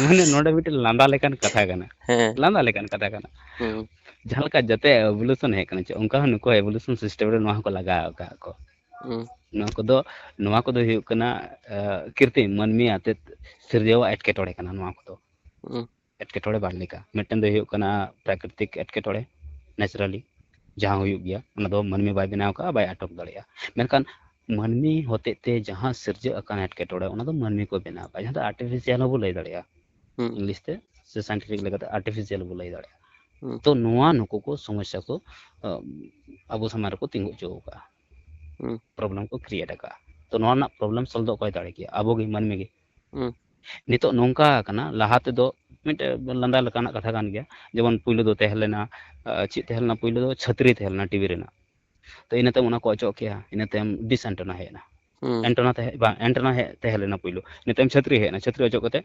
ᱢᱟᱱᱮ ᱱᱚᱰᱮ ᱢᱤᱫᱴᱮᱱ ᱞᱟᱸᱫᱟ ᱞᱮᱠᱟᱱ ᱠᱟᱛᱷᱟ ᱠᱟᱱᱟ᱾ ᱦᱮᱸ᱾ ᱞᱟᱸᱫᱟ ᱞᱮᱠᱟᱱ ᱠᱟᱛᱷᱟ ᱠᱟᱱᱟ᱾ ᱦᱩᱸ᱾ ᱡᱟᱦᱟᱸ ᱞᱮᱠᱟ ᱡᱟᱛᱮ ᱮᱵᱳᱞᱩᱥᱚᱱ ᱦᱮᱡ ᱠᱟᱱᱟ, ᱪᱮ ᱚᱱᱠᱟ ᱦᱚᱸ ᱱᱩᱠᱩ ᱮᱵᱳᱞᱩᱥᱚᱱ ᱥᱤᱥᱴᱮᱢ ᱨᱮ ᱱᱚᱣᱟ ᱦᱚᱸᱠᱚ ᱞᱟᱜᱟᱣ ᱟᱠᱟᱫ ᱠᱚ᱾ ᱦᱩᱸ᱾ ᱱᱚᱣᱟ ᱠᱚᱫᱚ, ᱱᱚᱣᱟ ᱠᱚᱫᱚ ᱦᱩᱭᱩᱜ ᱠᱟᱱᱟ, ᱟᱸ, ᱠᱨᱤᱛᱤᱢ ᱢᱟᱹᱱᱢᱤ ᱟᱛᱮᱫ ᱥᱤᱨᱡᱟᱹᱣᱟᱜ ᱮᱴᱠᱮᱴᱚᱬᱮ ᱠᱟᱱᱟ ᱱᱚᱣᱟ ᱠᱚᱫᱚ᱾ ᱦᱩᱸ᱾ ᱮᱴᱠᱮᱴᱚᱬᱮ ᱵᱟᱨ ᱞᱮᱠᱟ᱾ ᱢᱤᱫᱴᱮᱱ ᱫᱚ ᱦᱩᱭᱩᱜ ᱠᱟᱱᱟ ᱯᱨᱟᱠᱨᱤᱛᱤᱠ ᱮᱴᱠᱮᱴᱚᱬᱮ, ᱱᱮᱪᱟᱨᱟᱞᱤ ᱡᱟᱦᱟᱸ ᱦᱩᱭᱩᱜ ᱜᱮᱭᱟ, ᱚᱱᱟ ᱫᱚ ᱢᱟᱹᱱᱢᱤ ᱵᱟᱭ ᱵᱮᱱᱟᱣ ᱠᱟᱜᱼᱟ, ᱵᱟᱭ ᱟᱴᱚᱠ ᱫᱟᱲᱮᱭᱟᱜᱼᱟ᱾ ᱢᱮᱱᱠᱷᱟᱱ ᱢᱟᱹᱱᱢᱤ ᱦᱚᱛᱮᱡ ᱛᱮ ᱡᱟᱦᱟᱸ ᱥᱤᱨᱡᱟᱹᱜ ᱟᱠᱟᱱ ᱮᱴᱠᱮᱴᱚᱬᱮ, ᱚᱱᱟ ᱫᱚ ᱢᱟᱹᱱᱢᱤ ᱠᱚ ᱵᱮᱱᱟᱣ ᱠᱟᱜᱼᱟ, ᱡᱟᱦᱟᱸ ᱫᱚ ᱟᱨᱴᱤᱯᱷᱤᱥᱤᱭᱟᱞ ᱦᱚᱸᱵᱚ ᱞᱟᱹᱭ ᱫᱟᱲᱮᱭᱟᱜᱼᱟ᱾ ᱦᱩᱸ᱾ ᱤᱝᱞᱤᱥ ᱛᱮ ᱥᱮ ᱥᱟᱭᱮᱱᱴᱤᱯᱷᱤᱠ ᱞᱮᱠᱟᱛᱮ ᱟᱨᱴᱤᱯᱷᱤᱥᱤᱭᱟᱞ ᱵᱚ ᱞᱟᱹᱭ ᱫᱟᱲᱮᱭᱟᱜᱼᱟ᱾ ᱦᱩᱸ᱾ ᱛᱚ ᱱᱚᱣᱟ ᱱᱩᱠᱩ ᱠᱚ ᱥᱚᱢᱚᱥᱥᱟ ᱠᱚ, ᱟᱸ, ᱟᱵᱚ ᱥᱟᱢᱟᱝ ᱨᱮᱠᱚ ᱛᱤᱸᱜᱩ ᱦᱚᱪᱚ ᱟᱠᱟᱫᱼᱟ᱾ ᱦᱩᱸ᱾ ᱯᱨᱚᱵᱞᱮᱢ ᱠᱚ ᱠᱨᱤᱭᱮᱴ ᱟᱠᱟᱫᱼᱟ᱾ ᱛᱚ ᱱᱚᱣᱟ ᱨᱮᱱᱟᱜ ᱯᱨᱚᱵᱞᱮᱢ ᱥᱚᱞᱵᱷ ᱫᱚ ᱚᱠᱚᱭ ᱫᱟᱲᱮ ᱠᱮᱭᱟ? ᱟᱵᱚ ᱜᱮ ᱢᱟᱹᱱᱢᱤ ᱜᱮ᱾ ᱦᱩᱸ᱾ ᱱᱤᱛᱚᱜ ᱱᱚᱝᱠᱟ ᱟᱠᱟᱱᱟ, ᱞᱟᱦᱟ ᱛᱮᱫᱚ ᱢᱤᱫᱴᱮᱡ ᱞᱟᱸᱫᱟ ᱞᱮᱠᱟᱱᱟᱜ ᱠᱟᱛᱷᱟ ᱠᱟᱱ ᱜᱮᱭᱟ, ᱡᱮᱢᱚᱱ ᱯᱩᱭᱞᱩ ᱫᱚ ᱛᱟᱦᱮᱸ ᱞᱮᱱᱟ, ᱟᱸ, ᱪᱮᱫ ᱛᱟᱦᱮᱸ ᱞᱮᱱᱟ ᱯᱩᱭᱞᱩ ᱫᱚ? ᱪᱷᱟᱹᱛᱨᱤ ᱛᱟᱦᱮᱸ ᱞᱮᱱᱟ ᱴᱤᱵᱷᱤ ᱨᱮᱱᱟᱜ᱾ ᱛᱚ ᱤᱱᱟᱹ ᱛᱟᱭᱚᱢ ᱚᱱᱟ ᱠᱚ ᱚᱪᱚᱜ ᱠᱮᱜᱼᱟ, ᱤᱱᱟᱹ ᱛᱟᱭᱚᱢ ᱰᱤᱥ ᱮᱱᱴᱮᱱᱟ ᱦᱮᱡ ᱮᱱᱟ᱾ ᱦᱩᱸ᱾ ᱮᱱᱴᱮᱱᱟ ᱛᱟᱦᱮᱸ, ᱵᱟᱝ, ᱮᱱᱴᱮᱱᱟ ᱦᱮᱡ, ᱛᱟᱦᱮᱸ ᱞᱮᱱᱟ ᱯᱩᱭᱞᱩ, ᱤᱱᱟᱹ ᱛᱟᱭᱚᱢ ᱪᱷᱟᱹᱛᱨᱤ ᱦᱮᱡ ᱮᱱᱟ, ᱪᱷᱟᱹᱛᱨᱤ ᱚᱪᱚᱜ ᱠᱟᱛᱮ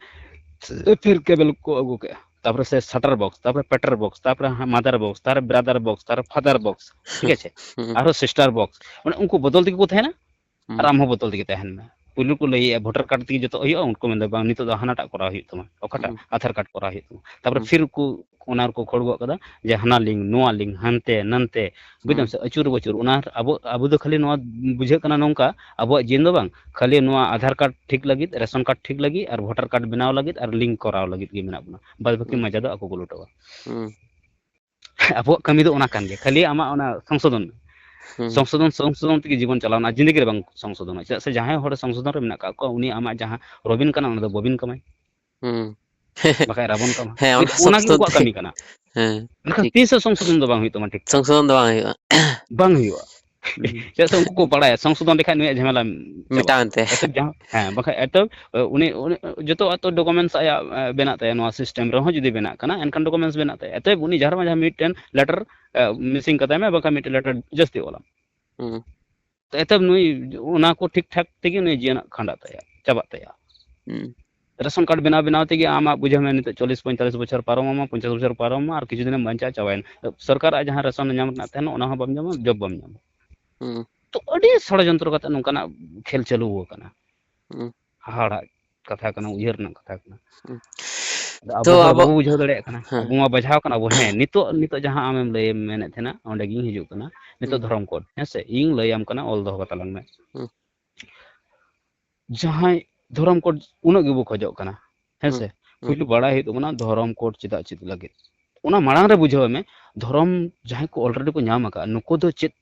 ᱯᱷᱤᱨ ᱠᱮᱵᱮᱞ ᱠᱚ ᱟᱹᱜᱩ ᱠᱮᱜᱼᱟ, ᱛᱟᱨᱯᱚᱨᱮ ᱥᱮ ᱥᱟᱴᱟᱨ ᱵᱚᱠᱥ, ᱛᱟᱨᱯᱚᱨᱮ ᱯᱮᱴᱟᱨ ᱵᱚᱠᱥ, ᱛᱟᱨᱯᱚᱨᱮ ᱢᱟᱫᱟᱨ ᱵᱚᱠᱥ, ᱛᱟᱨᱯᱚᱨᱮ ᱵᱨᱟᱫᱟᱨ ᱵᱚᱠᱥ, ᱛᱟᱨᱯᱚᱨᱮ ᱯᱷᱟᱫᱟᱨ ᱵᱚᱠᱥ, ᱴᱷᱤᱠ ᱟᱪᱷᱮ? ᱦᱩᱸ᱾ ᱟᱨᱦᱚᱸ ᱥᱤᱥᱴᱟᱨ ᱵᱚᱠᱥ, ᱢᱟᱱᱮ ᱩᱱᱠᱩ ᱵᱚᱫᱚᱞ ᱛᱮᱜᱮ ᱠᱚ ᱛᱟᱦᱮᱱᱟ᱾ ᱟᱨ ᱦᱩᱸ᱾ ᱟᱢ ᱦᱚᱸ ᱵᱚᱫᱚᱞ ᱛᱮᱜᱮ ᱛᱟᱦᱮᱱ ᱢᱮ᱾ ᱯᱩᱭᱞᱩ ᱠᱚ ᱞᱟᱹᱭᱮᱜᱼᱟ ᱵᱷᱳᱴᱟᱨ ᱠᱟᱨᱰ ᱛᱮᱜᱮ ᱡᱚᱛᱚ ᱦᱩᱭᱩᱜᱼᱟ, ᱩᱱᱠᱩ ᱢᱮᱱᱫᱟ ᱵᱟᱝ, ᱱᱤᱛᱚᱜ ᱫᱚ ᱦᱟᱱᱟᱴᱟᱜ ᱠᱚᱨᱟᱣ ᱦᱩᱭᱩᱜ ᱛᱟᱢᱟ, ᱚᱠᱟᱴᱟᱜ ᱦᱩᱸ᱾ ᱟᱫᱷᱟᱨ ᱠᱟᱨᱰ ᱠᱚᱨᱟᱣ ᱦᱩᱭᱩᱜ ᱛᱟᱢᱟ᱾ ᱛᱟᱨᱯᱚᱨᱮ ᱦᱩᱸ᱾ ᱯᱷᱤᱨ ᱠᱚ ᱚᱱᱟ ᱨᱮᱠᱚ ᱠᱷᱚᱲ ᱜᱚᱫ ᱠᱟᱫᱟ ᱡᱮ ᱦᱟᱱᱟ ᱞᱤᱝᱠ, ᱱᱚᱣᱟ ᱞᱤᱝᱠ, ᱦᱟᱱᱛᱮ ᱱᱟᱱᱛᱮ, ᱵᱩᱡᱽ ᱫᱟᱢ ᱦᱩᱸ᱾ ᱥᱮ, ᱟᱹᱪᱩᱨ ᱵᱟᱹᱪᱩᱨ᱾ ᱚᱱᱟ ᱟᱵᱚ, ᱟᱵᱚ ᱫᱚ ᱠᱷᱟᱹᱞᱤ ᱱᱚᱣᱟ ᱵᱩᱡᱷᱟᱹᱜ ᱠᱟᱱᱟ ᱱᱚᱝᱠᱟ, ᱟᱵᱚᱣᱟᱜ ᱡᱤᱭᱚᱱ ᱫᱚ ᱵᱟᱝ, ᱠᱷᱟᱹᱞᱤ ᱱᱚᱣᱟ ᱟᱫᱷᱟᱨ ᱠᱟᱨᱰ ᱴᱷᱤᱠ ᱞᱟᱹᱜᱤᱫ, ᱨᱮᱥᱚᱱ ᱠᱟᱨᱰ ᱴᱷᱤᱠ ᱞᱟᱹᱜᱤᱫ ᱟᱨ ᱵᱷᱳᱴᱟᱨ ᱠᱟᱨᱰ ᱵᱮᱱᱟᱣ ᱞᱟᱹᱜᱤᱫ ᱟᱨ ᱞᱤᱝᱠ ᱠᱚᱨᱟᱣ ᱞᱟᱹᱜᱤᱫ ᱜᱮ ᱢᱮᱱᱟᱜ ᱵᱚᱱᱟ, ᱵᱟᱫ ᱵᱟᱹᱠᱤ ᱦᱩᱸ᱾ ᱢᱟᱡᱟ ᱫᱚ ᱟᱠᱚ ᱠᱚ ᱞᱩᱴᱟᱹᱣᱟ᱾ ᱦᱩᱸ᱾ ᱟᱵᱚᱣᱟᱜ ᱠᱟᱹᱢᱤ ᱫᱚ ᱚᱱᱟ ᱠᱟᱱ ᱜᱮᱭᱟ, ᱠᱷᱟᱹᱞᱤ ᱟᱢᱟᱜ ᱚᱱᱟ ᱥᱚᱝᱥᱳᱫᱷᱚᱱ, ᱦᱩᱸ᱾ ᱥᱚᱝᱥᱳᱫᱷᱚᱱ, ᱥᱚᱝᱥᱳᱫᱷᱚᱱ ᱛᱮᱜᱮ ᱡᱤᱵᱚᱱ ᱪᱟᱞᱟᱣᱱᱟ, ᱡᱤᱱᱫᱮᱜᱤ ᱨᱮ ᱵᱟᱝ ᱥᱚᱝᱥᱳᱫᱷᱚᱱᱚᱜᱼᱟ᱾ ᱪᱮᱫᱟᱜ ᱥᱮ ᱡᱟᱦᱟᱸᱭ ᱦᱚᱲ ᱥᱚᱝᱥᱳᱫᱷᱚᱱ ᱨᱮ ᱢᱮᱱᱟᱜ ᱠᱟᱜ ᱠᱚᱣᱟ, ᱩᱱᱤ ᱟᱢᱟᱜ ᱡᱟᱦᱟᱸ ᱨᱚᱵᱤᱱ ᱠᱟᱱᱟ, ᱚᱱᱟ ᱫᱚ ᱵᱚᱵᱤᱱ ᱠᱟᱢᱟᱭ᱾ ᱦᱩᱸ᱾ ᱵᱟᱠᱷᱟᱡ ᱨᱟᱵᱚᱱ ᱠᱟᱢᱟ᱾ ᱦᱮᱸ, ᱚᱱᱟ ᱚᱱᱟ ᱜᱮ ᱥᱚᱝᱥᱳᱫᱷᱚᱱ ᱩᱱᱠᱩᱣᱟᱜ ᱛᱮ, ᱠᱟᱹᱢᱤ ᱠᱟᱱᱟ᱾ ᱦᱮᱸ, ᱢᱮᱱᱠᱷᱟᱱ ᱴᱷᱤᱠ᱾ ᱛᱤᱥ ᱦᱚᱸ ᱥᱚᱝᱥᱳᱫᱷᱚᱱ ᱫᱚ ᱵᱟᱝ ᱦᱩᱭᱩᱜ ᱛᱟᱢᱟ, ᱴᱷᱤᱠ ᱴᱷᱟᱠ᱾ ᱥᱚᱝᱥᱳᱫᱷᱚᱱ ᱫᱚ ᱵᱟᱝ ᱦᱩᱭᱩᱜᱼᱟ᱾ ᱵᱟᱝ ᱦᱩᱭᱩᱜᱼᱟ᱾ ᱦᱩᱸ᱾ ᱪᱮᱫᱟᱜ ᱥᱮ ᱩᱱᱠᱩ ᱠᱚ ᱵᱟᱲᱟᱭᱟ ᱥᱚᱝᱥᱳᱫᱷᱚᱱ ᱞᱮᱠᱷᱟᱡ ᱱᱩᱭᱟᱜ ᱡᱷᱟᱢᱮᱞᱟ ᱢᱮᱴᱟᱣ ᱪᱟᱵᱟᱜᱼᱟ᱾ ᱮᱱᱛᱮ᱾ ᱮᱛᱚ ᱡᱟᱦᱟᱸ, ᱦᱮᱸ, ᱵᱟᱠᱷᱟᱡ ᱮᱛᱚ, ᱩᱱᱤ, ᱩᱱᱤ ᱡᱚᱛᱚ ᱟᱛᱚ ᱰᱚᱠᱩᱢᱮᱱᱴᱥ ᱟᱭᱟᱜ, ᱮ, ᱵᱮᱱᱟᱜ ᱛᱟᱭᱟ ᱱᱚᱣᱟ ᱥᱤᱥᱴᱮᱢ ᱨᱮᱦᱚᱸ ᱡᱩᱫᱤ ᱵᱮᱱᱟᱜ ᱠᱟᱱᱟ, ᱮᱱᱠᱷᱟᱱ ᱰᱚᱠᱩᱢᱮᱱᱴᱥ ᱵᱮᱱᱟᱜ ᱛᱟᱭᱟ᱾ ᱮᱛᱚ ᱩᱱᱤ ᱡᱟᱦᱟᱸ ᱨᱮ ᱵᱟᱝ ᱡᱟᱦᱟᱸ ᱢᱤᱫᱴᱮᱱ ᱞᱮᱴᱟᱨ, ᱮ, ᱢᱤᱥᱤᱝ ᱠᱟᱛᱟᱭ ᱢᱮ, ᱵᱟᱠᱷᱟᱡ ᱢᱤᱫᱴᱮᱱ ᱞᱮᱴᱟᱨ ᱡᱟᱹᱥᱛᱤ ᱚᱞᱟᱢ᱾ ᱦᱩᱸ᱾ ᱮᱛᱚ ᱱᱩᱭ ᱚᱱᱟ ᱠᱚ ᱴᱷᱤᱠ ᱴᱷᱟᱠ ᱛᱮᱜᱮ ᱱᱩᱭ ᱡᱤᱭᱚᱱ ᱠᱷᱟᱸᱰᱟᱜ ᱛᱟᱭᱟ, ᱪᱟᱵᱟᱜ ᱛᱟᱭᱟ᱾ ᱦᱩᱸ᱾ ᱨᱮᱥᱚᱱ ᱠᱟᱨᱰ ᱵᱮᱱᱟᱣ ᱵᱮᱱᱟᱣ ᱛᱮᱜᱮ ᱟᱢᱟᱜ ᱵᱩᱡᱷᱟᱹᱣ ᱢᱮ ᱱᱤᱛᱚᱜ ᱪᱚᱞᱞᱤᱥ ᱯᱚᱸᱭᱛᱟᱞᱞᱤᱥ ᱵᱚᱪᱷᱚᱨ ᱯᱟᱨᱚᱢ ᱟᱢᱟ, ᱯᱚᱧᱪᱟᱥ ᱵᱚᱪᱷᱚᱨ ᱯᱟᱨᱚᱢ ᱟᱢᱟ, ᱟᱨ ᱠᱤᱪᱷᱩ ᱫᱤᱱᱮᱢ ᱵᱟᱧᱪᱟᱣ ᱪᱟᱵᱟᱭᱮᱱᱟ᱾ ᱥᱚᱨᱠᱟᱨᱟᱜ ᱡᱟᱦᱟᱸ ᱨᱮᱥᱚᱱ ᱧᱟᱢ ᱨᱮᱱᱟᱜ ᱛᱟᱦᱮᱱᱟ, ᱚᱱᱟ ᱦᱚᱸ ᱵᱟᱢ ᱧᱟᱢᱟ, ᱡᱚᱵ ᱵᱟᱢ ᱧᱟᱢᱟ᱾ ᱦᱩᱸ᱾ ᱛᱚ ᱟᱹᱰᱤ ᱥᱚᱲᱚᱡᱚᱱᱛᱨᱚ ᱠᱟᱛᱮ ᱱᱚᱝᱠᱟᱱᱟᱜ ᱠᱷᱮᱞ ᱪᱟᱹᱞᱩ ᱟᱠᱟᱱᱟ᱾ ᱦᱩᱸ᱾ ᱦᱟᱦᱟᱲᱟᱜ ᱠᱟᱛᱷᱟ ᱠᱟᱱᱟ, ᱩᱭᱦᱟᱹᱨ ᱨᱮᱱᱟᱜ ᱠᱟᱛᱷᱟ ᱠᱟᱱᱟ᱾ ᱦᱩᱸ᱾ ᱟᱫᱚ ᱟᱵᱚ ᱛᱚ ᱦᱚᱲ ᱟᱵᱚ, ᱵᱟᱵᱚ ᱵᱩᱡᱷᱟᱹᱣ ᱫᱟᱲᱮᱭᱟᱜ ᱠᱟᱱᱟ᱾ ᱦᱮᱸ᱾ ᱟᱵᱚ ᱢᱟ ᱵᱟᱡᱷᱟᱣ ᱠᱟᱱᱟ ᱵᱚ᱾ ᱦᱮᱸ, ᱱᱤᱛᱚᱜ, ᱱᱤᱛᱚᱜ ᱡᱟᱦᱟᱸ ᱟᱢᱮᱢ ᱞᱟᱹᱭ ᱢᱮᱱᱮᱫ ᱛᱟᱦᱮᱱᱟ, ᱚᱸᱰᱮ ᱜᱤᱧ ᱦᱤᱡᱩᱜ ᱠᱟᱱᱟ᱾ ᱱᱤᱛᱚᱜ ᱦᱩᱸ᱾ ᱫᱷᱚᱨᱚᱢ ᱠᱳᱰ, ᱦᱮᱸ ᱥᱮ, ᱤᱧ ᱞᱟᱹᱭᱟᱢ ᱠᱟᱱᱟ, ᱚᱞ ᱫᱚᱦᱚ ᱠᱟᱛᱟ ᱞᱟᱝ ᱢᱮ᱾ ᱦᱩᱸ᱾ ᱡᱟᱦᱟᱸᱭ ᱫᱷᱚᱨᱚᱢ ᱠᱳᱰ ᱩᱱᱟᱹᱜ ᱜᱮᱵᱚ ᱠᱷᱚᱡᱚᱜ ᱠᱟᱱᱟ, ᱦᱮᱸ ᱦᱩᱸ᱾ ᱥᱮ? ᱦᱩᱸ᱾ ᱯᱩᱭᱞᱩ ᱵᱟᱲᱟᱭ ᱦᱩᱭᱩᱜ ᱛᱟᱵᱚᱱᱟ ᱫᱷᱚᱨᱚᱢ ᱠᱳᱰ ᱪᱮᱫᱟᱜ ᱪᱮᱫ ᱞᱟᱹᱜᱤᱫ᱾ ᱚᱱᱟ ᱢᱟᱲᱟᱝ ᱨᱮ ᱵᱩᱡᱷᱟᱹᱣ ᱢᱮ, ᱫᱷᱚᱨᱚᱢ ᱡᱟᱦᱟᱸᱭ ᱠᱚ already ᱠᱚ ᱧᱟᱢ ᱟᱠᱟᱫᱼᱟ, ᱱᱩᱠᱩ ᱫᱚ ᱪᱮᱫ,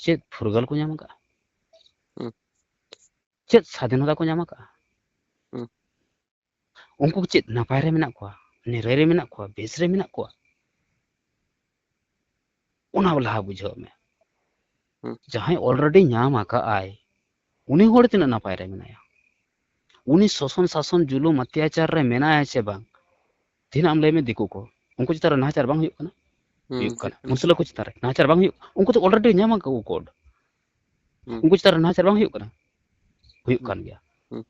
ᱪᱮᱫ ᱯᱷᱩᱨᱜᱟᱹᱞ ᱠᱚ ᱧᱟᱢ ᱟᱠᱟᱫᱼᱟ? ᱦᱩᱸ᱾ ᱪᱮᱫ ᱥᱟᱫᱷᱤᱱᱚᱛᱟ ᱠᱚ ᱧᱟᱢ ᱟᱠᱟᱫᱼᱟ? ᱦᱩᱸ᱾ ᱩᱱᱠᱩ ᱪᱮᱫ ᱱᱟᱯᱟᱭ ᱨᱮ ᱢᱮᱱᱟᱜ ᱠᱚᱣᱟ, ᱱᱤᱨᱟᱹᱭ ᱨᱮ ᱢᱮᱱᱟᱜ ᱠᱚᱣᱟ, ᱵᱮᱥ ᱨᱮ ᱢᱮᱱᱟᱜ ᱠᱚᱣᱟ? ᱚᱱᱟ ᱞᱟᱦᱟ ᱵᱩᱡᱷᱟᱹᱣ ᱢᱮ᱾ ᱦᱩᱸ᱾ ᱡᱟᱦᱟᱸᱭ already ᱧᱟᱢ ᱟᱠᱟᱫ ᱟᱭ, ᱩᱱᱤ ᱦᱚᱲ ᱛᱤᱱᱟᱹᱜ ᱱᱟᱯᱟᱭ ᱨᱮ ᱢᱮᱱᱟᱭᱟ? ᱩᱱᱤ ᱥᱳᱥᱚᱱ, ᱥᱟᱥᱚᱱ, ᱡᱩᱞᱩᱢ, ᱚᱛᱛᱟᱪᱟᱨ ᱨᱮ ᱢᱮᱱᱟᱭᱟ ᱥᱮ ᱵᱟᱝ? ᱛᱤᱱᱟᱹᱜ ᱮᱢ ᱞᱟᱹᱭ ᱢᱮ, ᱫᱤᱠᱩ ᱠᱚ, ᱩᱱᱠᱩ ᱪᱮᱛᱟᱱ ᱨᱮ ᱱᱟᱦᱟᱪᱟᱨ ᱵᱟᱝ ᱦᱩᱭᱩᱜ ᱠᱟᱱᱟ? ᱦᱩᱸ, ᱦᱩᱭᱩᱜ ᱠᱟᱱᱟ᱾ ᱦᱩᱭᱩᱜ ᱠᱟᱱᱟ᱾ ᱢᱩᱥᱞᱟᱹ ᱠᱚ ᱪᱮᱛᱟᱱ ᱨᱮ ᱱᱟᱦᱟᱪᱟᱨ ᱵᱟᱝ ᱦᱩᱭᱩᱜ, ᱩᱱᱠᱩ ᱫᱚ already ᱧᱟᱢ ᱟᱠᱟᱫ ᱠᱚ ᱠᱳᱰ᱾ ᱦᱩᱸ᱾ ᱩᱱᱠᱩ ᱪᱮᱛᱟᱱ ᱨᱮ ᱱᱟᱦᱟᱪᱟᱨ ᱵᱟᱝ ᱦᱩᱭᱩᱜ ᱠᱟᱱᱟ? ᱦᱩᱭᱩᱜ ᱦᱩᱸ᱾ ᱠᱟᱱ ᱜᱮᱭᱟ᱾ ᱦᱩᱸ᱾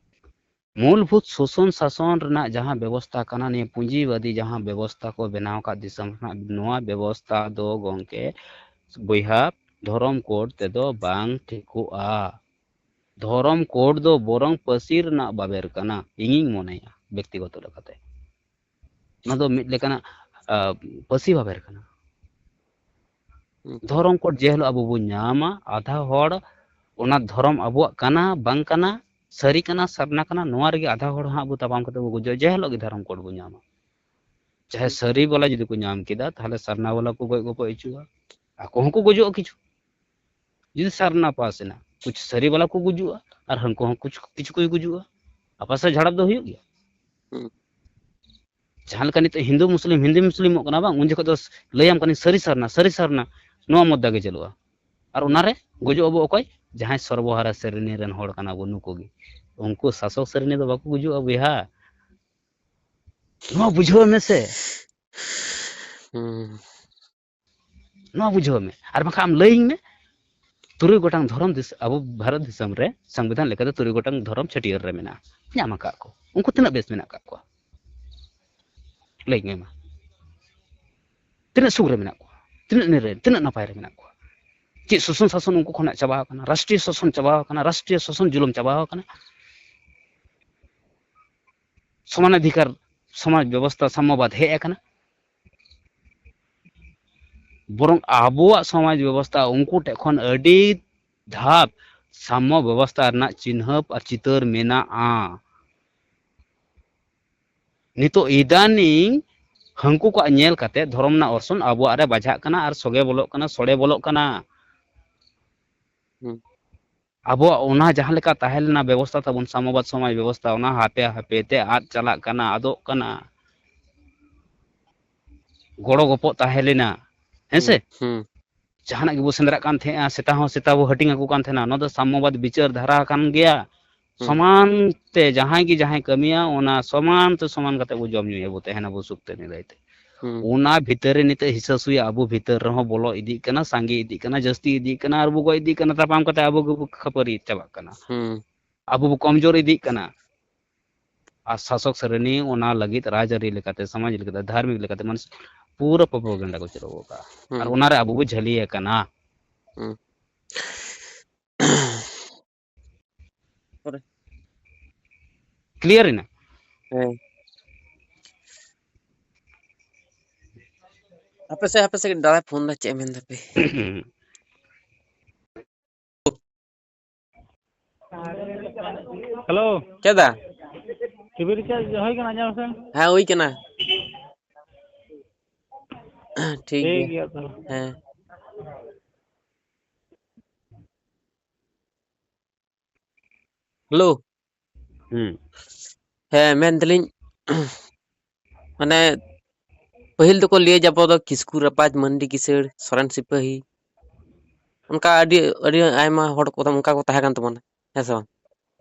ᱢᱩᱞᱵᱷᱩᱛ ᱥᱳᱥᱚᱱ ᱥᱟᱥᱚᱱ ᱨᱮᱱᱟᱜ ᱡᱟᱦᱟᱸ ᱵᱮᱵᱚᱥᱛᱷᱟ ᱠᱟᱱᱟ, ᱱᱤᱭᱟᱹ ᱯᱩᱸᱡᱤᱵᱟᱫᱤ ᱡᱟᱦᱟᱸ ᱵᱮᱵᱚᱥᱛᱷᱟ ᱠᱚ ᱵᱮᱱᱟᱣ ᱟᱠᱟᱫ ᱫᱤᱥᱚᱢ ᱨᱮᱱᱟᱜ, ᱱᱚᱣᱟ ᱵᱮᱵᱚᱥᱛᱷᱟ ᱫᱚ ᱜᱚᱝᱠᱮ, ᱵᱚᱭᱦᱟ, ᱫᱷᱚᱨᱚᱢ ᱠᱳᱰ ᱛᱮᱫᱚ ᱵᱟᱝ ᱴᱷᱤᱠᱚᱜᱼᱟ᱾ ᱫᱷᱚᱨᱚᱢ ᱠᱳᱰ ᱫᱚ ᱵᱚᱨᱚᱝ ᱯᱟᱹᱥᱤ ᱨᱮᱱᱟᱜ ᱵᱟᱵᱮᱨ ᱠᱟᱱᱟ, ᱤᱧᱤᱧ ᱢᱚᱱᱮᱭᱟ ᱵᱮᱠᱛᱤᱜᱚᱛᱚ ᱞᱮᱠᱟᱛᱮ᱾ ᱚᱱᱟ ᱫᱚ ᱢᱤᱫ ᱞᱮᱠᱟᱱᱟᱜ ᱯᱟᱹᱥᱤ ᱵᱟᱵᱮᱨ ᱠᱟᱱᱟ᱾ ᱫᱷᱚᱨᱚᱢ ᱠᱳᱰ ᱡᱮ ᱦᱤᱞᱳᱜ ᱟᱵᱚ ᱵᱚᱱ ᱧᱟᱢᱟ, ᱟᱫᱷᱟ ᱦᱚᱲ ᱚᱱᱟ ᱫᱷᱚᱨᱚᱢ ᱟᱵᱚᱣᱟᱜ ᱠᱟᱱᱟ ᱵᱟᱝ ᱠᱟᱱᱟ, ᱥᱟᱹᱨᱤ ᱠᱟᱱᱟ ᱥᱟᱨᱱᱟ ᱠᱟᱱᱟ, ᱱᱚᱣᱟ ᱨᱮᱜᱮ ᱟᱫᱷᱟ ᱦᱚᱲ ᱦᱟᱸᱜ ᱟᱵᱚ ᱛᱟᱯᱟᱢ ᱠᱟᱛᱮ ᱵᱚ ᱜᱩᱡᱩᱜᱼᱟ, ᱡᱮ ᱦᱤᱞᱳᱜ ᱜᱮ ᱫᱷᱚᱨᱚᱢ ᱠᱳᱰ ᱵᱚ ᱧᱟᱢᱟ᱾ ᱪᱟᱦᱮ ᱥᱟᱹᱨᱤ ᱵᱟᱞᱟ ᱡᱩᱫᱤ ᱠᱚ ᱧᱟᱢ ᱠᱮᱫᱟ, ᱛᱟᱦᱞᱮ ᱥᱟᱨᱱᱟ ᱵᱟᱞᱟ ᱠᱚ ᱜᱚᱡ ᱜᱚᱯᱚᱡ ᱦᱚᱪᱚᱜᱼᱟ, ᱟᱠᱚ ᱦᱚᱸᱠᱚ ᱜᱩᱡᱩᱜᱼᱟ ᱠᱤᱪᱷᱩ᱾ ᱡᱩᱫᱤ ᱥᱟᱨᱱᱟ ᱯᱟᱥ ᱮᱱᱟ, ᱠᱩᱪᱷ ᱥᱟᱹᱨᱤ ᱵᱟᱞᱟ ᱠᱚ ᱜᱩᱡᱩᱜᱼᱟ, ᱟᱨ ᱦᱟᱹᱱᱠᱩ ᱦᱚᱸ ᱠᱩᱪᱷᱩ ᱠᱤᱪᱷᱩ ᱠᱚ ᱜᱩᱡᱩᱜᱼᱟ᱾ ᱟᱯᱟᱥᱮ ᱡᱷᱟᱲᱟᱯ ᱫᱚ ᱦᱩᱭᱩᱜ ᱜᱮᱭᱟ᱾ ᱡᱟᱦᱟᱸ ᱞᱮᱠᱟ ᱱᱤᱛᱚᱜ ᱦᱤᱱᱫᱩ ᱢᱩᱥᱞᱤᱢ, ᱦᱤᱱᱫᱩ ᱢᱩᱥᱞᱤᱢᱚᱜ ᱠᱟᱱᱟ ᱵᱟᱝ, ᱩᱱ ᱡᱚᱠᱷᱚᱱ ᱫᱚ ᱞᱟᱹᱭᱟᱢ ᱠᱟᱹᱱᱟᱹᱧ ᱥᱟᱹᱨᱤ ᱥᱟᱨᱱᱟ, ᱥᱟᱹᱨᱤ ᱥᱟᱨᱱᱟ, ᱱᱚᱣᱟ ᱢᱩᱫᱽᱫᱟ ᱜᱮ ᱪᱟᱹᱞᱩᱜᱼᱟ᱾ ᱟᱨ ᱚᱱᱟᱨᱮ ᱜᱩᱡᱩᱜ ᱟᱵᱚ ᱚᱠᱚᱭ? ᱡᱟᱦᱟᱸᱭ ᱥᱚᱨᱵᱚᱦᱟᱨᱟ ᱥᱨᱮᱱᱤ ᱨᱮᱱ ᱦᱚᱲ ᱠᱟᱱᱟ ᱵᱚ, ᱱᱩᱠᱩ ᱜᱮ᱾ ᱩᱱᱠᱩ ᱥᱟᱥᱚᱠ ᱥᱨᱮᱱᱤ ᱫᱚ ᱵᱟᱠᱚ ᱜᱩᱡᱩᱜᱼᱟ ᱵᱚᱭᱦᱟ᱾ ᱱᱚᱣᱟ ᱵᱩᱡᱷᱟᱹᱣ ᱢᱮᱥᱮ᱾ ᱱᱚᱣᱟ ᱵᱩᱡᱷᱟᱹᱣ ᱢᱮ, ᱟᱨ ᱵᱟᱝᱠᱷᱟᱱ ᱟᱢ ᱞᱟᱹᱭᱟᱹᱧ ᱢᱮ, ᱛᱩᱨᱩᱭ ᱜᱚᱴᱟᱝ ᱫᱷᱚᱨᱚᱢ ᱫᱤᱥ-, ᱟᱵᱚ ᱵᱷᱟᱨᱚᱛ ᱫᱤᱥᱚᱢ ᱨᱮ ᱥᱚᱝᱵᱤᱫᱷᱟᱱ ᱞᱮᱠᱟᱛᱮ ᱛᱩᱨᱩᱭ ᱜᱚᱴᱟᱝ ᱫᱷᱚᱨᱚᱢ ᱪᱷᱟᱹᱴᱭᱟᱹᱨ ᱨᱮ ᱢᱮᱱᱟᱜᱼᱟ, ᱧᱟᱢ ᱟᱠᱟᱫ ᱠᱚ, ᱩᱱᱠᱩ ᱛᱤᱱᱟᱹᱜ ᱵᱮᱥ ᱢᱮᱱᱟᱜ ᱟᱠᱟᱫ ᱠᱚᱣᱟ? ᱞᱟᱹᱭ ᱢᱮ ᱢᱟ, ᱛᱤᱱᱟᱹᱜ ᱥᱩᱠ ᱨᱮ ᱢᱮᱱᱟᱜ ᱠᱚᱣᱟ, ᱛᱤᱱᱟᱹᱜ ᱱᱤᱨᱟᱹᱭ, ᱛᱤᱱᱟᱹᱜ ᱱᱟᱯᱟᱭ ᱨᱮ ᱢᱮᱱᱟᱜ ᱠᱚᱣᱟ? ᱪᱮᱫ ᱥᱳᱥᱚᱱ ᱥᱟᱥᱚᱱ ᱩᱱᱠᱩ ᱠᱷᱚᱱᱟᱜ ᱪᱟᱵᱟ ᱟᱠᱟᱱᱟ? ᱨᱟᱥᱴᱨᱤᱭᱚ ᱥᱟᱥᱚᱱ ᱪᱟᱵᱟ ᱟᱠᱟᱱᱟ, ᱨᱟᱥᱴᱨᱤᱭᱚ ᱥᱟᱥᱚᱱ ᱡᱩᱞᱩᱢ ᱪᱟᱵᱟ ᱟᱠᱟᱱᱟ, ᱥᱚᱢᱟᱱ ᱚᱫᱷᱤᱠᱟᱨ, ᱥᱚᱢᱟᱡᱽ ᱵᱮᱵᱚᱥᱛᱷᱟ, ᱥᱟᱢᱢᱚᱵᱟᱫ ᱦᱮᱡ ᱟᱠᱟᱱᱟ᱾ ᱵᱚᱨᱚᱝ ᱟᱵᱚᱣᱟᱜ ᱥᱚᱢᱟᱡᱽ ᱵᱮᱵᱚᱥᱛᱷᱟ ᱩᱱᱠᱩ ᱴᱷᱮᱱ ᱠᱷᱚᱱ ᱟᱹᱰᱤ ᱫᱷᱟᱯ ᱥᱟᱢᱢᱚ ᱵᱮᱵᱚᱥᱛᱷᱟ ᱨᱮᱱᱟᱜ ᱪᱤᱱᱦᱟᱹᱯ ᱟᱨ ᱪᱤᱛᱟᱹᱨ ᱢᱮᱱᱟᱜᱼᱟ᱾ ᱱᱤᱛᱚᱜ ᱤᱫᱟᱱᱤᱝ ᱦᱟᱹᱱᱠᱩ ᱠᱚᱣᱟᱜ ᱧᱮᱞ ᱠᱟᱛᱮ ᱫᱷᱚᱨᱚᱢ ᱨᱮᱱᱟᱜ ᱚᱨᱥᱚᱝ ᱟᱵᱚᱣᱟᱜ ᱨᱮ ᱵᱟᱡᱷᱟᱜ ᱠᱟᱱᱟ ᱟᱨ ᱥᱚᱜᱮ ᱵᱚᱞᱚᱜ ᱠᱟᱱᱟ, ᱥᱚᱲᱮ ᱵᱚᱞᱚᱜ ᱠᱟᱱᱟ᱾ ᱦᱩᱸ᱾ ᱟᱵᱚᱣᱟᱜ ᱚᱱᱟ ᱡᱟᱦᱟᱸ ᱞᱮᱠᱟ ᱛᱟᱦᱮᱸ ᱞᱮᱱᱟ ᱵᱮᱵᱚᱥᱛᱷᱟ ᱛᱟᱵᱚᱱ, ᱥᱟᱢᱢᱚᱵᱟᱫ ᱥᱚᱢᱟᱡᱽ ᱵᱮᱵᱚᱥᱛᱷᱟ, ᱚᱱᱟ ᱦᱟᱯᱮ ᱦᱟᱯᱮ ᱛᱮ ᱟᱫ ᱪᱟᱞᱟᱜ ᱠᱟᱱᱟ, ᱟᱫᱚᱜ ᱠᱟᱱᱟ᱾ ᱜᱚᱲᱚ ᱜᱚᱯᱚᱜ ᱛᱟᱦᱮᱸ ᱞᱮᱱᱟ, ᱦᱮᱸ ᱥᱮ? ᱦᱩᱸ, ᱦᱩᱸ᱾ ᱡᱟᱦᱟᱱᱟᱜ ᱜᱮᱵᱚ ᱥᱮᱸᱫᱽᱨᱟᱜ ᱠᱟᱱ ᱛᱟᱦᱮᱸᱜᱼᱟ, ᱥᱮᱛᱟ ᱦᱚᱸ ᱥᱮᱛᱟ ᱵᱚ ᱦᱟᱹᱴᱤᱧ ᱟᱠᱚ ᱠᱟᱱ ᱛᱟᱦᱮᱱᱟ, ᱱᱚᱣᱟ ᱫᱚ ᱥᱟᱢᱢᱚᱵᱟᱫ ᱵᱤᱪᱟᱹᱨ ᱫᱷᱟᱨᱟ ᱟᱠᱟᱱ ᱜᱮᱭᱟ᱾ ᱦᱩᱸ᱾ ᱥᱚᱢᱟᱱ ᱛᱮ ᱡᱟᱦᱟᱸᱭ ᱜᱮ ᱡᱟᱦᱟᱸᱭ ᱠᱟᱹᱢᱤᱭᱟ, ᱚᱱᱟ ᱥᱚᱢᱟᱱ ᱛᱮ ᱥᱚᱢᱟᱱ ᱠᱟᱛᱮ ᱵᱚ ᱡᱚᱢ ᱧᱩᱭᱟ, ᱵᱚ ᱛᱟᱦᱮᱱᱟ, ᱵᱚ ᱥᱩᱠ ᱛᱮ ᱱᱤᱨᱟᱹᱭ ᱛᱮ᱾ ᱦᱩᱸ᱾ ᱚᱱᱟ ᱵᱷᱤᱛᱟᱹᱨ ᱨᱮ ᱱᱤᱛᱚᱜ ᱦᱤᱥᱟᱹ ᱥᱩᱭᱟ ᱟᱵᱚ ᱵᱷᱤᱛᱟᱹᱨ ᱨᱮᱦᱚᱸ ᱵᱚᱞᱚ ᱤᱫᱤᱜ ᱠᱟᱱᱟ, ᱥᱟᱸᱜᱮ ᱤᱫᱤᱜ ᱠᱟᱱᱟ, ᱡᱟᱹᱥᱛᱤ ᱤᱫᱤᱜ ᱠᱟᱱᱟ, ᱟᱨ ᱵᱚ ᱜᱚᱡ ᱤᱫᱤᱜ ᱠᱟᱱᱟ, ᱛᱟᱯᱟᱢ ᱠᱟᱛᱮ ᱟᱵᱚ ᱜᱮᱵᱚ ᱠᱷᱟᱹᱯᱟᱹᱨᱤ ᱪᱟᱵᱟᱜ ᱠᱟᱱᱟ᱾ ᱦᱩᱸ᱾ ᱟᱵᱚ ᱵᱚ ᱠᱚᱢᱡᱳᱨ ᱤᱫᱤᱜ ᱠᱟᱱᱟ᱾ ᱟᱨ ᱥᱟᱥᱚᱠ ᱥᱨᱮᱱᱤ ᱚᱱᱟ ᱞᱟᱹᱜᱤᱫ ᱨᱟᱡᱽᱟᱹᱨᱤ ᱞᱮᱠᱟᱛᱮ, ᱥᱚᱢᱟᱡᱽ ᱞᱮᱠᱟᱛᱮ, ᱫᱷᱟᱨᱢᱤᱠ ᱞᱮᱠᱟᱛᱮ, ᱢᱟᱱᱮ ᱯᱩᱨᱟᱹ ᱯᱨᱚᱯᱟᱜᱮᱱᱰᱟ ᱠᱚ ᱪᱟᱹᱞᱩ ᱟᱠᱟᱫᱼᱟ᱾ ᱟᱨ ᱦᱩᱸ᱾ ᱚᱱᱟᱨᱮ ᱟᱵᱚ ᱵᱚ ᱡᱷᱟᱹᱞᱤ ᱟᱠᱟᱱᱟ᱾ ᱦᱩᱸ᱾ ᱯᱚᱨᱮ᱾ ᱠᱞᱤᱭᱟᱨ ᱮᱱᱟ? ᱦᱮᱸ᱾ ᱦᱟᱯᱮ ᱥᱮ, ᱦᱟᱯᱮ ᱥᱮ, ᱫᱟᱫᱟᱭ ᱯᱷᱳᱱ ᱫᱟ, ᱪᱮᱫ ᱮ ᱢᱮᱱ ᱫᱟᱯᱮ? ᱦᱮᱞᱳ᱾ ᱪᱮᱫ ᱫᱟ? ᱴᱤᱵᱷᱤ ᱨᱤᱪᱟᱨᱡᱽ ᱦᱩᱭ ᱠᱟᱱᱟ, ᱧᱮᱞ ᱢᱮᱥᱮ᱾ ᱦᱮᱸ, ᱦᱩᱭ ᱠᱟᱱᱟ᱾ ᱴᱷᱤᱠ ᱴᱷᱤᱠ ᱜᱮᱭᱟ᱾ ᱜᱮᱭᱟ ᱛᱚᱵᱮ᱾ ᱦᱮᱸ᱾ ᱦᱮᱞᱳ᱾ ᱦᱩᱸ᱾ ᱦᱮᱸ, ᱢᱮᱱ ᱫᱟᱞᱤᱧ, ᱢᱟᱱᱮ, ᱯᱟᱹᱦᱤᱞ ᱫᱚᱠᱚ ᱞᱟᱹᱭᱟ ᱡᱮ ᱟᱵᱚ ᱫᱚ ᱠᱤᱥᱠᱩ ᱨᱟᱯᱟᱡᱽ, ᱢᱟᱹᱱᱰᱤ ᱠᱤᱥᱟᱹᱬ, ᱥᱚᱨᱮᱱ ᱥᱤᱯᱟᱹᱦᱤ᱾ ᱚᱱᱠᱟ ᱟᱹᱰᱤ, ᱟᱹᱰᱤ ᱟᱭᱢᱟ ᱦᱚᱲ ᱠᱚ ᱚᱱᱠᱟ ᱠᱚ ᱛᱟᱦᱮᱸ ᱠᱟᱱ ᱛᱟᱵᱚᱱᱟ, ᱦᱮᱸ ᱥᱮ ᱵᱟᱝ?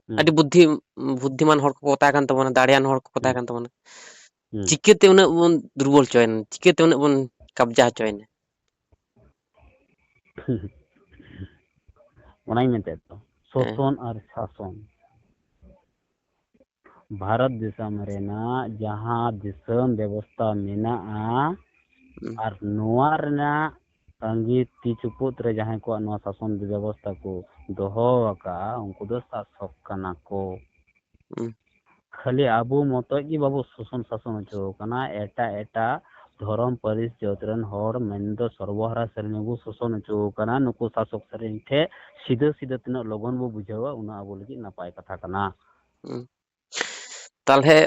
ᱦᱩᱸ᱾ ᱟᱹᱰᱤ ᱵᱩᱫᱽᱫᱷᱤ, ᱵᱩᱫᱽᱫᱷᱤᱢᱟᱱ ᱦᱚᱲ ᱠᱚᱠᱚ ᱛᱟᱦᱮᱸ ᱠᱟᱱ ᱛᱟᱵᱚᱱᱟ, ᱫᱟᱲᱮᱭᱟᱱ ᱦᱚᱲ ᱠᱚᱠᱚ ᱛᱟᱦᱮᱸ ᱦᱩᱸ᱾ ᱠᱟᱱ ᱛᱟᱵᱚᱱᱟ᱾ ᱦᱩᱸ᱾ ᱪᱤᱠᱟᱹᱛᱮ ᱩᱱᱟᱹᱜ ᱵᱚᱱ ᱫᱩᱨᱵᱚᱞ ᱦᱚᱪᱚᱭᱮᱱᱟ? ᱪᱤᱠᱟᱹᱛᱮ ᱩᱱᱟᱹᱜ ᱵᱚᱱ ᱠᱟᱵᱽᱡᱟ ᱦᱚᱪᱚᱭᱮᱱᱟ? ᱚᱱᱟᱧ ᱢᱮᱱᱛᱮ ᱛᱚ, ᱦᱮᱸ᱾ ᱥᱳᱥᱚᱱ ᱟᱨ ᱥᱟᱥᱚᱱ᱾ ᱵᱷᱟᱨᱚᱛ ᱫᱤᱥᱚᱢ ᱨᱮᱱᱟᱜ ᱡᱟᱦᱟᱸ ᱫᱤᱥᱚᱢ ᱵᱮᱵᱚᱥᱛᱷᱟ ᱢᱮᱱᱟᱜᱼᱟ, ᱦᱩᱸ᱾ ᱟᱨ ᱱᱚᱣᱟ ᱨᱮᱱᱟᱜ ᱛᱟᱺᱜᱤ ᱛᱤ ᱪᱩᱯᱩᱫ ᱨᱮ ᱡᱟᱦᱟᱸᱭ ᱠᱚᱣᱟᱜ ᱱᱚᱣᱟ ᱥᱟᱥᱚᱱ ᱵᱮᱵᱚᱥᱛᱷᱟ ᱠᱚ ᱫᱚᱦᱚ ᱟᱠᱟᱫᱼᱟ, ᱩᱱᱠᱩ ᱫᱚ ᱥᱟᱥᱚᱠ ᱠᱟᱱᱟ ᱠᱚ᱾ ᱦᱩᱸ᱾ ᱠᱷᱟᱹᱞᱤ ᱟᱵᱚ ᱢᱚᱛᱚᱡ ᱜᱮ ᱵᱟᱵᱚ ᱥᱳᱥᱚᱱ ᱥᱟᱥᱚᱱ ᱦᱚᱪᱚ ᱟᱠᱟᱱᱟ, ᱮᱴᱟᱜ ᱮᱴᱟᱜ ᱫᱷᱚᱨᱚᱢ ᱯᱟᱹᱨᱤᱥ ᱡᱟᱹᱛ ᱨᱮᱱ ᱦᱚᱲ ᱢᱮᱱᱫᱚ ᱥᱚᱨᱵᱚᱦᱟᱨᱟ ᱥᱮᱨᱮᱧ ᱵᱚ ᱥᱳᱥᱚᱱ ᱦᱚᱪᱚ ᱟᱠᱟᱱᱟ᱾ ᱱᱩᱠᱩ ᱥᱟᱥᱚᱠ ᱥᱮᱨᱮᱧ ᱴᱷᱮᱡ ᱥᱤᱫᱷᱟᱹ ᱥᱤᱫᱷᱟᱹ ᱛᱤᱱᱟᱹᱜ ᱞᱚᱜᱚᱱ ᱵᱚ ᱵᱩᱡᱷᱟᱹᱣᱟ, ᱩᱱᱟᱹᱜ ᱟᱵᱚ ᱞᱟᱹᱜᱤᱫ ᱱᱟᱯᱟᱭ ᱠᱟᱛᱷᱟ ᱠᱟᱱᱟ᱾ ᱦᱩᱸ᱾ ᱛᱟᱞᱦᱮ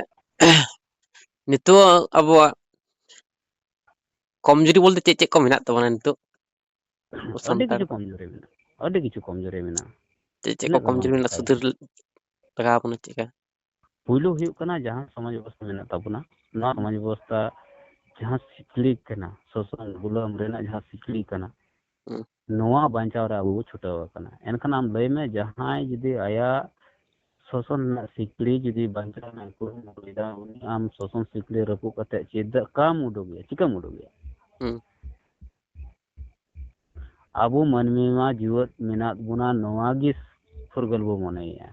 ᱱᱤᱛᱚᱜ ᱟᱵᱚᱣᱟᱜ ᱠᱚᱢᱡᱩᱨᱤ ᱵᱚᱞᱛᱮ ᱪᱮᱫ ᱪᱮᱫ ᱠᱚ ᱢᱮᱱᱟᱜ ᱛᱟᱵᱚᱱᱟ ᱱᱤᱛᱚᱜ? ᱟᱹᱰᱤ ᱥᱟᱱᱛᱟᱲ ᱠᱤᱪᱷᱩ ᱠᱚ᱾ ᱠᱚᱢᱡᱩᱨᱤ ᱢᱮᱱᱟᱜᱼᱟ, ᱟᱹᱰᱤ ᱠᱤᱪᱷᱩ ᱠᱚᱢᱡᱩᱨᱤ ᱢᱮᱱᱟᱜᱼᱟ᱾ ᱪᱮᱫ ᱪᱮᱫ ᱠᱚ ᱛᱤᱱᱟᱹᱜ ᱜᱟᱱ ᱠᱚᱢᱡᱩᱨᱤ ᱵᱚᱱ ᱢᱮᱱᱟᱜᱼᱟ, ᱢᱮᱛᱟᱭᱟ? ᱥᱩᱫᱷᱟᱹᱨ ᱞᱟᱜᱟᱣ ᱵᱚᱱᱟ ᱪᱮᱫᱠᱟ? ᱯᱩᱭᱞᱩ ᱦᱩᱭᱩᱜ ᱠᱟᱱᱟ, ᱡᱟᱦᱟᱸ ᱥᱚᱢᱟᱡᱽ ᱵᱮᱵᱚᱥᱛᱷᱟ ᱢᱮᱱᱟᱜ ᱛᱟᱵᱚᱱᱟ, ᱱᱚᱣᱟ ᱥᱚᱢᱟᱡᱽ ᱵᱮᱵᱚᱥᱛᱷᱟ ᱡᱟᱦᱟᱸ ᱥᱤᱠᱲᱤ ᱠᱟᱱᱟ, ᱥᱳᱥᱚᱱ ᱜᱩᱞᱟᱹᱢ ᱨᱮᱱᱟᱜ ᱡᱟᱦᱟᱸ ᱥᱤᱠᱲᱤ ᱠᱟᱱᱟ, ᱦᱩᱸ᱾ ᱱᱚᱣᱟ ᱵᱟᱧᱪᱟᱣ ᱨᱮ ᱟᱵᱚ ᱵᱚ ᱪᱷᱩᱴᱟᱹᱣ ᱟᱠᱟᱱᱟ᱾ ᱮᱱᱠᱷᱟᱱ ᱟᱢ ᱞᱟᱹᱭ ᱢᱮ, ᱡᱟᱦᱟᱸᱭ ᱡᱩᱫᱤ ᱟᱭᱟᱜ ᱥᱳᱥᱚᱱ ᱨᱮᱱᱟᱜ ᱥᱤᱠᱲᱤ ᱡᱩᱫᱤ ᱵᱟᱧᱪᱟᱣ ᱨᱮᱱᱟᱜ ᱠᱩᱨᱩᱢᱩᱴᱩᱭᱮᱫᱟ, ᱩᱱᱤ ᱟᱢ ᱥᱳᱥᱚᱱ ᱥᱤᱠᱲᱤ ᱨᱟᱹᱯᱩᱫ ᱠᱟᱛᱮ ᱪᱮᱫ ᱠᱟᱢ ᱩᱰᱩᱠᱮᱭᱟ, ᱪᱤᱠᱟᱹᱢ ᱩᱰᱩᱠᱮᱭᱟ? ᱦᱩᱸ᱾ ᱟᱵᱚ ᱢᱟᱹᱱᱢᱤ ᱢᱟ ᱡᱤᱣᱮᱫ ᱢᱮᱱᱟᱜ ᱵᱚᱱᱟ, ᱱᱚᱣᱟ ᱜᱮ ᱯᱷᱩᱨᱜᱟᱹᱞ ᱵᱚ ᱢᱚᱱᱮᱭᱮᱫᱼᱟ᱾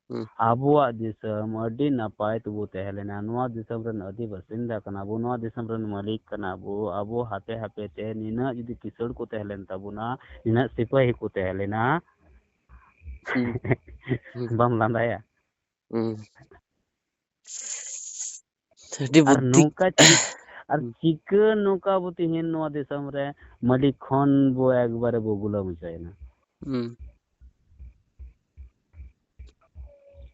ᱦᱩᱸ᱾ ᱟᱵᱚᱣᱟᱜ ᱫᱤᱥᱚᱢ ᱟᱹᱰᱤ ᱱᱟᱯᱟᱭ ᱛᱮᱵᱚ ᱛᱟᱦᱮᱸ ᱞᱮᱱᱟ᱾ ᱱᱚᱣᱟ ᱫᱤᱥᱚᱢ ᱨᱮᱱ ᱟᱹᱫᱤ ᱵᱟᱥᱤᱱᱫᱟ ᱠᱟᱱᱟ ᱵᱚ, ᱱᱚᱣᱟ ᱫᱤᱥᱚᱢ ᱨᱮᱱ ᱢᱟᱹᱞᱤᱠ ᱠᱟᱱᱟ ᱵᱚ᱾ ᱟᱵᱚ ᱦᱟᱯᱮ ᱦᱟᱯᱮ ᱛᱮ ᱱᱤᱱᱟᱹᱜ ᱡᱩᱫᱤ ᱠᱤᱥᱟᱹᱬ ᱠᱚ ᱛᱟᱦᱮᱸ ᱞᱮᱱ ᱛᱟᱵᱚᱱᱟ, ᱱᱤᱱᱟᱹᱜ ᱥᱤᱯᱟᱹᱦᱤ ᱠᱚ ᱛᱟᱦᱮᱸ ᱞᱮᱱᱟ, ᱦᱩᱸ᱾ ᱵᱟᱢ ᱞᱟᱸᱫᱟᱭᱟ᱾ ᱦᱩᱸ᱾ ᱟᱹᱰᱤ ᱟᱨ ᱵᱩᱫᱽᱫᱷᱤ᱾ ᱱᱚᱝᱠᱟ ᱪᱤ-, ᱟᱨ ᱦᱩᱸ᱾ ᱪᱤᱠᱟᱹ ᱱᱚᱝᱠᱟ ᱟᱵᱚ ᱛᱮᱦᱮᱧ ᱱᱚᱣᱟ ᱫᱤᱥᱚᱢ ᱨᱮ ᱢᱟᱹᱞᱤᱠ ᱠᱷᱚᱱ ᱵᱚ ᱮᱠᱵᱟᱨᱮ ᱵᱚ ᱜᱩᱞᱟᱹᱢ ᱦᱚᱪᱚᱭᱮᱱᱟ? ᱦᱩᱸ᱾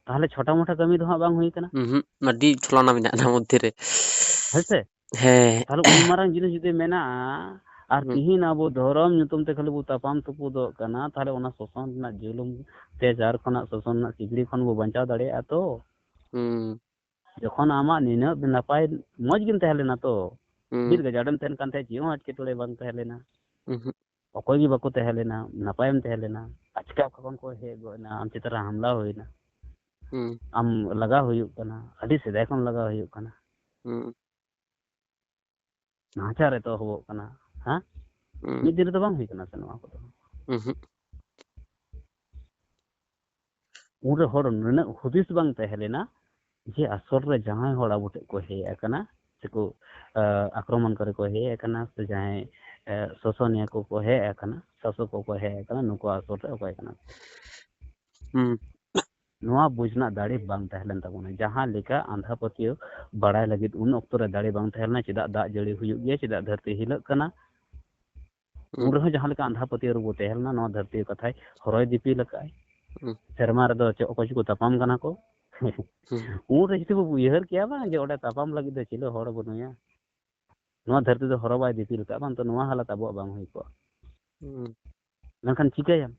ᱛᱟᱦᱚᱞᱮ ᱪᱷᱳᱴᱟ ᱢᱳᱴᱟ ᱠᱟᱹᱢᱤ ᱫᱚ ᱦᱟᱸᱜ ᱵᱟᱝ ᱦᱩᱭ ᱠᱟᱱᱟ᱾ ᱦᱩᱸ, ᱦᱩᱸ, ᱟᱹᱰᱤ ᱪᱷᱚᱞᱟᱱᱟ ᱢᱮᱱᱟᱜᱼᱟ ᱚᱱᱟ ᱢᱚᱫᱽᱫᱷᱮ ᱨᱮ᱾ ᱦᱮᱸ ᱥᱮ? ᱦᱮᱸ᱾ ᱛᱟᱦᱚᱞᱮ ᱩᱱ ᱢᱟᱨᱟᱝ ᱡᱤᱱᱤᱥ ᱡᱩᱫᱤ ᱢᱮᱱᱟᱜᱼᱟ, ᱟᱨ ᱦᱩᱸ᱾ ᱛᱤᱦᱤᱧ ᱟᱵᱚ ᱫᱷᱚᱨᱚᱢ ᱧᱩᱛᱩᱢ ᱛᱮ ᱠᱷᱟᱹᱞᱤ ᱵᱚ ᱛᱟᱯᱟᱢ ᱛᱩᱯᱩᱫᱚᱜ ᱠᱟᱱᱟ, ᱛᱟᱦᱚᱞᱮ ᱚᱱᱟ ᱥᱚᱥᱚᱱ ᱨᱮᱱᱟᱜ ᱡᱩᱞᱩᱢ ᱛᱮ ᱡᱟᱨ ᱠᱷᱚᱱᱟᱜ ᱥᱚᱥᱚᱱ ᱨᱮᱱᱟᱜ ᱥᱤᱠᱲᱤ ᱠᱷᱚᱱ ᱵᱚ ᱵᱟᱧᱪᱟᱣ ᱫᱟᱲᱮᱭᱟᱜᱼᱟ ᱛᱚ? ᱦᱩᱸ᱾ ᱡᱚᱠᱷᱚᱱ ᱟᱢᱟᱜ ᱱᱤᱱᱟᱹᱜ ᱱᱟᱯᱟᱭ, ᱢᱚᱡᱽ ᱜᱮᱢ ᱛᱟᱦᱮᱸ ᱞᱮᱱᱟ ᱛᱚ, ᱦᱩᱸ᱾ ᱵᱤᱨ ᱜᱟᱡᱟᱲᱮᱢ ᱛᱟᱦᱮᱱ ᱠᱟᱱ ᱛᱟᱦᱮᱸᱫ, ᱪᱮᱫ ᱦᱚᱸ ᱮᱴᱠᱮᱴᱚᱬᱮ ᱵᱟᱝ ᱛᱟᱦᱮᱸ ᱞᱮᱱᱟ᱾ ᱩᱦᱩᱸ᱾ ᱚᱠᱚᱭ ᱜᱮ ᱵᱟᱠᱚ ᱛᱟᱦᱮᱸ ᱞᱮᱱᱟ, ᱱᱟᱯᱟᱭᱮᱢ ᱛᱟᱦᱮᱸ ᱞᱮᱱᱟ, ᱟᱪᱠᱟ ᱚᱠᱟ ᱠᱷᱚᱱ ᱠᱚ ᱦᱮᱡ ᱜᱚᱫ ᱮᱱᱟ, ᱟᱢ ᱪᱮᱛᱟᱱ ᱨᱮ ᱦᱟᱢᱞᱟ ᱦᱩᱭᱱᱟ᱾ ᱦᱩᱸ᱾ ᱟᱢ ᱞᱟᱜᱟ ᱦᱩᱭᱩᱜ ᱠᱟᱱᱟ, ᱟᱹᱰᱤ ᱥᱮᱫᱟᱭ ᱠᱷᱚᱱ ᱞᱟᱜᱟ ᱦᱩᱭᱩᱜ ᱠᱟᱱᱟ᱾ ᱦᱩᱸ᱾ ᱱᱟᱦᱟᱪᱟᱨ ᱮᱛᱚᱦᱚᱵᱚᱜ ᱠᱟᱱᱟ, ᱦᱮᱸ? ᱦᱩᱸ᱾ ᱢᱤᱫ ᱫᱤᱱ ᱨᱮᱫᱚ ᱵᱟᱝ ᱦᱩᱭ ᱠᱟᱱᱟ ᱥᱮ ᱱᱚᱣᱟ ᱠᱚᱫᱚ᱾ ᱩᱦᱩᱸ᱾ ᱩᱱᱨᱮ ᱦᱚᱲ ᱱᱩᱱᱟᱹᱜ ᱦᱩᱫᱤᱥ ᱵᱟᱝ ᱛᱟᱦᱮᱸ ᱞᱮᱱᱟ ᱡᱮ ᱟᱥᱚᱞ ᱨᱮ ᱡᱟᱦᱟᱸᱭ ᱦᱚᱲ ᱟᱵᱚ ᱴᱷᱮᱱ ᱠᱚ ᱦᱮᱡ ᱟᱠᱟᱱᱟ, ᱥᱮᱠᱚ, ᱟ, ᱟᱠᱨᱚᱢᱚᱱ ᱠᱚᱨᱮ ᱠᱚ ᱦᱮᱡ ᱟᱠᱟᱱᱟ, ᱥᱮ ᱡᱟᱦᱟᱸᱭ, ᱮ, ᱥᱚᱥᱚᱱᱤᱭᱟᱹ ᱠᱚᱠᱚ ᱦᱮᱡ ᱟᱠᱟᱱᱟ, ᱥᱟᱥᱚᱠ ᱠᱚᱠᱚ ᱦᱮᱡ ᱟᱠᱟᱱᱟ, ᱱᱩᱠᱩ ᱟᱥᱚᱞ ᱨᱮ ᱚᱠᱚᱭ ᱠᱟᱱᱟ ᱠᱚ? ᱦᱩᱸ᱾ ᱱᱚᱣᱟ ᱵᱩᱡᱽ ᱨᱮᱱᱟᱜ ᱫᱟᱲᱮ ᱵᱟᱝ ᱛᱟᱦᱮᱸ ᱞᱮᱱ ᱛᱟᱵᱚᱱᱟ᱾ ᱡᱟᱦᱟᱸ ᱞᱮᱠᱟ ᱟᱸᱫᱷᱟ ᱯᱟᱹᱛᱭᱟᱹᱣ ᱵᱟᱲᱟᱭ ᱞᱟᱹᱜᱤᱫ ᱩᱱ ᱚᱠᱛᱚ ᱨᱮ ᱫᱟᱲᱮ ᱵᱟᱝ ᱛᱟᱦᱮᱸ ᱞᱮᱱᱟ, ᱪᱮᱫᱟᱜ ᱫᱟᱜ ᱡᱟᱹᱲᱤ ᱦᱩᱭᱩᱜ ᱜᱮᱭᱟ, ᱪᱮᱫᱟᱜ ᱫᱷᱟᱹᱨᱛᱤ ᱦᱤᱞᱟᱹᱜ ᱠᱟᱱᱟ, ᱦᱩᱸ᱾ ᱩᱱ ᱨᱮᱦᱚᱸ ᱡᱟᱦᱟᱸ ᱞᱮᱠᱟ ᱟᱸᱫᱷᱟ ᱯᱟᱹᱛᱭᱟᱹᱣ ᱨᱮᱵᱚ ᱛᱟᱦᱮᱸ ᱞᱮᱱᱟ, ᱱᱚᱣᱟ ᱫᱷᱟᱹᱨᱛᱤ ᱠᱟᱛᱷᱟᱭ ᱦᱚᱨᱚᱭ ᱫᱤᱯᱤᱞ ᱟᱠᱟᱫᱼᱟᱭ᱾ ᱦᱩᱸ᱾ ᱥᱮᱨᱢᱟ ᱨᱮᱫᱚ ᱪᱮᱫ ᱚᱠᱚᱭ ᱪᱚᱠᱚ ᱛᱟᱯᱟᱢ ᱠᱟᱱᱟ ᱠᱚ᱾ ᱦᱩᱸ᱾ ᱩᱱ ᱨᱮ ᱡᱩᱫᱤ ᱵᱚ ᱩᱭᱦᱟᱹᱨ ᱠᱮᱭᱟ ᱵᱟᱝ ᱡᱮ ᱚᱸᱰᱮ ᱛᱟᱯᱟᱢ ᱞᱟᱹᱜᱤᱫ ᱫᱚ ᱪᱤᱞᱤ ᱦᱚᱲ ᱵᱟᱹᱱᱩᱭᱟ, ᱱᱚᱣᱟ ᱫᱷᱟᱹᱨᱛᱤ ᱫᱚ ᱦᱚᱨᱚ ᱵᱟᱭ ᱫᱤᱯᱤᱞ ᱟᱠᱟᱫ, ᱵᱟᱝ ᱛᱚ ᱱᱚᱣᱟ ᱦᱟᱞᱚᱛ ᱟᱵᱚᱣᱟᱜ ᱵᱟᱝ ᱦᱩᱭ ᱠᱚᱜᱼᱟ᱾ ᱦᱩᱸ᱾ ᱢᱮᱱᱠᱷᱟᱱ ᱪᱤᱠᱟᱹᱭᱟᱢ,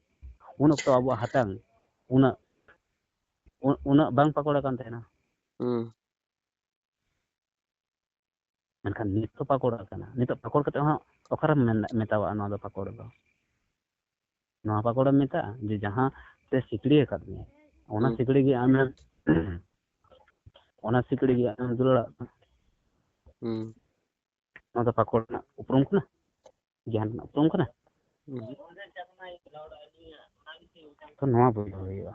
ᱩᱱ ᱚᱠᱛᱚ ᱟᱵᱚᱣᱟᱜ ᱦᱟᱛᱟᱝ ᱩᱱᱟᱹᱜ, ᱩ-, ᱩᱱᱟᱹᱜ ᱵᱟᱝ ᱯᱟᱠᱚᱲ ᱟᱠᱟᱱ ᱛᱟᱦᱮᱱᱟ᱾ ᱦᱩᱸ᱾ ᱢᱮᱱᱠᱷᱟᱱ ᱱᱤᱛ ᱫᱚ ᱯᱟᱠᱚᱲ ᱟᱠᱟᱱᱟ᱾ ᱱᱤᱛᱚᱜ ᱯᱟᱠᱚᱲ ᱠᱟᱛᱮ ᱦᱚᱸ ᱚᱠᱟᱨᱮᱢ ᱢᱮᱱ-, ᱢᱮᱛᱟᱣᱟᱜᱼᱟ ᱱᱚᱣᱟ ᱫᱚ ᱯᱟᱠᱚᱲ ᱫᱚ? ᱱᱚᱣᱟ ᱯᱟᱠᱚᱲᱮᱢ ᱢᱮᱛᱟᱜᱼᱟ ᱡᱮ ᱡᱟᱦᱟᱸ ᱛᱮ ᱥᱤᱠᱲᱤ ᱟᱠᱟᱫ ᱢᱮᱭᱟ, ᱚᱱᱟ ᱦᱩᱸ᱾ ᱥᱤᱠᱲᱤ ᱜᱮ ᱟᱢᱮᱢ, ᱚᱱᱟ ᱥᱤᱠᱲᱤ ᱜᱮ ᱟᱢᱮᱢ ᱫᱩᱞᱟᱹᱲᱟᱜ ᱠᱟᱱᱟ᱾ ᱦᱩᱸ᱾ ᱱᱚᱣᱟ ᱫᱚ ᱯᱟᱠᱚᱲ ᱨᱮᱱᱟᱜ ᱩᱯᱨᱩᱢ ᱠᱟᱱᱟ? ᱜᱮᱭᱟᱱ ᱨᱮᱱᱟᱜ ᱩᱯᱨᱩᱢ ᱠᱟᱱᱟ? ᱦᱩᱸ᱾ ᱛᱚ ᱱᱚᱣᱟ ᱵᱩᱡᱷᱟᱹᱣ ᱦᱩᱭᱩᱜᱼᱟ᱾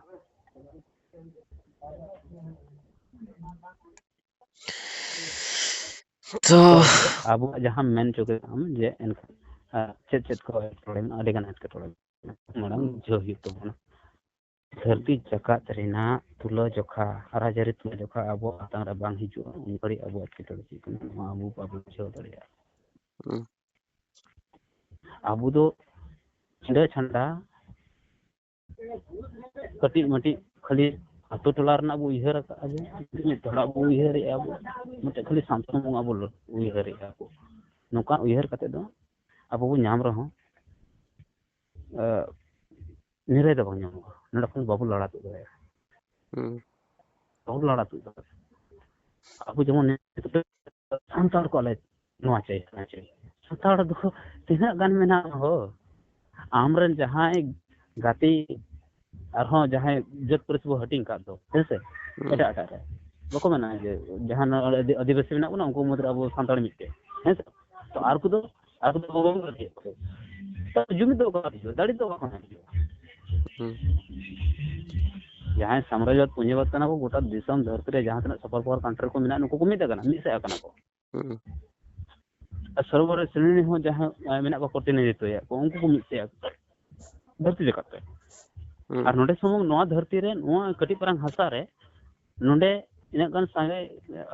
ᱛᱚ ᱛᱚ ᱟᱵᱚᱣᱟᱜ ᱡᱟᱦᱟᱸᱢ ᱢᱮᱱ ᱦᱚᱪᱚ ᱠᱮᱫᱟ ᱟᱢ ᱡᱮ ᱮᱱᱠᱷᱟᱱ, ᱟᱨ ᱪᱮᱫ ᱪᱮᱫ ᱠᱚ ᱮᱴᱠᱮᱴᱚᱬᱮ ᱢᱮᱱᱟᱜᱼᱟ? ᱟᱹᱰᱤ ᱜᱟᱱ ᱮᱴᱠᱮᱴᱚᱬᱮ ᱢᱮᱱᱟᱜᱼᱟ᱾ ᱢᱟᱲᱟᱝ ᱦᱩᱸ᱾ ᱵᱩᱡᱷᱟᱹᱣ ᱦᱩᱭᱩᱜ ᱛᱟᱵᱚᱱᱟ᱾ ᱫᱷᱟᱹᱨᱛᱤ ᱡᱟᱠᱟᱛ ᱨᱮᱱᱟᱜ ᱛᱩᱞᱟᱹ ᱡᱚᱠᱷᱟ, ᱨᱟᱡᱽᱟᱹᱨᱤ ᱛᱩᱞᱟᱹ ᱡᱚᱠᱷᱟ ᱟᱵᱚ ᱦᱟᱛᱟᱝ ᱨᱮ ᱵᱟᱝ ᱦᱤᱡᱩᱜᱼᱟ, ᱩᱱ ᱜᱷᱟᱹᱲᱤᱡ ᱟᱵᱚ ᱮᱴᱠᱮᱴᱚᱬᱮ ᱪᱮᱫ ᱠᱟᱱᱟ, ᱱᱚᱣᱟ ᱟᱵᱚ ᱵᱟᱵᱚᱱ ᱵᱩᱡᱷᱟᱹᱣ ᱫᱟᱲᱮᱭᱟᱜᱼᱟ᱾ ᱦᱩᱸ᱾ ᱟᱵᱚ ᱫᱚ ᱪᱷᱤᱸᱰᱟᱹ ᱪᱷᱟᱸᱰᱟ ᱠᱟᱹᱴᱤᱡ ᱢᱟᱹᱴᱤᱡ ᱠᱷᱟᱹᱞᱤ ᱟᱛᱳ ᱴᱚᱞᱟ ᱨᱮᱱᱟᱜ ᱵᱚ ᱩᱭᱦᱟᱹᱨ ᱟᱠᱟᱫᱼᱟ, ᱡᱮ ᱢᱤᱫ ᱦᱚᱲᱟᱜ ᱵᱚ ᱩᱭᱦᱟᱹᱨᱮᱜᱼᱟ ᱵᱚ, ᱢᱤᱫᱴᱮᱡ ᱠᱷᱟᱹᱞᱤ ᱥᱟᱢᱥᱩᱝ ᱵᱚᱸᱜᱟ ᱵᱚ ᱩᱭᱦᱟᱹᱨᱮᱜᱼᱟ ᱵᱚ᱾ ᱱᱚᱝᱠᱟ ᱩᱭᱦᱟᱹᱨ ᱠᱟᱛᱮ ᱫᱚ ᱟᱵᱚ ᱵᱚ ᱧᱟᱢ ᱨᱮᱦᱚᱸ, ᱮ, ᱱᱤᱨᱟᱹᱭ ᱫᱚ ᱵᱟᱝ ᱧᱟᱢᱚᱜᱼᱟ, ᱱᱚᱰᱮ ᱠᱷᱚᱱ ᱵᱟᱵᱚ ᱞᱟᱲᱟ ᱛᱩᱫ ᱫᱟᱲᱮᱭᱟᱜᱼᱟ᱾ ᱦᱩᱸ᱾ ᱵᱟᱵᱚ ᱞᱟᱲᱟ ᱛᱩᱫ ᱫᱟᱲᱮᱭᱟᱜᱼᱟ᱾ ᱟᱵᱚ ᱡᱮᱢᱚᱱ ᱱᱤᱛᱚᱜ ᱥᱟᱱᱛᱟᱲ ᱠᱚ ᱟᱞᱮ ᱱᱚᱣᱟ ᱪᱟᱹᱭ, ᱦᱟᱱᱟ ᱪᱟᱹᱭ, ᱥᱟᱱᱛᱟᱲ ᱫᱚ ᱛᱤᱱᱟᱹᱜ ᱜᱟᱱ ᱢᱮᱱᱟᱜᱼᱟ ᱦᱳ? ᱟᱢᱨᱮᱱ ᱡᱟᱦᱟᱸᱭ ᱜᱟᱛᱮ ᱟᱨᱦᱚᱸ ᱡᱟᱦᱟᱸᱭ ᱡᱟᱹᱛ ᱯᱟᱹᱨᱤᱥ ᱵᱚ ᱦᱟᱹᱴᱤᱧ ᱟᱠᱟᱫ ᱫᱚ, ᱦᱮᱸ ᱥᱮ? ᱦᱩᱸ᱾ ᱮᱴᱟᱜ ᱮᱴᱟᱜ ᱨᱮ ᱵᱟᱠᱚ ᱢᱮᱱᱟ ᱡᱮ ᱡᱟᱦᱟᱸ ᱟᱹᱫᱤ-, ᱟᱹᱫᱤᱵᱟᱹᱥᱤ ᱢᱮᱱᱟᱜ ᱵᱚᱱᱟ, ᱩᱱᱠᱩ ᱢᱩᱫᱽᱨᱮ ᱟᱵᱚ ᱥᱟᱱᱛᱟᱲ ᱢᱤᱫᱴᱮᱡ, ᱦᱮᱸ ᱥᱮ? ᱛᱚ ᱟᱨ ᱠᱚᱫᱚ, ᱟᱨ ᱠᱚᱫᱚ ᱵᱟᱵᱚᱱ ᱜᱟᱛᱮ ᱠᱚᱣᱟ᱾ ᱛᱚ ᱡᱩᱢᱤᱫ ᱫᱚ ᱚᱠᱟ ᱠᱷᱚᱱ ᱦᱤᱡᱩᱜᱼᱟ? ᱫᱟᱲᱮ ᱫᱚ ᱚᱠᱟ ᱠᱷᱚᱱ ᱦᱤᱡᱩᱜᱼᱟ? ᱦᱩᱸ᱾ ᱡᱟᱦᱟᱸᱭ ᱥᱟᱢᱨᱟᱡᱽᱵᱟᱫ ᱯᱩᱸᱡᱤᱵᱟᱫ ᱠᱟᱱᱟ ᱠᱚ, ᱜᱚᱴᱟ ᱫᱤᱥᱚᱢ ᱫᱷᱟᱹᱨᱛᱤ ᱨᱮ ᱡᱟᱦᱟᱸ ᱛᱤᱱᱟᱹᱜ ᱥᱩᱯᱟᱨ ᱯᱟᱣᱟᱨ ᱠᱟᱱᱴᱨᱤ ᱠᱚ ᱢᱮᱱᱟᱜᱼᱟ, ᱱᱩᱠᱩ ᱠᱚ ᱢᱤᱫ ᱟᱠᱟᱱᱟ, ᱢᱤᱫ ᱥᱮᱫ ᱟᱠᱟᱱᱟ ᱠᱚ᱾ ᱦᱩᱸ᱾ ᱟᱨ ᱥᱚᱨᱵᱚᱨᱮ ᱥᱨᱮᱱᱤ ᱦᱚᱸ ᱡᱟᱦᱟᱸ, ᱮ, ᱢᱮᱱᱟᱜ ᱠᱚᱣᱟ ᱯᱨᱚᱛᱤᱱᱤᱫᱷᱤᱛᱣᱚᱭᱮᱫ ᱠᱚ, ᱩᱱᱠᱩ ᱠᱚ ᱢᱤᱫ ᱥᱮᱫ ᱟᱠᱟᱱᱟ ᱫᱷᱟᱹᱨᱛᱤ ᱡᱟᱠᱟᱛ ᱨᱮ᱾ ᱦᱩᱸ᱾ ᱟᱨ ᱱᱚᱰᱮ ᱥᱩᱢᱩᱝ ᱱᱚᱣᱟ ᱫᱷᱟᱹᱨᱛᱤ ᱨᱮ ᱱᱚᱣᱟ ᱠᱟᱹᱴᱤᱡ ᱯᱟᱨᱟᱝ ᱦᱟᱥᱟ ᱨᱮ ᱱᱚᱰᱮ ᱤᱱᱟᱹᱜ ᱜᱟᱱ ᱥᱟᱸᱜᱮ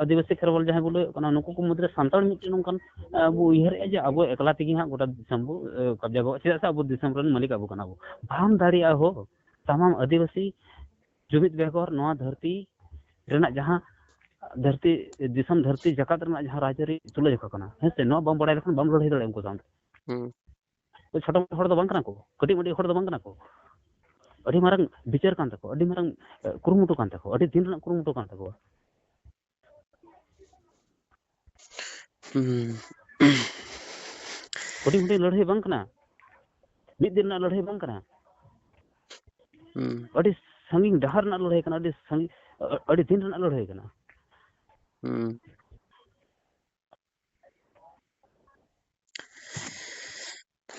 ᱟᱹᱫᱤᱵᱟᱹᱥᱤ ᱠᱷᱮᱨᱣᱟᱞ ᱡᱟᱦᱟᱸᱭ ᱵᱚ ᱞᱟᱹᱭᱮᱫ ᱠᱟᱱᱟ, ᱱᱩᱠᱩ ᱠᱚ ᱢᱩᱫᱽᱨᱮ ᱥᱟᱱᱛᱟᱲ ᱢᱤᱫᱴᱮᱱ ᱱᱚᱝᱠᱟᱱ, ᱮ, ᱵᱚ ᱩᱭᱦᱟᱹᱨᱮᱜᱼᱟ ᱡᱮ ᱟᱵᱚ ᱮᱠᱞᱟ ᱛᱮᱜᱮ ᱦᱟᱸᱜ ᱜᱚᱴᱟ ᱫᱤᱥᱚᱢ ᱵᱚ, ᱮ, ᱠᱟᱵᱡᱟ ᱜᱚᱫ, ᱪᱮᱫᱟᱜ ᱥᱮ ᱟᱵᱚ ᱫᱤᱥᱚᱢ ᱨᱮᱱ ᱢᱟᱹᱞᱤᱠ ᱟᱵᱚ ᱠᱟᱱᱟ ᱵᱚ᱾ ᱵᱟᱢ ᱫᱟᱲᱮᱭᱟᱜᱼᱟ ᱦᱳ, ᱛᱟᱢᱟᱢ ᱟᱹᱫᱤᱵᱟᱹᱥᱤ ᱡᱩᱢᱤᱫ ᱵᱮᱜᱚᱨ ᱱᱚᱣᱟ ᱫᱷᱟᱹᱨᱛᱤ ᱨᱮᱱᱟᱜ ᱡᱟᱦᱟᱸ ᱫᱷᱟᱹᱨᱛᱤ, ᱫᱤᱥᱚᱢ ᱫᱷᱟᱹᱨᱛᱤ ᱡᱟᱠᱟᱛ ᱨᱮᱱᱟᱜ ᱡᱟᱦᱟᱸ ᱨᱟᱡᱽᱟᱹᱨᱤ ᱛᱩᱞᱟᱹᱡᱚᱠᱷᱟ ᱠᱟᱱᱟ, ᱦᱮᱸ ᱥᱮ, ᱱᱚᱣᱟ ᱵᱟᱢ ᱵᱟᱲᱟᱭ ᱞᱮᱠᱷᱟᱱ ᱵᱟᱢ ᱞᱟᱹᱲᱦᱟᱹᱭ ᱫᱟᱲᱮᱭᱟᱜᱼᱟ ᱩᱱᱠᱩ ᱥᱟᱶᱛᱮ᱾ ᱦᱩᱸ᱾ ᱪᱷᱳᱴᱳ ᱢᱳᱴᱳ ᱦᱚᱲ ᱫᱚ ᱵᱟᱝ ᱠᱟᱱᱟ ᱠᱚ, ᱠᱟᱹᱴᱤᱡ ᱢᱟᱹᱴᱤᱡ ᱦᱚᱲ ᱫᱚ ᱵᱟᱝ ᱠᱟᱱᱟ ᱠᱚ᱾ ᱟᱹᱰᱤ ᱢᱟᱨᱟᱝ ᱵᱤᱪᱟᱹᱨ ᱠᱟᱱ ᱛᱟᱠᱚᱣᱟ, ᱟᱹᱰᱤ ᱢᱟᱨᱟᱝ, ᱮ, ᱠᱩᱨᱩᱢᱩᱴᱩ ᱠᱟᱱ ᱛᱟᱠᱚᱣᱟ, ᱟᱹᱰᱤ ᱫᱤᱱ ᱨᱮᱱᱟᱜ ᱠᱩᱨᱩᱢᱩᱴᱩ ᱠᱟᱱ ᱛᱟᱠᱚᱣᱟ᱾ ᱦᱩᱸ᱾ ᱦᱩᱰᱤᱧ ᱦᱩᱰᱤᱧ ᱞᱟᱹᱲᱦᱟᱹᱭ ᱵᱟᱝ ᱠᱟᱱᱟ, ᱢᱤᱫ ᱫᱤᱱ ᱨᱮᱱᱟᱜ ᱞᱟᱹᱲᱦᱟᱹᱭ ᱵᱟᱝ ᱠᱟᱱᱟ᱾ ᱦᱩᱸ᱾ ᱟᱹᱰᱤ ᱥᱟᱺᱜᱤᱧ ᱰᱟᱦᱟᱨ ᱨᱮᱱᱟᱜ ᱞᱟᱹᱲᱦᱟᱹᱭ ᱠᱟᱱᱟ, ᱟᱹᱰᱤ ᱥᱟᱺᱜᱤᱧ, ᱟᱹᱰᱤ ᱫᱤᱱ ᱨᱮᱱᱟᱜ ᱞᱟᱹᱲᱦᱟᱹᱭ ᱠᱟᱱᱟ᱾ ᱦᱩᱸ᱾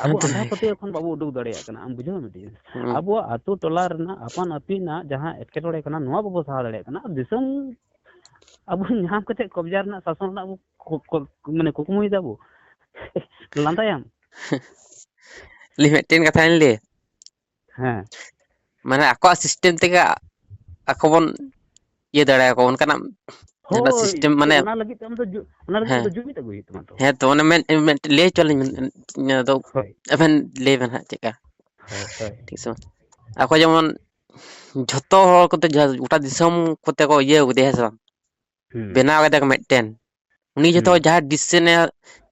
ᱟᱵᱚ ᱚᱱᱟᱛᱮ ᱟᱸᱫᱷᱟ ᱯᱟᱹᱛᱭᱟᱹᱣ ᱠᱷᱚᱱ ᱵᱟᱵᱚ ᱩᱰᱩᱠ ᱫᱟᱲᱮᱭᱟᱜ ᱠᱟᱱᱟ᱾ ᱟᱢ ᱵᱩᱡᱷᱟᱹᱣ ᱢᱤᱫᱴᱤᱡ ᱡᱤᱱᱤᱥ, ᱦᱩᱸ᱾ ᱟᱵᱚᱣᱟᱜ ᱟᱛᱳ ᱴᱚᱞᱟ ᱨᱮᱱᱟᱜ ᱟᱯᱟᱱ ᱟᱹᱯᱤᱱᱟᱜ ᱡᱟᱦᱟᱸ ᱮᱴᱠᱮᱴᱚᱬᱮ ᱠᱟᱱᱟ, ᱱᱚᱣᱟ ᱵᱟᱵᱚ ᱥᱟᱦᱟ ᱫᱟᱲᱮᱭᱟᱜ ᱠᱟᱱᱟ᱾ ᱟᱨ ᱫᱤᱥᱚᱢ ᱟᱵᱚ ᱧᱟᱢ ᱠᱟᱛᱮ ᱠᱚᱵᱡᱟ ᱨᱮᱱᱟᱜ, ᱥᱟᱥᱚᱱ ᱨᱮᱱᱟᱜ ᱵᱚ ᱠᱚ-, ᱠᱚ-, ᱢᱟᱱᱮ ᱠᱩᱠᱢᱩᱭ ᱫᱟᱵᱚ᱾ ᱞᱟᱸᱫᱟᱭᱟᱢ᱾ ᱞᱟᱹᱭ ᱢᱤᱫᱴᱮᱱ ᱠᱟᱛᱷᱟᱧ ᱞᱟᱹᱭᱟ᱾ ᱦᱮᱸ᱾ ᱢᱟᱱᱮ ᱟᱠᱚᱣᱟᱜ ᱥᱤᱥᱴᱮᱢ ᱛᱮᱜᱮ ᱟᱠᱚ ᱵᱚᱱ ᱤᱭᱟᱹ ᱫᱟᱲᱮᱭᱟᱠᱚᱣᱟ, ᱚᱱᱠᱟᱱᱟᱜ ᱡᱟᱦᱟᱸᱱᱟᱜ ᱦᱳᱭ, ᱥᱤᱥᱴᱮᱢ, ᱢᱟᱱᱮ ᱚᱱᱟ ᱞᱟᱹᱜᱤᱫ ᱛᱮ ᱟᱢ ᱫᱚ ᱡᱩ-, ᱚᱱᱟ ᱞᱟᱹᱜᱤᱫ ᱦᱮᱸ᱾ ᱛᱮ ᱡᱩᱢᱤᱫ ᱟᱹᱜᱩᱭ ᱦᱩᱭᱩᱜ ᱛᱟᱢᱟ ᱛᱚ᱾ ᱦᱮᱸ ᱛᱚ, ᱚᱱᱮ ᱢᱮᱱ, ᱢᱮᱱ, ᱞᱟᱹᱭ ᱦᱚᱪᱚ ᱞᱤᱧ ᱢᱮ, ᱟᱫᱚ ᱦᱳᱭ᱾ ᱟᱵᱮᱱ ᱞᱟᱹᱭ ᱵᱮᱱ ᱦᱟᱸᱜ ᱪᱮᱫᱠᱟ, ᱦᱳᱭ, ᱦᱳᱭ᱾ ᱴᱷᱤᱠ ᱥᱮ ᱵᱟᱝ? ᱟᱠᱚ ᱡᱮᱢᱚᱱ ᱡᱷᱚᱛᱚ ᱦᱚᱲ ᱠᱚᱛᱮ ᱡᱟᱦᱟᱸ ᱜᱚᱴᱟ ᱫᱤᱥᱚᱢ ᱠᱚᱛᱮ ᱠᱚ ᱤᱭᱟᱹ ᱠᱟᱫᱮᱭᱟ, ᱦᱮᱸ ᱥᱮ ᱵᱟᱝ? ᱦᱩᱸ᱾ ᱵᱮᱱᱟᱣ ᱠᱟᱫᱮᱭᱟ ᱠᱚ ᱢᱤᱫᱴᱮᱱ, ᱩᱱᱤ ᱡᱷᱚᱛᱚ ᱦᱩᱸ᱾ ᱡᱟᱦᱟᱸ ᱰᱤᱥᱤᱥᱮᱱ ᱮ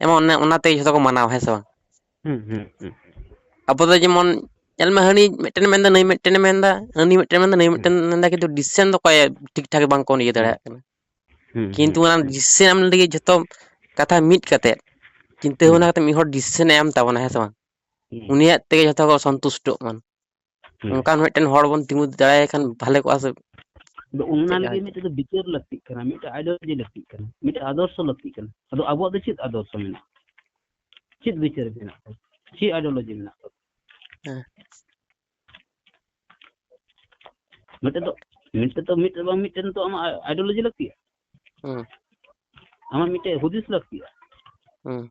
ᱮᱢᱟ, ᱚᱱᱟ, ᱚᱱᱟ ᱛᱮᱜᱮ ᱡᱷᱚᱛᱚ ᱠᱚ ᱢᱟᱱᱟᱣᱟ, ᱦᱮᱸ ᱥᱮ ᱵᱟᱝ? ᱦᱩᱸ, ᱦᱩᱸ, ᱦᱩᱸ᱾ ᱟᱵᱚ ᱫᱚ ᱡᱮᱢᱚᱱ ᱧᱮᱞ ᱢᱮ, ᱦᱟᱹᱱᱤ ᱢᱤᱫᱴᱮᱱ ᱢᱮᱱᱫᱟ, ᱱᱩᱭ ᱢᱤᱫᱴᱮᱱ ᱢᱮᱱᱫᱟ, ᱦᱟᱹᱱᱤ ᱢᱤᱫᱴᱮᱱ ᱢᱮᱱᱫᱟ, ᱱᱩᱭ ᱦᱩᱸ᱾ ᱢᱤᱫᱴᱮᱱ ᱢᱮᱱᱫᱟ, ᱠᱤᱱᱛᱩ ᱰᱤᱥᱤᱥᱮᱱ ᱫᱚ ᱚᱠᱚᱭ ᱴᱷᱤᱠ ᱴᱷᱟᱠ ᱵᱟᱝ ᱠᱚ ᱤᱭᱟᱹ ᱦᱩᱸ᱾ ᱫᱟᱲᱮᱭᱟᱜ ᱠᱟᱱᱟ᱾ ᱦᱩᱸ, ᱠᱤᱱᱛᱩ ᱦᱩᱸ, ᱚᱱᱟ ᱦᱩᱸ᱾ ᱰᱤᱥᱤᱥᱮᱱ ᱮᱢ ᱞᱟᱹᱜᱤᱫ ᱡᱷᱚᱛᱚ ᱠᱟᱛᱷᱟ ᱢᱤᱫ ᱠᱟᱛᱮ, ᱪᱤᱱᱛᱟᱹ ᱦᱩᱸ᱾ ᱵᱷᱟᱵᱽᱱᱟ ᱠᱟᱛᱮ ᱢᱤᱫ ᱦᱚᱲ ᱰᱤᱥᱤᱥᱮᱱ ᱮ ᱮᱢ ᱛᱟᱵᱚᱱᱟ, ᱦᱮᱸ ᱥᱮ ᱵᱟᱝ? ᱦᱩᱸ᱾ ᱩᱱᱤᱭᱟᱜ ᱛᱮᱜᱮ ᱡᱷᱚᱛᱚ ᱠᱚ ᱥᱚᱱᱛᱩᱥᱴᱚᱜ ᱢᱟ᱾ ᱦᱩᱸ᱾ ᱚᱱᱠᱟᱱ ᱢᱤᱫᱴᱮᱱ ᱦᱚᱲ ᱵᱚᱱ ᱛᱤᱸᱜᱩ ᱫᱟᱲᱮᱭᱟᱭ ᱠᱷᱟᱱ ᱵᱷᱟᱞᱮ ᱠᱚᱜᱼᱟ ᱥᱮ? ᱟᱫᱚ ᱚᱱᱟ ᱪᱮᱫ ᱞᱮᱠᱟ? ᱞᱟᱹᱜᱤᱫ ᱢᱤᱫᱴᱮᱡ ᱫᱚ ᱵᱤᱪᱟᱹᱨ ᱞᱟᱹᱠᱛᱤᱜ ᱠᱟᱱᱟ, ᱢᱤᱫᱴᱮᱡ ideology ᱞᱟᱹᱠᱛᱤᱜ ᱠᱟᱱᱟ, ᱢᱤᱫᱴᱮᱡ ᱟᱫᱚᱨᱥᱚ ᱞᱟᱹᱠᱛᱤᱜ ᱠᱟᱱᱟ᱾ ᱟᱫᱚ ᱟᱵᱚᱣᱟᱜ ᱫᱚ ᱪᱮᱫ ᱟᱫᱚᱨᱥᱚ ᱢᱮᱱᱟᱜᱼᱟ? ᱪᱮᱫ ᱵᱤᱪᱟᱹᱨ ᱢᱮᱱᱟᱜ ᱛᱟᱵᱚᱱᱟ? ᱪᱮᱫ ideology ᱢᱮᱱᱟᱜ ᱛᱟᱵᱚᱱᱟ? ᱦᱮᱸ᱾ ᱢᱤᱫᱴᱮᱡ ᱫᱚ, ᱢᱤᱫᱴᱮᱡ ᱫᱚ, ᱢᱤᱫᱴᱮᱡ ᱵᱟᱝ ᱢᱤᱫᱴᱮᱱ ᱫᱚ ᱟᱢᱟᱜ ideology ᱞᱟᱹᱠᱛᱤᱜᱼᱟ᱾ ᱦᱩᱸ᱾ ᱟᱢᱟᱜ ᱢᱤᱫᱴᱮᱡ ᱦᱩᱫᱤᱥ ᱞᱟᱹᱠᱛᱤᱜᱼᱟ᱾ ᱦᱩᱸ᱾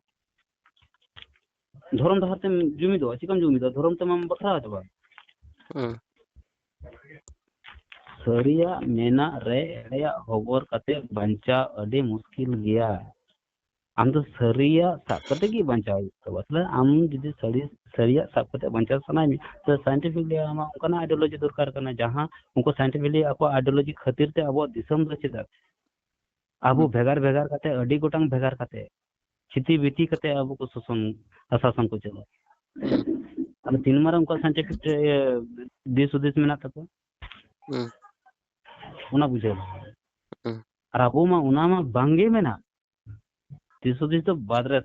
ᱫᱷᱚᱨᱚᱢ ᱰᱟᱦᱟᱨ ᱛᱮᱢ ᱡᱩᱢᱤᱫᱚᱜᱼᱟ, ᱪᱤᱠᱟᱢ ᱡᱩᱢᱤᱫᱚᱜᱼᱟ? ᱫᱷᱚᱨᱚᱢ ᱛᱮᱢᱟᱢ ᱵᱟᱛᱨᱟᱣ ᱪᱟᱵᱟᱜᱼᱟ᱾ ᱦᱩᱸ᱾ ᱥᱟᱹᱨᱤᱭᱟᱜ ᱢᱮᱱᱟᱜ ᱨᱮ ᱮᱲᱮᱭᱟᱜ ᱦᱚᱵᱚᱨ ᱠᱟᱛᱮ ᱵᱟᱧᱪᱟᱣ ᱟᱹᱰᱤ ᱢᱩᱥᱠᱤᱞ ᱜᱮᱭᱟ᱾ ᱟᱢ ᱫᱚ ᱥᱟᱹᱨᱤᱭᱟᱜ ᱥᱟᱵ ᱠᱟᱛᱮ ᱜᱮ ᱵᱟᱧᱪᱟᱣ ᱦᱩᱭᱩᱜ ᱛᱟᱢᱟ᱾ ᱛᱟᱦᱞᱮ ᱟᱢ ᱡᱩᱫᱤ ᱥᱟᱹᱨᱤ, ᱥᱟᱹᱨᱤᱭᱟᱜ ᱥᱟᱵ ᱠᱟᱛᱮ ᱵᱟᱧᱪᱟᱣ ᱥᱟᱱᱟᱭᱮᱫ ᱢᱮᱭᱟ, ᱛᱟᱦᱞᱮ scientifically ᱟᱢᱟᱜ ᱚᱱᱠᱟᱱᱟᱜ ideology ᱫᱚᱨᱠᱟᱨ ᱠᱟᱱᱟ, ᱡᱟᱦᱟᱸ ᱩᱱᱠᱩ scientifically ᱟᱠᱚᱣᱟᱜ ideology ᱠᱷᱟᱹᱛᱤᱨ ᱛᱮ ᱟᱵᱚᱣᱟᱜ ᱫᱤᱥᱚᱢ ᱫᱚ ᱪᱮᱫᱟᱜ ᱟᱵᱚ ᱦᱩᱸ᱾ ᱵᱷᱮᱜᱟᱨ ᱵᱷᱮᱜᱟᱨ ᱠᱟᱛᱮ, ᱟᱹᱰᱤ ᱜᱚᱴᱟᱝ ᱵᱷᱮᱜᱟᱨ ᱠᱟᱛᱮ, ᱪᱷᱤᱛᱤ ᱵᱤᱛᱤ ᱠᱟᱛᱮ ᱟᱵᱚ ᱠᱚ ᱥᱟᱥᱚᱱ, ᱥᱟᱥᱚᱱ ᱠᱚ ᱪᱟᱹᱞᱩᱭᱟ᱾ ᱦᱩᱸ᱾ ᱟᱫᱚ ᱛᱤᱱ ᱢᱟᱨᱟᱝ ᱩᱱᱠᱩᱣᱟᱜ scientific, ᱤᱭᱟᱹ, ᱫᱤᱥ ᱦᱩᱫᱤᱥ ᱢᱮᱱᱟᱜ ᱛᱟᱠᱚᱣᱟ? ᱦᱩᱸ᱾ ᱚᱱᱟ ᱵᱩᱡᱷᱟᱹᱣ ᱫᱚᱨᱠᱟᱨ᱾ ᱦᱩᱸ᱾ ᱟᱨ ᱟᱵᱚ ᱢᱟ ᱚᱱᱟ ᱢᱟ ᱵᱟᱝᱜᱮ ᱢᱮᱱᱟᱜ᱾ ᱫᱤᱥ ᱦᱩᱫᱤᱥ ᱫᱚ ᱵᱟᱫ ᱨᱮ,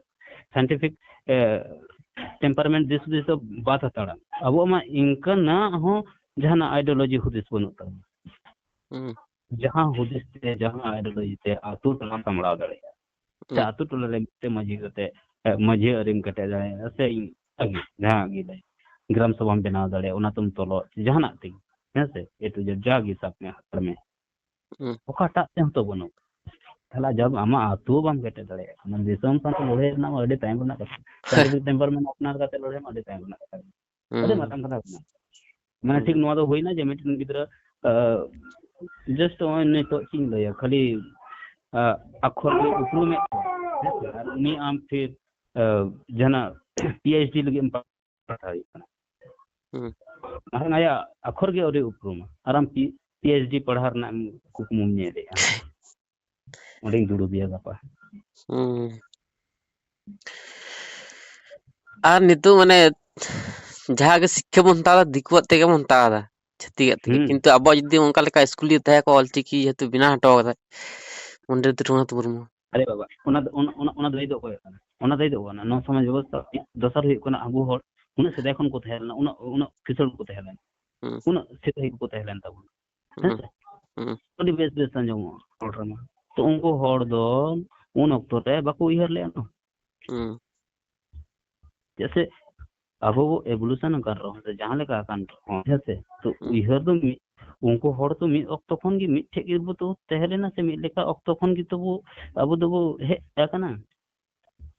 scientific, ᱮ, temperament ᱫᱤᱥ ᱦᱩᱫᱤᱥ ᱫᱚ ᱵᱟᱫ ᱦᱟᱛᱟᱲᱟ᱾ ᱟᱵᱚᱣᱟᱜ ᱢᱟ ᱤᱱᱠᱟᱹᱱᱟᱜ ᱦᱚᱸ ᱡᱟᱦᱟᱱᱟᱜ ideology ᱦᱩᱫᱤᱥ ᱵᱟᱹᱱᱩᱜ ᱛᱟᱵᱚᱱᱟ᱾ ᱦᱩᱸ᱾ ᱡᱟᱦᱟᱸ ᱦᱩᱫᱤᱥ ᱛᱮ, ᱡᱟᱦᱟᱸ ideology ᱛᱮ ᱟᱛᱳ ᱴᱚᱞᱟ ᱥᱟᱢᱵᱲᱟᱣ ᱫᱟᱲᱮᱭᱟᱜᱼᱟ᱾ ᱥᱮ ᱦᱩᱸ᱾ ᱟᱛᱳ ᱴᱚᱞᱟ ᱨᱮ ᱢᱤᱫᱴᱮᱱ ᱢᱟᱹᱡᱷᱤ ᱠᱟᱛᱮ, ᱮ, ᱢᱟᱹᱡᱷᱤ ᱟᱹᱨᱤᱢ ᱠᱮᱴᱮᱡ ᱫᱟᱲᱮᱭᱟᱜᱼᱟ, ᱥᱮ ᱤᱧ ᱟᱹᱜᱤ-, ᱡᱟᱦᱟᱸ ᱟᱹᱜᱤ ᱫᱟᱲᱮ-, ᱜᱨᱟᱢ ᱥᱚᱵᱷᱟᱢ ᱵᱮᱱᱟᱣ ᱫᱟᱲᱮᱭᱟᱜᱼᱟ, ᱚᱱᱟ ᱛᱮᱢ ᱛᱚᱞᱚᱜ, ᱡᱟᱦᱟᱱᱟᱜ ᱛᱮᱜᱮ, ᱦᱮᱸ ᱥᱮ? A to Z ᱡᱟᱜᱮ ᱥᱟᱵ ᱢᱮ, ᱦᱟᱛᱟᱲ ᱢᱮ᱾ ᱦᱩᱸ᱾ ᱚᱠᱟᱴᱟᱜ ᱛᱮᱦᱚᱸ ᱛᱚ ᱵᱟᱹᱱᱩᱜ᱾ ᱛᱟᱦᱞᱮ ᱡᱟᱵ ᱟᱢᱟᱜ ᱟᱹᱛᱩ ᱵᱟᱢ ᱠᱮᱴᱮᱡ ᱫᱟᱲᱮᱭᱟᱜ ᱠᱟᱱᱟ, ᱫᱤᱥᱚᱢ ᱥᱟᱶᱛᱮ ᱞᱟᱹᱲᱦᱟᱹᱭ ᱨᱮᱱᱟᱜ ᱢᱟ ᱟᱹᱰᱤ ᱛᱟᱭᱚᱢ ᱨᱮᱱᱟᱜ ᱠᱟᱛᱷᱟ᱾ Scientific temperament ᱟᱯᱱᱟᱨ ᱠᱟᱛᱮ ᱞᱟᱹᱲᱦᱟᱹᱭ ᱢᱟ ᱟᱹᱰᱤ ᱛᱟᱭᱚᱢ ᱨᱮᱱᱟᱜ ᱠᱟᱛᱷᱟ ᱠᱟᱱᱟ᱾ ᱟᱹᱰᱤ ᱦᱩᱸ᱾ ᱢᱟᱨᱟᱝ ᱠᱟᱛᱷᱟ ᱠᱟᱱᱟ᱾ ᱢᱟᱱᱮ ᱦᱩᱸ᱾ ᱴᱷᱤᱠ ᱱᱚᱣᱟ ᱫᱚ ᱦᱩᱭᱱᱟ ᱡᱮ ᱢᱤᱫᱴᱮᱱ ᱜᱤᱫᱽᱨᱟᱹ, ᱟᱸ, just ᱱᱚᱜᱼᱚᱭ ᱱᱤᱛᱚᱜ ᱪᱮᱫ ᱤᱧ ᱞᱟᱹᱭᱟ, ᱠᱷᱟᱹᱞᱤ, ᱟᱸ, ᱟᱠᱷᱚᱨ ᱜᱮ ᱩᱯᱨᱩᱢᱮᱫ ᱠᱚᱣᱟ, ᱦᱮᱸ ᱥᱮ? ᱟᱨ ᱩᱱᱤ ᱟᱢ ᱯᱷᱤᱨ, ᱟᱸ, ᱡᱟᱦᱟᱱᱟᱜ PhD ᱞᱟᱹᱜᱤᱫ ᱮᱢ ᱯᱟᱲᱦᱟᱣ ᱦᱩᱭᱩᱜ ᱠᱟᱱᱟ᱾ ᱦᱩᱸ᱾ ᱢᱟᱨᱟᱝ ᱟᱭᱟᱜ ᱟᱠᱷᱚᱨ ᱜᱮ ᱟᱹᱣᱨᱤ ᱩᱯᱨᱩᱢᱟ, ᱟᱨ ᱟᱢ ᱯᱤ-, PhD ᱯᱟᱲᱦᱟᱣ ᱨᱮᱱᱟᱜ ᱮᱢ ᱠᱩᱠᱢᱩᱢ ᱧᱮᱞᱮᱫᱼᱟ᱾ ᱚᱸᱰᱮᱧ ᱫᱩᱲᱩᱵᱮᱭᱟ ᱜᱟᱯᱟ᱾ ᱦᱩᱸ᱾ ᱟᱨ ᱱᱤᱛᱚᱜ ᱢᱟᱱᱮ ᱡᱟᱦᱟᱸ ᱜᱮ ᱥᱤᱠᱠᱷᱟ ᱵᱚᱱ ᱦᱟᱛᱟᱣ ᱮᱫᱟ, ᱫᱤᱠᱩᱣᱟᱜ ᱛᱮᱜᱮ ᱵᱚᱱ ᱦᱟᱛᱟᱣ ᱮᱫᱟ, ᱪᱷᱟᱹᱛᱤᱠᱟᱜ ᱛᱮᱜᱮ᱾ ᱦᱩᱸ᱾ ᱠᱤᱱᱛᱩ ᱟᱵᱚᱣᱟᱜ ᱡᱩᱫᱤ ᱚᱱᱠᱟ ᱞᱮᱠᱟ ᱥᱠᱩᱞ ᱡᱩᱫᱤ ᱛᱟᱦᱮᱸ ᱠᱚᱜᱼᱟ, ᱚᱞᱪᱤᱠᱤ ᱡᱮᱦᱮᱛᱩ ᱵᱮᱱᱟᱣ ᱦᱚᱴᱚ ᱠᱟᱫᱟᱭ ᱯᱚᱱᱰᱤᱛ ᱨᱚᱜᱷᱩᱱᱟᱛᱷ ᱢᱩᱨᱢᱩ᱾ ᱟᱨᱮ ᱵᱟᱵᱟ, ᱚᱱᱟ ᱫᱚ, ᱚᱱᱟ, ᱚᱱᱟ, ᱚᱱᱟ ᱫᱟᱹᱭᱤ ᱫᱚ ᱚᱠᱚᱭᱟᱜ ᱠᱟᱱᱟ? ᱚᱱᱟ ᱫᱟᱹᱭᱤ ᱫᱚ ᱚᱠᱚᱭᱟᱜ ᱠᱟᱱᱟ? ᱱᱚᱣᱟ ᱥᱚᱢᱟᱡᱽ ᱵᱮᱵᱚᱥᱛᱷᱟ ᱫᱚᱥᱟᱨ ᱦᱩᱭᱩᱜ ᱠᱟᱱᱟ, ᱟᱵᱚ ᱦᱚᱲ ᱩᱱᱟᱹᱜ ᱥᱮᱫᱟᱭ ᱠᱷᱚᱱ ᱠᱚ ᱛᱟᱦᱮᱸ ᱞᱮᱱᱟ, ᱩᱱᱟᱹᱜ, ᱩᱱᱟᱹᱜ ᱠᱤᱥᱟᱹᱬ ᱠᱚ ᱛᱟᱦᱮᱸ ᱞᱮᱱᱟ, ᱦᱩᱸ᱾ ᱩᱱᱟᱹᱜ ᱥᱮᱫᱟᱭ ᱠᱚ ᱛᱟᱦᱮᱸ ᱞᱮᱱ ᱛᱟᱵᱚᱱᱟ᱾ ᱦᱩᱸ᱾ ᱦᱮᱸ ᱥᱮ? ᱦᱩᱸ᱾ ᱟᱹᱰᱤ ᱵᱮᱥ ᱵᱮᱥ ᱟᱸᱡᱚᱢᱚᱜᱼᱟ ᱨᱚᱲ ᱨᱮᱢᱟ᱾ ᱛᱚ ᱩᱱᱠᱩ ᱦᱚᱲ ᱫᱚ ᱩᱱ ᱚᱠᱛᱚ ᱨᱮ ᱵᱟᱠᱚ ᱩᱭᱦᱟᱹᱨ ᱞᱮᱫᱼᱟ ᱛᱚ᱾ ᱦᱩᱸ᱾ ᱪᱮᱫᱟᱜ ᱥᱮ ᱟᱵᱚ ᱵᱚ evolution ᱟᱠᱟᱱ ᱨᱮᱦᱚᱸ ᱥᱮ ᱡᱟᱦᱟᱸ ᱞᱮᱠᱟ ᱟᱠᱟᱱ ᱨᱮᱦᱚᱸ, ᱦᱮᱸ ᱥᱮ? ᱛᱚ ᱦᱩᱸ᱾ ᱩᱭᱦᱟᱹᱨ ᱫᱚ ᱢᱤᱫ, ᱩᱱᱠᱩ ᱦᱚᱲ ᱛᱚ ᱢᱤᱫ ᱚᱠᱛᱚ ᱠᱷᱚᱱ ᱜᱮ ᱢᱤᱫ ᱴᱷᱮᱡ ᱜᱮᱵᱚ ᱛᱚ ᱛᱟᱦᱮᱸ ᱞᱮᱱᱟ ᱥᱮ ᱢᱤᱫ ᱞᱮᱠᱟ ᱚᱠᱛᱚ ᱠᱷᱚᱱ ᱜᱮ ᱛᱚᱵᱚ ᱟᱵᱚ ᱫᱚᱵᱚ ᱦᱮᱡ ᱟᱠᱟᱱᱟ᱾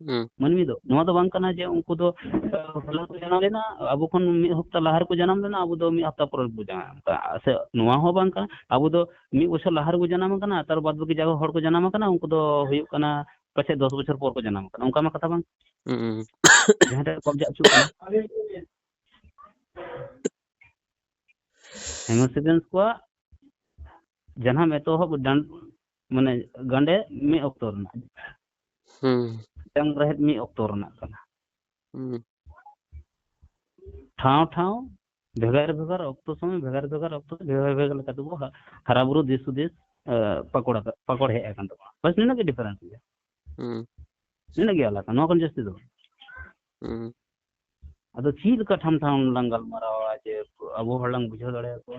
ᱦᱩᱸ᱾ ᱢᱟᱹᱱᱢᱤ ᱫᱚ, ᱱᱚᱣᱟ ᱫᱚ ᱵᱟᱝ ᱠᱟᱱᱟ ᱡᱮ ᱩᱱᱠᱩ ᱫᱚ, ᱟᱸ, ᱦᱚᱞᱟ ᱠᱚ ᱡᱟᱱᱟᱢ ᱞᱮᱱᱟ, ᱟᱵᱚ ᱠᱷᱚᱱ ᱢᱤᱫ ᱦᱟᱯᱛᱟ ᱞᱟᱦᱟ ᱨᱮᱠᱚ ᱡᱟᱱᱟᱢ ᱞᱮᱱᱟ, ᱟᱵᱚ ᱫᱚ ᱢᱤᱫ ᱦᱟᱯᱛᱟ ᱯᱚᱨᱮ ᱵᱚ ᱡᱟᱱᱟᱢ ᱠᱟᱱᱟ᱾ ᱥᱮ ᱱᱚᱣᱟ ᱦᱚᱸ ᱵᱟᱝ ᱠᱟᱱᱟ, ᱟᱵᱚ ᱫᱚ ᱢᱤᱫ ᱵᱚᱪᱷᱚᱨ ᱞᱟᱦᱟ ᱨᱮᱵᱚ ᱡᱟᱱᱟᱢ ᱟᱠᱟᱱᱟ, ᱛᱟᱨ ᱵᱟᱫ ᱵᱟᱹᱠᱤ ᱡᱟᱭᱜᱟ ᱦᱚᱲ ᱠᱚ ᱡᱟᱱᱟᱢ ᱟᱠᱟᱱᱟ, ᱩᱱᱠᱩ ᱫᱚ ᱦᱩᱭᱩᱜ ᱠᱟᱱᱟ ᱯᱟᱪᱮᱫ ᱫᱚᱥ ᱵᱚᱪᱷᱚᱨ ᱯᱚᱨ ᱠᱚ ᱡᱟᱱᱟᱢ ᱟᱠᱟᱱᱟ, ᱚᱱᱠᱟ ᱢᱟ ᱠᱟᱛᱷᱟ ᱵᱟᱝ᱾ ᱦᱩᱸ᱾ ᱡᱟᱦᱟᱸᱴᱟᱜ ᱠᱚᱵᱡᱟ ᱦᱚᱪᱚᱜ ᱠᱟᱱᱟ᱾ Homo sapiens ᱠᱚᱣᱟᱜ ᱡᱟᱱᱟᱢ ᱮᱛᱚᱦᱚᱵ ᱰᱟᱱ-, ᱢᱟᱱᱮ ᱜᱟᱸᱰᱮ ᱢᱤᱫ ᱚᱠᱛᱚ ᱨᱮᱱᱟᱜ᱾ ᱦᱩᱸ᱾ ᱡᱟᱝ ᱨᱮᱦᱮᱫ ᱢᱤᱫ ᱚᱠᱛᱚ ᱨᱮᱱᱟᱜ ᱠᱟᱱᱟ᱾ ᱦᱩᱸ᱾ ᱴᱷᱟᱶ ᱴᱷᱟᱶ ᱵᱷᱮᱜᱟᱨ ᱵᱷᱮᱜᱟᱨ ᱚᱠᱛᱚ ᱥᱚᱢᱚᱭ ᱵᱷᱮᱜᱟᱨ ᱵᱷᱮᱜᱟᱨ ᱚᱠᱛᱚ ᱵᱷᱮᱜᱟᱨ ᱵᱷᱮᱜᱟᱨ ᱞᱮᱠᱟ ᱛᱮᱵᱚ ᱦᱟ-, ᱦᱟᱨᱟ ᱵᱩᱨᱩ ᱫᱤᱥ ᱦᱩᱫᱤᱥ, ᱮ, ᱯᱟᱠᱚᱲ ᱟᱠᱟ-, ᱯᱟᱠᱚᱲ ᱦᱮᱡ ᱟᱠᱟᱱ ᱛᱟᱵᱚᱱᱟ᱾ ᱵᱟᱥ ᱱᱤᱱᱟᱹᱜ ᱜᱮ difference ᱜᱮᱭᱟ᱾ ᱦᱩᱸ᱾ ᱱᱤᱱᱟᱹᱜ ᱜᱮ ᱟᱞᱟᱫᱟ, ᱱᱚᱣᱟ ᱠᱷᱚᱱ ᱡᱟᱹᱥᱛᱤ ᱫᱚ ᱵᱟᱝ᱾ ᱦᱩᱸ᱾ ᱟᱫᱚ ᱪᱮᱫ ᱞᱮᱠᱟ ᱴᱷᱟᱢ ᱴᱷᱟᱢ ᱞᱟᱝ ᱜᱟᱞᱢᱟᱨᱟᱣᱟ ᱡᱮ ᱟᱵᱚ ᱦᱚᱲ ᱞᱟᱝ ᱵᱩᱡᱷᱟᱹᱣ ᱫᱟᱲᱮᱭᱟᱠᱚᱣᱟ?